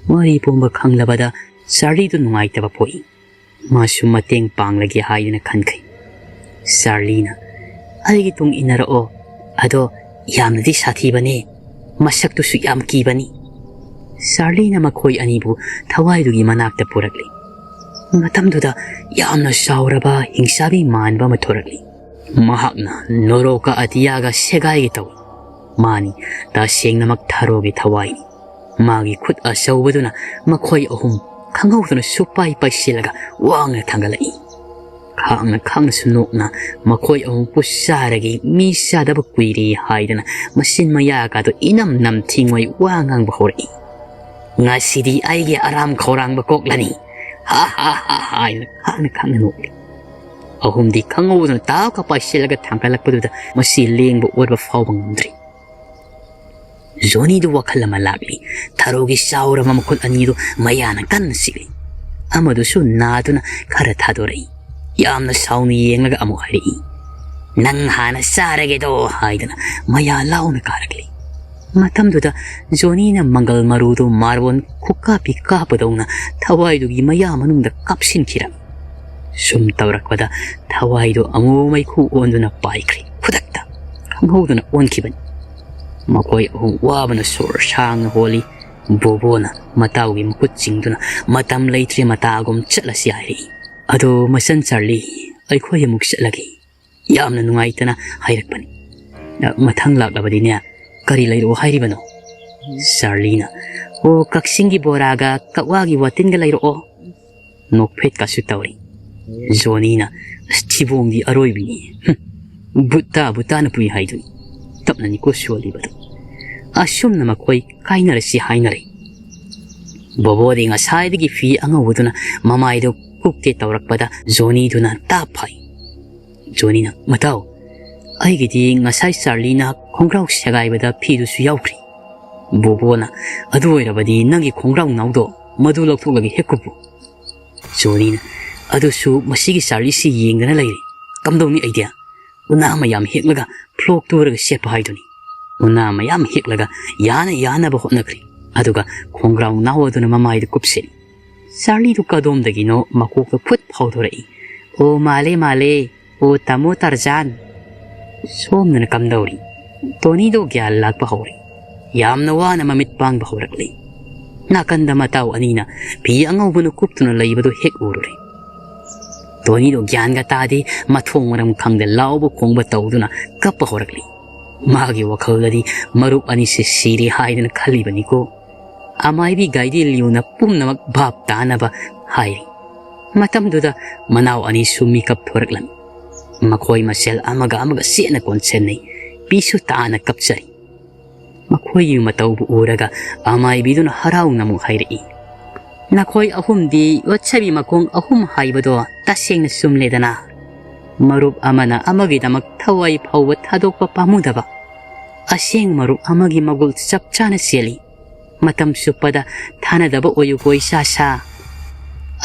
ꯋꯥꯔꯤ ꯄꯨꯝꯕ ꯈꯪꯂꯕꯗ ꯆꯥꯔꯂꯤꯗꯨ ꯅꯨꯡꯉꯥꯏꯇꯕ ꯄꯣꯛꯏ꯫ ꯃꯥꯁꯨ ꯃꯇꯦꯡ ꯄꯥꯡꯂꯒꯦ ꯍꯥꯏꯗꯨꯅ ꯈꯟꯈꯩ꯫ ꯆꯥꯔꯂꯤꯅ, "ꯑꯩꯒꯤ ꯇꯨꯡ ꯏꯟꯅꯔꯛꯑꯣ꯫ ꯑꯗꯣ ꯌꯥꯝꯅꯗꯤ ꯁꯥꯊꯤꯕꯅꯤ, ꯃꯁꯛꯇꯨꯁꯨ ꯌꯥꯝ ꯀꯤꯕꯅꯤ"꯫ ꯆꯥꯔꯂꯤꯅ ꯃꯈꯣꯏ ꯑꯅꯤꯕꯨ ꯊꯋꯥꯏꯗꯨꯒꯤ ꯃꯅꯥꯛꯇ ꯄꯨꯔꯛꯂꯤ꯫ ꯃꯇꯝꯗꯨꯗ ꯌꯥꯝꯅ ꯆꯥꯎꯔꯕ ꯍꯤꯡꯆꯥꯕꯤ ꯃꯥꯟꯕ ꯑꯃ ꯊꯣꯔꯛꯂꯤ꯫ ꯃꯍꯥꯛꯅ ꯅꯣꯔꯣꯀꯥ ꯑꯇꯤꯌꯥꯒ ꯁꯦꯒꯥꯏꯒꯦ ꯇꯧꯏ꯫ ꯃꯥꯅꯤ, ꯇꯁꯦꯡꯅꯃꯛ ꯊꯔꯣꯒꯤ ꯊꯋꯥꯏꯅꯤ꯫ ꯃꯥꯒꯤ ꯈꯨꯠ ꯑꯆꯧꯕꯗꯨꯅ ꯃꯈꯣꯏ ꯑꯍꯨꯝ ꯈꯪꯍꯧꯗꯅ ꯁꯨꯞꯄꯥꯏ ꯄꯥꯏꯁꯤꯜꯂꯒ ꯋꯥꯡꯅ ꯊꯥꯡꯒꯠꯂꯛꯏ꯫ ꯈꯥꯡꯅ ꯈꯥꯡꯅꯁꯨ ꯅꯣꯛꯅ ꯃꯈꯣꯏ ꯑꯍꯨꯝ ꯄꯨꯁꯥꯔꯒꯤ ꯃꯤ ꯆꯥꯗꯕ ꯀꯨꯏꯔꯦ ꯍꯥꯏꯗꯅ ꯃꯆꯤꯟ ꯃꯌꯥꯒꯗꯨ ꯏꯅꯝ ꯅꯝꯊꯤꯉꯣꯏ ꯋꯥ ꯉꯥꯡꯕ ꯍꯧꯔꯛꯏ꯫ "ꯉꯁꯤꯗꯤ ꯑꯩꯒꯤ ꯑꯔꯥꯝ ꯈꯧꯔꯥꯡꯕ ꯀꯣꯛꯂꯅꯤ꯫ ꯍꯥ ꯍꯥ ꯍꯥ ꯍꯥ" ꯍꯥꯏꯅ ꯈꯥꯡꯅ ꯈꯥꯡꯅ ꯅꯣꯛꯂꯤ꯫ ꯑꯍꯨꯝꯗꯤ ꯈꯪꯍꯧꯗꯅ ꯇꯥꯞꯀ ꯄꯥꯏꯁꯤꯜꯂꯒ ꯊꯥꯡꯒꯠꯂꯛꯄꯗꯨꯗ ꯃꯁꯤ ꯂꯦꯡꯕ ꯑꯣꯠꯄ ꯐꯥꯎꯕ ꯉꯝꯗ꯭ꯔꯤ꯫ ꯖꯣꯅꯤꯗꯨ ꯋꯥꯈꯜ ꯑꯃ ꯂꯥꯛꯂꯤ꯫ ꯊꯔꯣꯒꯤ ꯆꯥꯎꯔꯕ ꯃꯈꯨꯠ ꯑꯅꯤꯗꯨ ꯃꯌꯥꯅ ꯀꯟꯅ ꯆꯤꯛꯂꯤ꯫ ꯑꯃꯗꯨꯁꯨ ꯅꯥꯗꯨꯅ ꯈꯔ ꯊꯥꯗꯣꯔꯛꯏ꯫ ꯌꯥꯝꯅ ꯁꯥꯎꯅ ꯌꯦꯡꯂꯒ ꯑꯃꯨꯛ ꯍꯥꯏꯔꯛꯏ, "ꯅꯪ ꯍꯥꯟꯅ ꯆꯥꯔꯒꯦꯗꯣ" ꯍꯥꯏꯗꯅ ꯃꯌꯥ ꯂꯥꯎꯅ ꯀꯥꯔꯛꯂꯤ꯫ ꯃꯇꯝꯗꯨꯗ ꯖꯣꯅꯤꯅ ꯃꯪꯒꯜ ꯃꯔꯨꯗꯨ ꯃꯥꯔꯕꯣꯟ ꯈꯨꯀꯥꯞꯄꯤ ꯀꯥꯞꯄꯗꯧꯅ ꯊꯋꯥꯏꯗꯨꯒꯤ ꯃꯌꯥ ꯃꯅꯨꯡꯗ ꯀꯥꯞꯁꯤꯟꯈꯤꯔꯝꯃꯤ꯫ ꯁꯨꯝ ꯇꯧꯔꯛꯄꯗ ꯊꯋꯥꯏꯗꯨ ꯑꯃꯨ ꯃꯩꯈꯨ ꯑꯣꯟꯗꯨꯅ ꯄꯥꯏꯈ꯭ꯔꯦ꯫ ꯈꯨꯗꯛꯇ ꯈꯪꯍꯧꯗꯅ ꯑꯣꯟꯈꯤꯕꯅꯤ꯫ ꯃꯈꯣꯏ ꯑꯍꯨꯝ ꯋꯥꯕꯅ ꯁꯣꯔ ꯁꯥꯡꯅ ꯍꯣꯜꯂꯤ꯫ ꯕꯣꯕꯣꯅ ꯃꯇꯥꯎꯒꯤ ꯃꯈꯨꯠ ꯆꯤꯡꯗꯨꯅ, "ꯃꯇꯝ ꯂꯩꯇ꯭ꯔꯦ, ꯃꯇꯥꯒꯨꯝ ꯆꯠꯂꯁꯤ" ꯍꯥꯏꯔꯛꯏ꯫ "ꯑꯗꯣ ꯃꯆꯟ ꯆꯥꯔꯂꯤ, ꯑꯩꯈꯣꯏ ꯑꯃꯨꯛ ꯆꯠꯂꯒꯦ"꯫ ꯌꯥꯝꯅ ꯅꯨꯡꯉꯥꯏꯇꯅ ꯍꯥꯏꯔꯛꯄꯅꯤ꯫ "ꯑ, ꯃꯊꯪ ꯂꯥꯛꯂꯕꯗꯤꯅꯦ, ꯀꯔꯤ ꯂꯩꯔꯛꯑꯣ ꯍꯥꯏꯔꯤꯕꯅꯣ?" ꯆꯥꯔꯂꯤꯅ, "ꯑꯣ, ꯀꯛꯆꯤꯡꯒꯤ ꯕꯣꯔꯥꯒ ꯀꯛꯋꯥꯒꯤ ꯋꯥꯇꯤꯟꯒ ꯂꯩꯔꯛꯑꯣ"꯫ ꯅꯣꯛꯐꯦꯠꯀꯁꯨ ꯇꯧꯔꯤ꯫ ꯖꯣꯅꯤꯅ, "ꯑꯁ, ꯊꯤꯕꯣꯡꯗꯤ ꯑꯔꯣꯏꯕꯤꯅꯤ꯫ ꯍꯨꯝ, ꯕꯨꯠꯇ ꯕꯨꯠꯇꯅ ꯄꯨꯏ ꯍꯥꯏꯗꯨꯅꯤ꯫ ꯇꯞꯅꯅꯤꯀꯣ ꯁꯣꯜꯂꯤꯕꯗꯨ꯫ ꯑꯁꯨꯝꯅ ꯃꯈꯣꯏ ꯀꯥꯏꯅꯔꯁꯤ ꯍꯥꯏꯅꯔꯦ꯫ ꯕꯣꯕꯣꯗꯤ ꯉꯁꯥꯏꯗꯒꯤ ꯐꯤ ꯑꯉꯧꯕꯗꯨꯅ ꯃꯃꯥꯏꯗꯨ ꯀꯨꯞꯀꯦ ꯇꯧꯔꯛꯄꯗ ꯖꯣꯅꯤꯗꯨꯅ ꯇꯥꯞ ꯐꯥꯏ꯫ ꯖꯣꯅꯤꯅ, "ꯃꯇꯥꯎ, ꯑꯩꯒꯤꯗꯤ ꯉꯁꯥꯏ ꯆꯥꯔꯂꯤꯅ ꯈꯣꯡꯒ꯭ꯔꯥꯎ ꯁꯦꯒꯥꯏꯕꯗ ꯐꯤꯗꯨꯁꯨ ꯌꯥꯎꯈ꯭ꯔꯦ꯫ ꯕꯣꯕꯣꯅ, ꯑꯗꯨ ꯑꯣꯏꯔꯕꯗꯤ ꯅꯪꯒꯤ ꯈꯣꯡꯒ꯭ꯔꯥꯎ ꯅꯥꯎꯗꯣ ꯃꯗꯨ ꯂꯧꯊꯣꯛꯂꯒ ꯍꯦꯛ ꯀꯨꯞꯄꯨ꯫" ꯖꯣꯅꯤꯅ, "ꯑꯗꯨꯁꯨ ꯃꯁꯤꯒꯤ ꯆꯥꯔꯂꯤꯁꯤ ꯌꯦꯡꯗꯅ ꯂꯩꯔꯦ꯫ ꯀꯝꯗꯧꯅꯤ ꯑꯩꯗꯤ? ꯎꯅꯥ ꯃꯌꯥꯝ ꯍꯦꯛꯂꯒ ꯐ꯭ꯂꯣꯛ ꯇꯨꯔꯒ ꯁꯦꯠꯄ ꯍꯥꯏꯗꯨꯅꯤ꯫" ꯎꯅꯥ ꯃꯌꯥꯝ ꯍꯦꯛꯂꯒ ꯌꯥꯅ ꯌꯥꯅꯕ ꯍꯣꯠꯅꯈ꯭ꯔꯦ꯫ ꯑꯗꯨꯒ ꯈꯣꯡꯒ꯭ꯔꯥꯎ ꯅꯥꯎ ꯑꯗꯨꯅ ꯃꯃꯥꯏꯗ ꯀꯨꯞꯁꯤꯜꯂꯤ꯫ ꯆꯥꯔꯂꯤꯗꯨ ꯀꯗꯣꯝꯗꯒꯤꯅꯣ ꯃꯀꯣꯛꯇ ꯐꯨꯠ ꯐꯥꯎꯊꯣꯔꯛꯏ꯫ "ꯑꯣ, ꯃꯥꯂꯦ, ꯃꯥꯂꯦ꯫ ꯑꯣ, ꯇꯥꯃꯣ ꯇꯥꯔꯖꯥꯟ꯫" ꯁꯣꯝꯗꯅ ꯀꯝꯗꯧꯔꯤ? ꯇꯣꯅꯤꯗꯣ ꯒ꯭ꯌꯥꯟ ꯂꯥꯛꯄ ꯍꯧꯔꯦ꯫ ꯌꯥꯝꯅ ꯋꯥꯅ ꯃꯃꯤꯠ ꯄꯥꯡꯕ ꯍꯧꯔꯛꯂꯤ꯫ ꯅꯥꯀꯟꯗ ꯃꯇꯥꯎ ꯑꯅꯤꯅ ꯐꯤ ꯑꯉꯧꯕꯅ ꯀꯨꯞꯇꯨꯅ ꯂꯩꯕꯗꯨ ꯍꯦꯛ ꯎꯔꯨꯔꯦ꯫ ꯇꯣꯅꯤꯗꯣ ꯒ꯭ꯌꯥꯟꯒ ꯇꯥꯗꯦ, ꯃꯊꯣꯡ ꯃꯔꯝ ꯈꯪꯗ ꯂꯥꯎꯕ ꯈꯣꯡꯕ ꯇꯧꯗꯨꯅ ꯀꯞꯄ ꯍꯧꯔꯛꯂꯤ꯫ ꯃꯥꯒꯤ ꯋꯥꯈꯜꯗꯗꯤ ꯃꯔꯨꯞ ꯑꯅꯤꯁꯦ ꯁꯤꯔꯦ ꯍꯥꯏꯗꯅ ꯈꯜꯂꯤꯕꯅꯤꯀꯣ꯫ ꯑꯃꯥꯏꯕꯤ ꯒꯥꯏꯗꯤ ꯂꯤꯌꯨꯅ ꯄꯨꯝꯅꯃꯛ ꯚꯥꯞ ꯇꯥꯅꯕ ꯍꯥꯏꯔꯤ꯫ ꯃꯇꯝꯗꯨꯗ ꯃꯅꯥꯎ ꯑꯅꯤꯁꯨ ꯃꯤꯀꯞ ꯊꯣꯔꯛꯂꯝꯃꯤ꯫ ꯃꯈꯣꯏ ꯃꯁꯦꯜ ꯑꯃꯒ ꯑꯃꯒ ꯆꯦꯠꯅ ꯀꯣꯟꯁꯤꯟꯅꯩ꯫ ꯄꯤꯁꯨ ꯇꯥꯅ ꯀꯞꯆꯔꯤ꯫ ꯃꯈꯣꯏꯒꯤ ꯃꯇꯧꯕꯨ ꯎꯔꯒ ꯑꯃꯥꯏꯕꯤꯗꯨꯅ ꯍꯔꯥꯎꯅ ꯑꯃꯨꯛ ꯍꯥꯏꯔꯛꯏ, "ꯅꯈꯣꯏ ꯑꯍꯨꯝꯗꯤ ꯌꯣꯠꯁꯕꯤ ꯃꯈꯣꯡ ꯑꯍꯨꯝ ꯍꯥꯏꯕꯗꯣ ꯇꯁꯦꯡꯅ ꯆꯨꯝꯂꯦꯗꯅ꯫ ꯃꯔꯨꯞ ꯑꯃꯅ ꯑꯃꯒꯤꯗꯃꯛ ꯊꯋꯥꯏ ꯐꯥꯎꯕ ꯊꯥꯗꯣꯛꯄ ꯄꯥꯝꯃꯨꯗꯕ꯫ ꯑꯁꯦꯡ ꯃꯔꯨꯞ ꯑꯃꯒꯤ ꯃꯒꯨꯜ ꯆꯞ ꯆꯥꯅ ꯆꯦꯜꯂꯤ꯫ ꯃꯇꯝ ꯆꯨꯞꯄꯗ ꯊꯥꯅꯗꯕ ꯑꯣꯏꯌꯨꯀꯣ ꯏꯆꯥꯁꯥ꯫"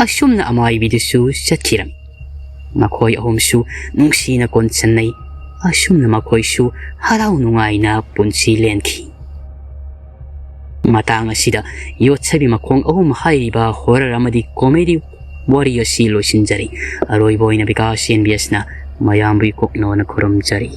ꯑꯁꯨꯝꯅ ꯑꯃꯥꯏꯕꯤꯗꯨꯁꯨ ꯆꯠꯈꯤꯔꯝꯃꯤ꯫ ꯃꯈꯣꯏ ꯑꯍꯨꯝꯁꯨ ꯅꯨꯡꯁꯤꯅ ꯀꯣꯟꯁꯤꯟꯅꯩ꯫ ꯑꯁꯨꯝꯅ ꯃꯈꯣꯏꯁꯨ ꯍꯔꯥꯎ ꯅꯨꯡꯉꯥꯏꯅ ꯄꯨꯟꯁꯤ ꯂꯦꯟꯈꯤ꯫ ꯃꯇꯥꯡ ꯑꯁꯤꯗ ꯌꯣꯠꯁꯕꯤ ꯃꯈꯣꯡ ꯑꯍꯨꯝ ꯍꯥꯏꯔꯤꯕ ꯍꯣꯔꯔ ꯑꯃꯗꯤ ꯀꯣꯃꯦꯗꯤ ꯋꯥꯔꯤ ꯑꯁꯤ ꯂꯣꯏꯁꯤꯟꯖꯔꯤ꯫ ꯑꯔꯣꯏꯕ ꯑꯣꯏꯅ ꯕꯤꯀꯥꯁ ꯑꯦꯟ ꯕꯤ ꯑꯦꯁꯅ ꯃꯌꯥꯝꯕꯨ ꯏꯀꯣꯛꯅꯣꯅ ꯈꯨꯔꯨꯝꯖꯔꯤ꯫